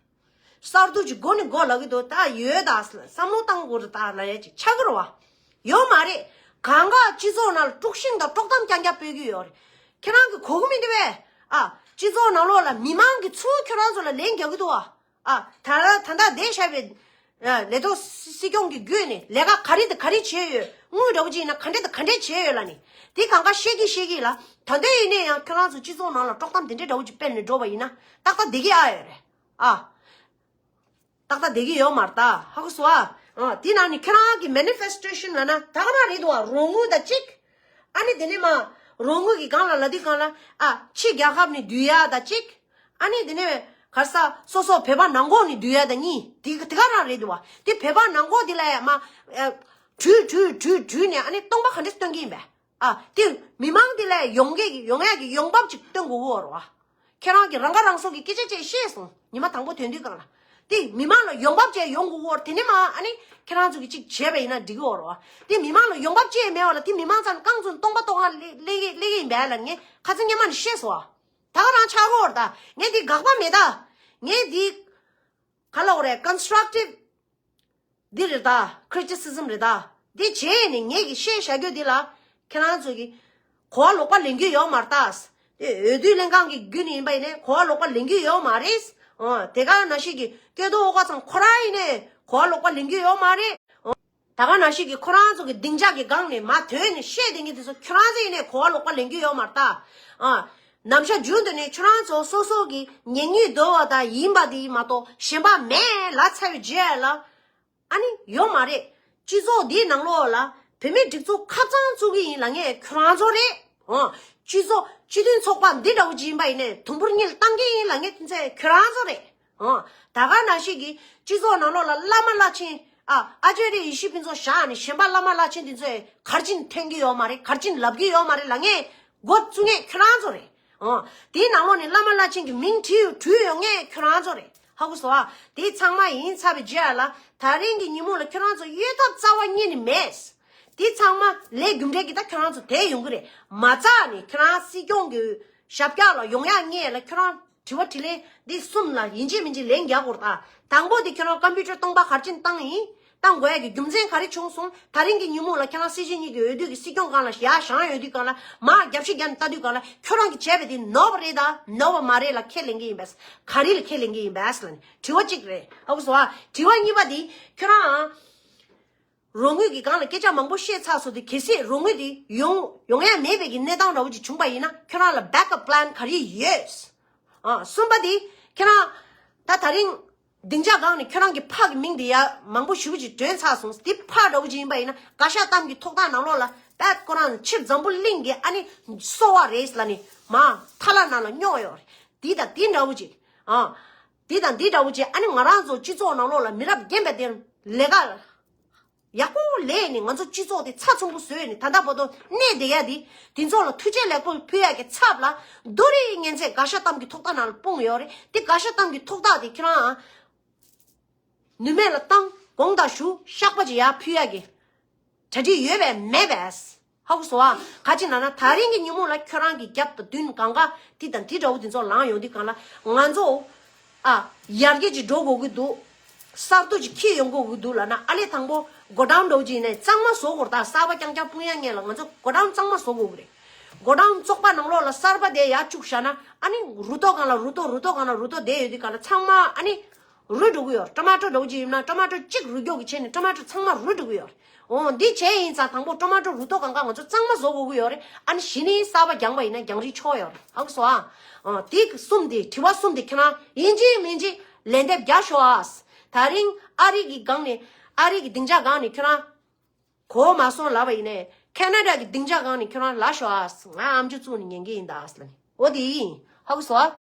གསར་གཏོད་ཀྱི་སྒོ་ནས་སྒོ་ལག་གི་འདུག་ད་ཡོད་ད། བསམ་བློ་བཏང་དགོས་རེད་ད་ལབ་ཡ་ཅིག་ཆགས་ཀྱི་རེད་བ། ཡོད་མ་རེད། གང་ག་སྤྱི་ཚོགས་ནང་ལ་དཀྲུག་ཤིང་དང་དཀྲོག་གཏམ་རྐྱང་རྐྱང་སྤེལ་གྱི་ཡོད་རེད། ཁྱེད་རང་གི་གོ་གི་མི་འདུག་བས། ཨ། སྤྱི་ཚོགས་ནང་ལོགས་ལ་མི་མང་གི་ཚུར་ཁྱོད་རང་ཚོ་ལ་ལན་རྒྱག་གི་འདུག་བ། ཨ། ད་ད་ལྟ་བསྡད་བཞག་པའི། ཨ། ལས་ཐོག་སྲིད་སྐྱོང་གི་བརྒྱུད་ནས་ལས་ཀ་ག་རེ་དང་ག་རེ་བྱས་ཡོད། དངུལ་འདྲ་བོ་ཅིག་ཡིན་ན་ག་འདྲ་དང་ག་འདྲ་བྱས་ཡོད་ལབ་ནི། དེ་གང་ག་བཤད་ཀྱི་བཤད་ཀྱི་ལ། ད་ལྟ་ཡིན་ནའི་ཡང་ཁྱོད་རང་ཚོ་སྤྱི་ཚོགས་ནང་ལ་དཀྲོག་གཏམ་དེ་འདྲའི་འདྲ་བོ་ཅིག་སྤེལ་ནས་འགྲོ་བ་ཡིན་ན་ཏག་ཏག་བསྡད་ཀྱི་ཨ་ཡོད་རེད། ཨ། ཏག་ཏག་བསྡད་ཀྱི་ཡོད་མ་རེད་ད། ཧ་གོ་སོང་ཨ། ཨ། དེ་ནང་ནས་ཁྱེད་རང་གི་མེ་ནི་ཕེ་སི་ཊེ་ཤན་ལབ་ན་ད་ག་རང་རེད་འདུག་བ། རོགས་དངུལ་དང་གཅིག་ཨ་ནི་དེ་ནས་མ། རོགས་དངུལ་གྱི་སྒང་ལ་ལབ་དུས་སྒང་ལ། ཨ། ཕྱི་རྒྱལ་ཁབ་ནས་བསྡུ་ཡ་དང་གཅིག་ཨ་ནི་དེ་ནས་ག་ས་སོ་སོ་བོད་པ་ནང་ལོགས་ནས་བསྡུ་ཡ་དང་གཉིས། དེ་དེ་ག་རང་རེད་འདུག་བ། དེ་བོད་པ་ནང་ལོགས་དེ་ལ་ཡ་མ། ཨ། བྲུས་བྲུས་བྲུས་བྲུས་ནས་ཨ་ནི་སྟོང་པ་ག་འདྲས་སྟོན་གྱི་ཡིན་པས། ཨ། དེ་མི་མང་དེ་ལ་ཡོང་གི་ཡོང་ཡ་གི་ཡོང་འབབ་ཅིག་སྟོན་དགོས་ཀྱི་ཡོད་རེད་བ། ཁྱེད་རང་གིས་རང་ཁ་རང་གསོ་གི་སྐད་ཆ་བཅས་བཤད་སོང་། ཉི་མ་དང་པོ་ཐོན་དུས་སྒང་ལ། དེ་མི་མང་ལ་ཡོང་འབབ་བཅས་ཡོང་དགོས་ཀྱི་ཡོད་རེད། དེ་ནས་མ་ཨ་ནི་ཁྱེད་རང་ཚོ་གིས་ཅིག་བྱས་པ་ཡིན་ན་འགྲིག་གི་ཡོད་རེད་བ། དེ་མི་མང་ལ་ཡོང་འབབ་བཅས་མེད་པ་ལ་དེ་མི་མང་ཚང་རྐང་ཚོ་སྟོང་པ་སྟོང་པ་སླེ་སླེ་སླེ་གི་ཡིན་པས་ལ་ངས་ཁ་ཚིག་སྙན་མ་ནས་བཤད་སོང་བ། ད་ག་རང་ཆགས་ཀྱི་ཡོད་རེད་ད། ངས་འདི་དགག་པ་མེད་ད། ངས་འདི་ག་ལབ་དགོས་རེད། ཀོན་སི་ཊྲག་ཊིབ་འདི་རེད་ད། ཁི་རི་ཊི་སི་ཛིམ་རེད་ད། འདི་བྱས་ནས་ངས་ཀྱི་བཤད་བཞག་རྒྱུ་འདི་ལ་ཁྱེད་རང་ཚོ་གི་གོ་བ་ལོག་པ་ལེན་རྒྱུ་ཡོད་མ་རེད་ད། དེ་འོས་བསྡུ་ལྷན་ཁང་གི་བརྒྱུད་ནས་ཡིན་པ་ཡིན་ནའི་གོ་བ་ལོག་པ་ལེན་རྒྱུ་ཡོད་མ་རེད། ཨོ། དེ་ག་ནང་བཞིན་གྱི་སྐལ་རྡོར་ཨོ་དཀར་ཚང་ཁོ་རང་ཡིན་ནའི་གོ་བ་ལོག་པ་ལེན་རྒྱུ་ཡོད་མ་རེད། ཨོ། ད་ག་ནང་བཞིན་གྱི་ཁོ་རང་ཚོ་གི་སྡིངས་ཆ་གི་སྒང་ནས་མར་ཐོན་ནས་བཤད་བསྡད་མཁན་དེ་ཚོ་ཁྱོད་རང་ཚོ་ཡིན་ནའི་གོ་བ་ལོག་པ་ལེན་རྒྱུ་ཡོད་མ་རེད་ད། ཨ། ནམ་ཞག་རྒྱུན་དུ་ནས་ཁྱོད་རང་ཚོ་སོ་སོ་གི་ཉན་སྙིང་འདོད་པ་དང་ཡིན་པ་དེ་མ་གཏོགས་གཞན་པ་མེད་ལབ་ཚར་བའི་རྗེས་ལ། ཨ་ནི་ཡོད་མ་རེད། སྤྱི་ཚོགས་འདིའི་ནང་ལོགས་ལ་བོད་མིའི་སྒྲིག་འཛུགས་ཁ་གཙང་བཙུགས་ཀྱི་ཡིན་ལབ་མཁན་ཁྱོད་རང་ཚོ་རེད། ཨོ། སྤྱི་ཚོགས་སྤྱི་མཐུན་ཚོགས་པ་འདི་འདྲ་བོ་ཅིག་ཡིན་པ་ཡིན་ནའི་དུམ་བུར་གཉིད་བཏང་གི་ཡིན་ལབ་མཁན་དེ་ཚོ་ཁྱོད་རང་ཚོ་རེད། ཨོ། ད་ག་ནང་བཞིན་གྱི་སྤྱི་ཚོགས་ནང་ལོགས་ལ་བླ་མ་བླ་ཆེན། ཨ། ཨ་ཅེ་རེ་ཡེ་ཤེས་ཕུན་ཚོགས་བཞག་ནས་གཞན་པ་བླ་མ་བླ་ཆེན་དེ་ཚོས་ག་རེ་བྱས་ནས་འཐེན་གྱི་ཡོད་མ་རེད། ག་རེ་བྱས་ནས་ལབ་ཀྱི་ཡོད་མ་རེད་ལབ་མཁན་འགོ་བཙུགས་མཁན་ཁྱོད་རང་ཚོ་རེད། ཨོ། དེའི་ནང་ལོགས་ནས་བླ་མ་བླ་ཆེན་གྱི་མིང་བྲིས་ཡོད་བྲིས་ཡོད་མཁན་ཁྱོད་རང་ཚོ་རེད། ཧ་གོ་སོང་ཨ། དེ་ཚང་མ་ཡིན་ཚར་བའི་རྗེས་ལ་ད་རིང་གི་ཉིན་མོ་ལ་ཁྱོད་རང་ཚོ་གཡོལ་ཐབས་རྩ་བ་ཉིད་ནས་མེད། དེ་ཚང་མ་ལས་རྒྱུ་འབྲས་ཀྱི་ད་ཁྱོད་རང་ཚོ་དེ་ཡོང་གི་རེད། མ་རྩ་ནས་ཁྱོད་རང་སྲིད་སྐྱོང་གི་ཞབས་བཀྱག་ལ་ཡོང་ཡག་ངེས་ལ་ཁྱོད་རང་དྲི་བ་དྲིས་ལན་འདི་གསུམ་ལ་ཡིན་གཅིག་མིན་གཅིག་ལན་རྒྱག་དགོས་རེད་ད། དང་པོ་དེ་ཁྱོད་རང་ཀམ་པུ་ཊར་སྟོང་པ་ག་རེ་བྱས་ནས་བཏང་ཡིན། བཏང་དགོས་ཡ་གི་རྒྱུ་མཚན་ག་རེ་བྱུང་སོང་། ད་རིང་གི་ཉིན་མོ་ལ་ཁྱེད་རང་སྲིད་སྤྱི་གཉིས་ཀྱི་འོས་བསྡུ་གི་སྲིད་སྐྱོང་སྒང་ལ་ཡར་བཞེངས་ཡོང་དུས་སྒང་ལ་མར་རྒྱབ་ཤིག་རྒྱབ་ནས་ལྟ་དུས་སྒང་ལ་ཁྱོད་རང་གིས་བྱས་པ་དེ་ནོར་བ་རེད་ད་ནོར་བ་མ་རེད་ལ་ཁས་ལེན་གྱི་ཡིན་པས། ག་རེ་ལ་ཁས་ལེན་གྱི་ཡིན་པས་ལབ་ནས་དྲི་བ་གཅིག་རེད། ཧ་གོ་སོང་ཨ། དྲི་བ་གཉིས་པ་དེ་ཁྱོད་རང་རོགས་དངུལ་གྱི་སྒང་ལ་སྐད་ཆ་མང་པོ་བཤད་ཚར་སོང་དུས་གལ་སྲིད་རོགས་དངུལ་དེ་ཡོང་ཡོང་ཡ་མེད་པའི་གི་གནས་སྟངས་འདྲ་བོ་ཅིག་བྱུང་པ་ཡིན་ན་ཁྱོད་རང་ལ་བེག་ཨབ་པི་ལན་ག་རེ་ཡོད། ཨ། གསུམ་པ་དེ་ཁྱེད་རང་ད་ད་རིང་སྡིངས་ཆ་སྒང་ནས་ཁྱོད་རང་གི་ཕ་གི་མིང་དེ་ཡ་མང་པོ་ཞེ་པོ་ཅིག་བསྒྲོན་ཚར་སོང་། དེ་ཕ་འདྲ་བོ་ཅིག་ཡིན་པ་ཡིན་ན་བཀའ་ཤག་གཏམ་གྱི་ཐོག་ཐག་ནང་ལོགས་ལ་པད་ཁོ་རང་ཆེས་འཛམ་བུ་གླིང་གི་ཨ་ནི་སོ་པ་རེད་ལབ་ནས་མར་ཐ་ལ་ནང་ལ་སྙོག་ཡོད་རེད། དེ་དང་དེ་འདྲ་བོ་ཅིག་ཨ། དེ་དང་དེ་འདྲ་བོ་ཅིག་ཨ་ནི་ང་རང་ཚོ་སྤྱི་ཚོགས་ནང་ལོགས་ལ་མི་རབས་རྒན་པ་དེ་ལས་ཀ་ཡག་པོ་ལས་ནས་ང་ཚོ་སྤྱི་ཚོགས་དེ་ཚགས་ཚུད་པོ་བཟོས་ནས་ད་ལྟ་བར་དུ་གནས་བསྡད་ཡ་དེ། དེ་ཚོ་ལ་ཐུགས་རྗེ་ལེགས་པོ་ཕུལ་ཡ་གི་ཚབ་ལ་རྡོ་རིང་ངན་ཚད་དགའ་ཤ་གཏམ་གྱི་ཐོག་མཐའ་ནང་ལ་སྤུངས་ཡོད་རེད། དེ་དགའ་ཤ་གཏམ་གྱི་ཐོག་མཐའ་དེ་ཁྱེད་རང་ནུས་མེད་ལ་བཏང་དགོངས་དག་ཞུ། བཤགས་པ་ཅིག་ཡར་ཕུལ་ཡ་གི་གྲ་སྒྲིག་ཡོད་པས་མེད་པས། ཧ་གོ་སོང་ཨ། ག་ཅི་ན་ན་ད་རིང་གི་ཉིན་མོ་ལ་ཁྱོད་རང་གི་རྒྱབ་དང་མདུན་གང་ག་དེ་དང་དེ་འདྲ་བོ་དེ་ཚོ་ལངས་ཡོང་དུས་གང་ལ་ང་ཚོ་ཨ་ཡར་རྒྱས་ཅིག་འགྲོ་དགོས་ཀྱི་འདུག། གསར་གཏོད་ཅིག་འཁྱེར་ཡོང་དགོས་ཀྱི་འདུག་ལབ་ན། ཨ་ལས་དང་པོ་སྒོ་ཌའུན་འགྲོ་ཅིག་ནས་གཙང་མ་བཟོ་དགོས་རེད། ད་གསར་པ་རྐྱང་རྐྱང་སྤུངས་ཡ་ངེས་ལ་ང་ཚོ་སྒོ་ཌའུན་གཙང་མ་བཟོ་དགོས་ཀྱི་རེད། སྒོ་ཌའུན་བཙོག་པ་ནང་ལོགས་ལ་གསར་པ་དེ་ཡར་བཅུག་བཞག་ན། ཨ་ནི་རུ་ཏོ་སྒང་ལ་རུ་ཏོ་རུ་ཏོ་སྒང་ལ་རུ་ཏོ་དེ་ཡོད་དུས་གང་ལ་ཚང་མ་ཨ་ནི་རུལ་འགྲོ་གི་ཡོད། ཊོ་མ་ཊོ་འདྲ་བོ་ཅིག་ཡིན་ན་ཊོ་མ་ཊོ་གཅིག་རུལ་མགྱོགས་ཀྱི་བྱས་ནས་ཊོ་མ་ཊོ་ཚང་མ་རུལ་འགྲོ་གི་ཡོད། འོ་འདི་བྱས་ཡིན་ཙང་དང་པོ་ཊོ་མ་ཊོ་རུ་ཏོ་གང་ག་ང་ཚོ་གཙང་མ་བཟོ་དགོས་ཀྱི་ཡོད་རེད། ཨ་ནི་གཞི་ནས་གསར་པ་རྒྱག་པ་ཡིན་ན་རྒྱག་རིན་ཆོག་ཡོད་རེད། ཧ་གོ་སོང་ཨ། འོ་དེ་གསུམ་དེ་དྲི་བ་གསུམ་དེ་ཁྱེད་རང་ཡིན་གཅིག་མིན་གཅིག་ལན་འདེབས་རྒྱག་ཤོག་ཨ། ད་རིང་ཨ་རི་གི་སྒང་ནས་ཨ་རི་གི་སྡིངས་ཆ་སྒང་ནས་ཁྱེད་རང་གོ་མ་སོང་ལབ་པ་ཡིན་ནས། ཁེ་ན་ཌ་གི་སྡིངས་ཆ་སྒང་ནས་ཁྱེད་རང་ལབ་ཤོག་ཨ། ང་ཨམ་ཅོག་བཙུགས་ནས་ཉན་གི་ཡིན་ད་ཨ་ལབ་ནས། འོ་དེ་ཡིན། ཧ་གོ་སོང་ཨ།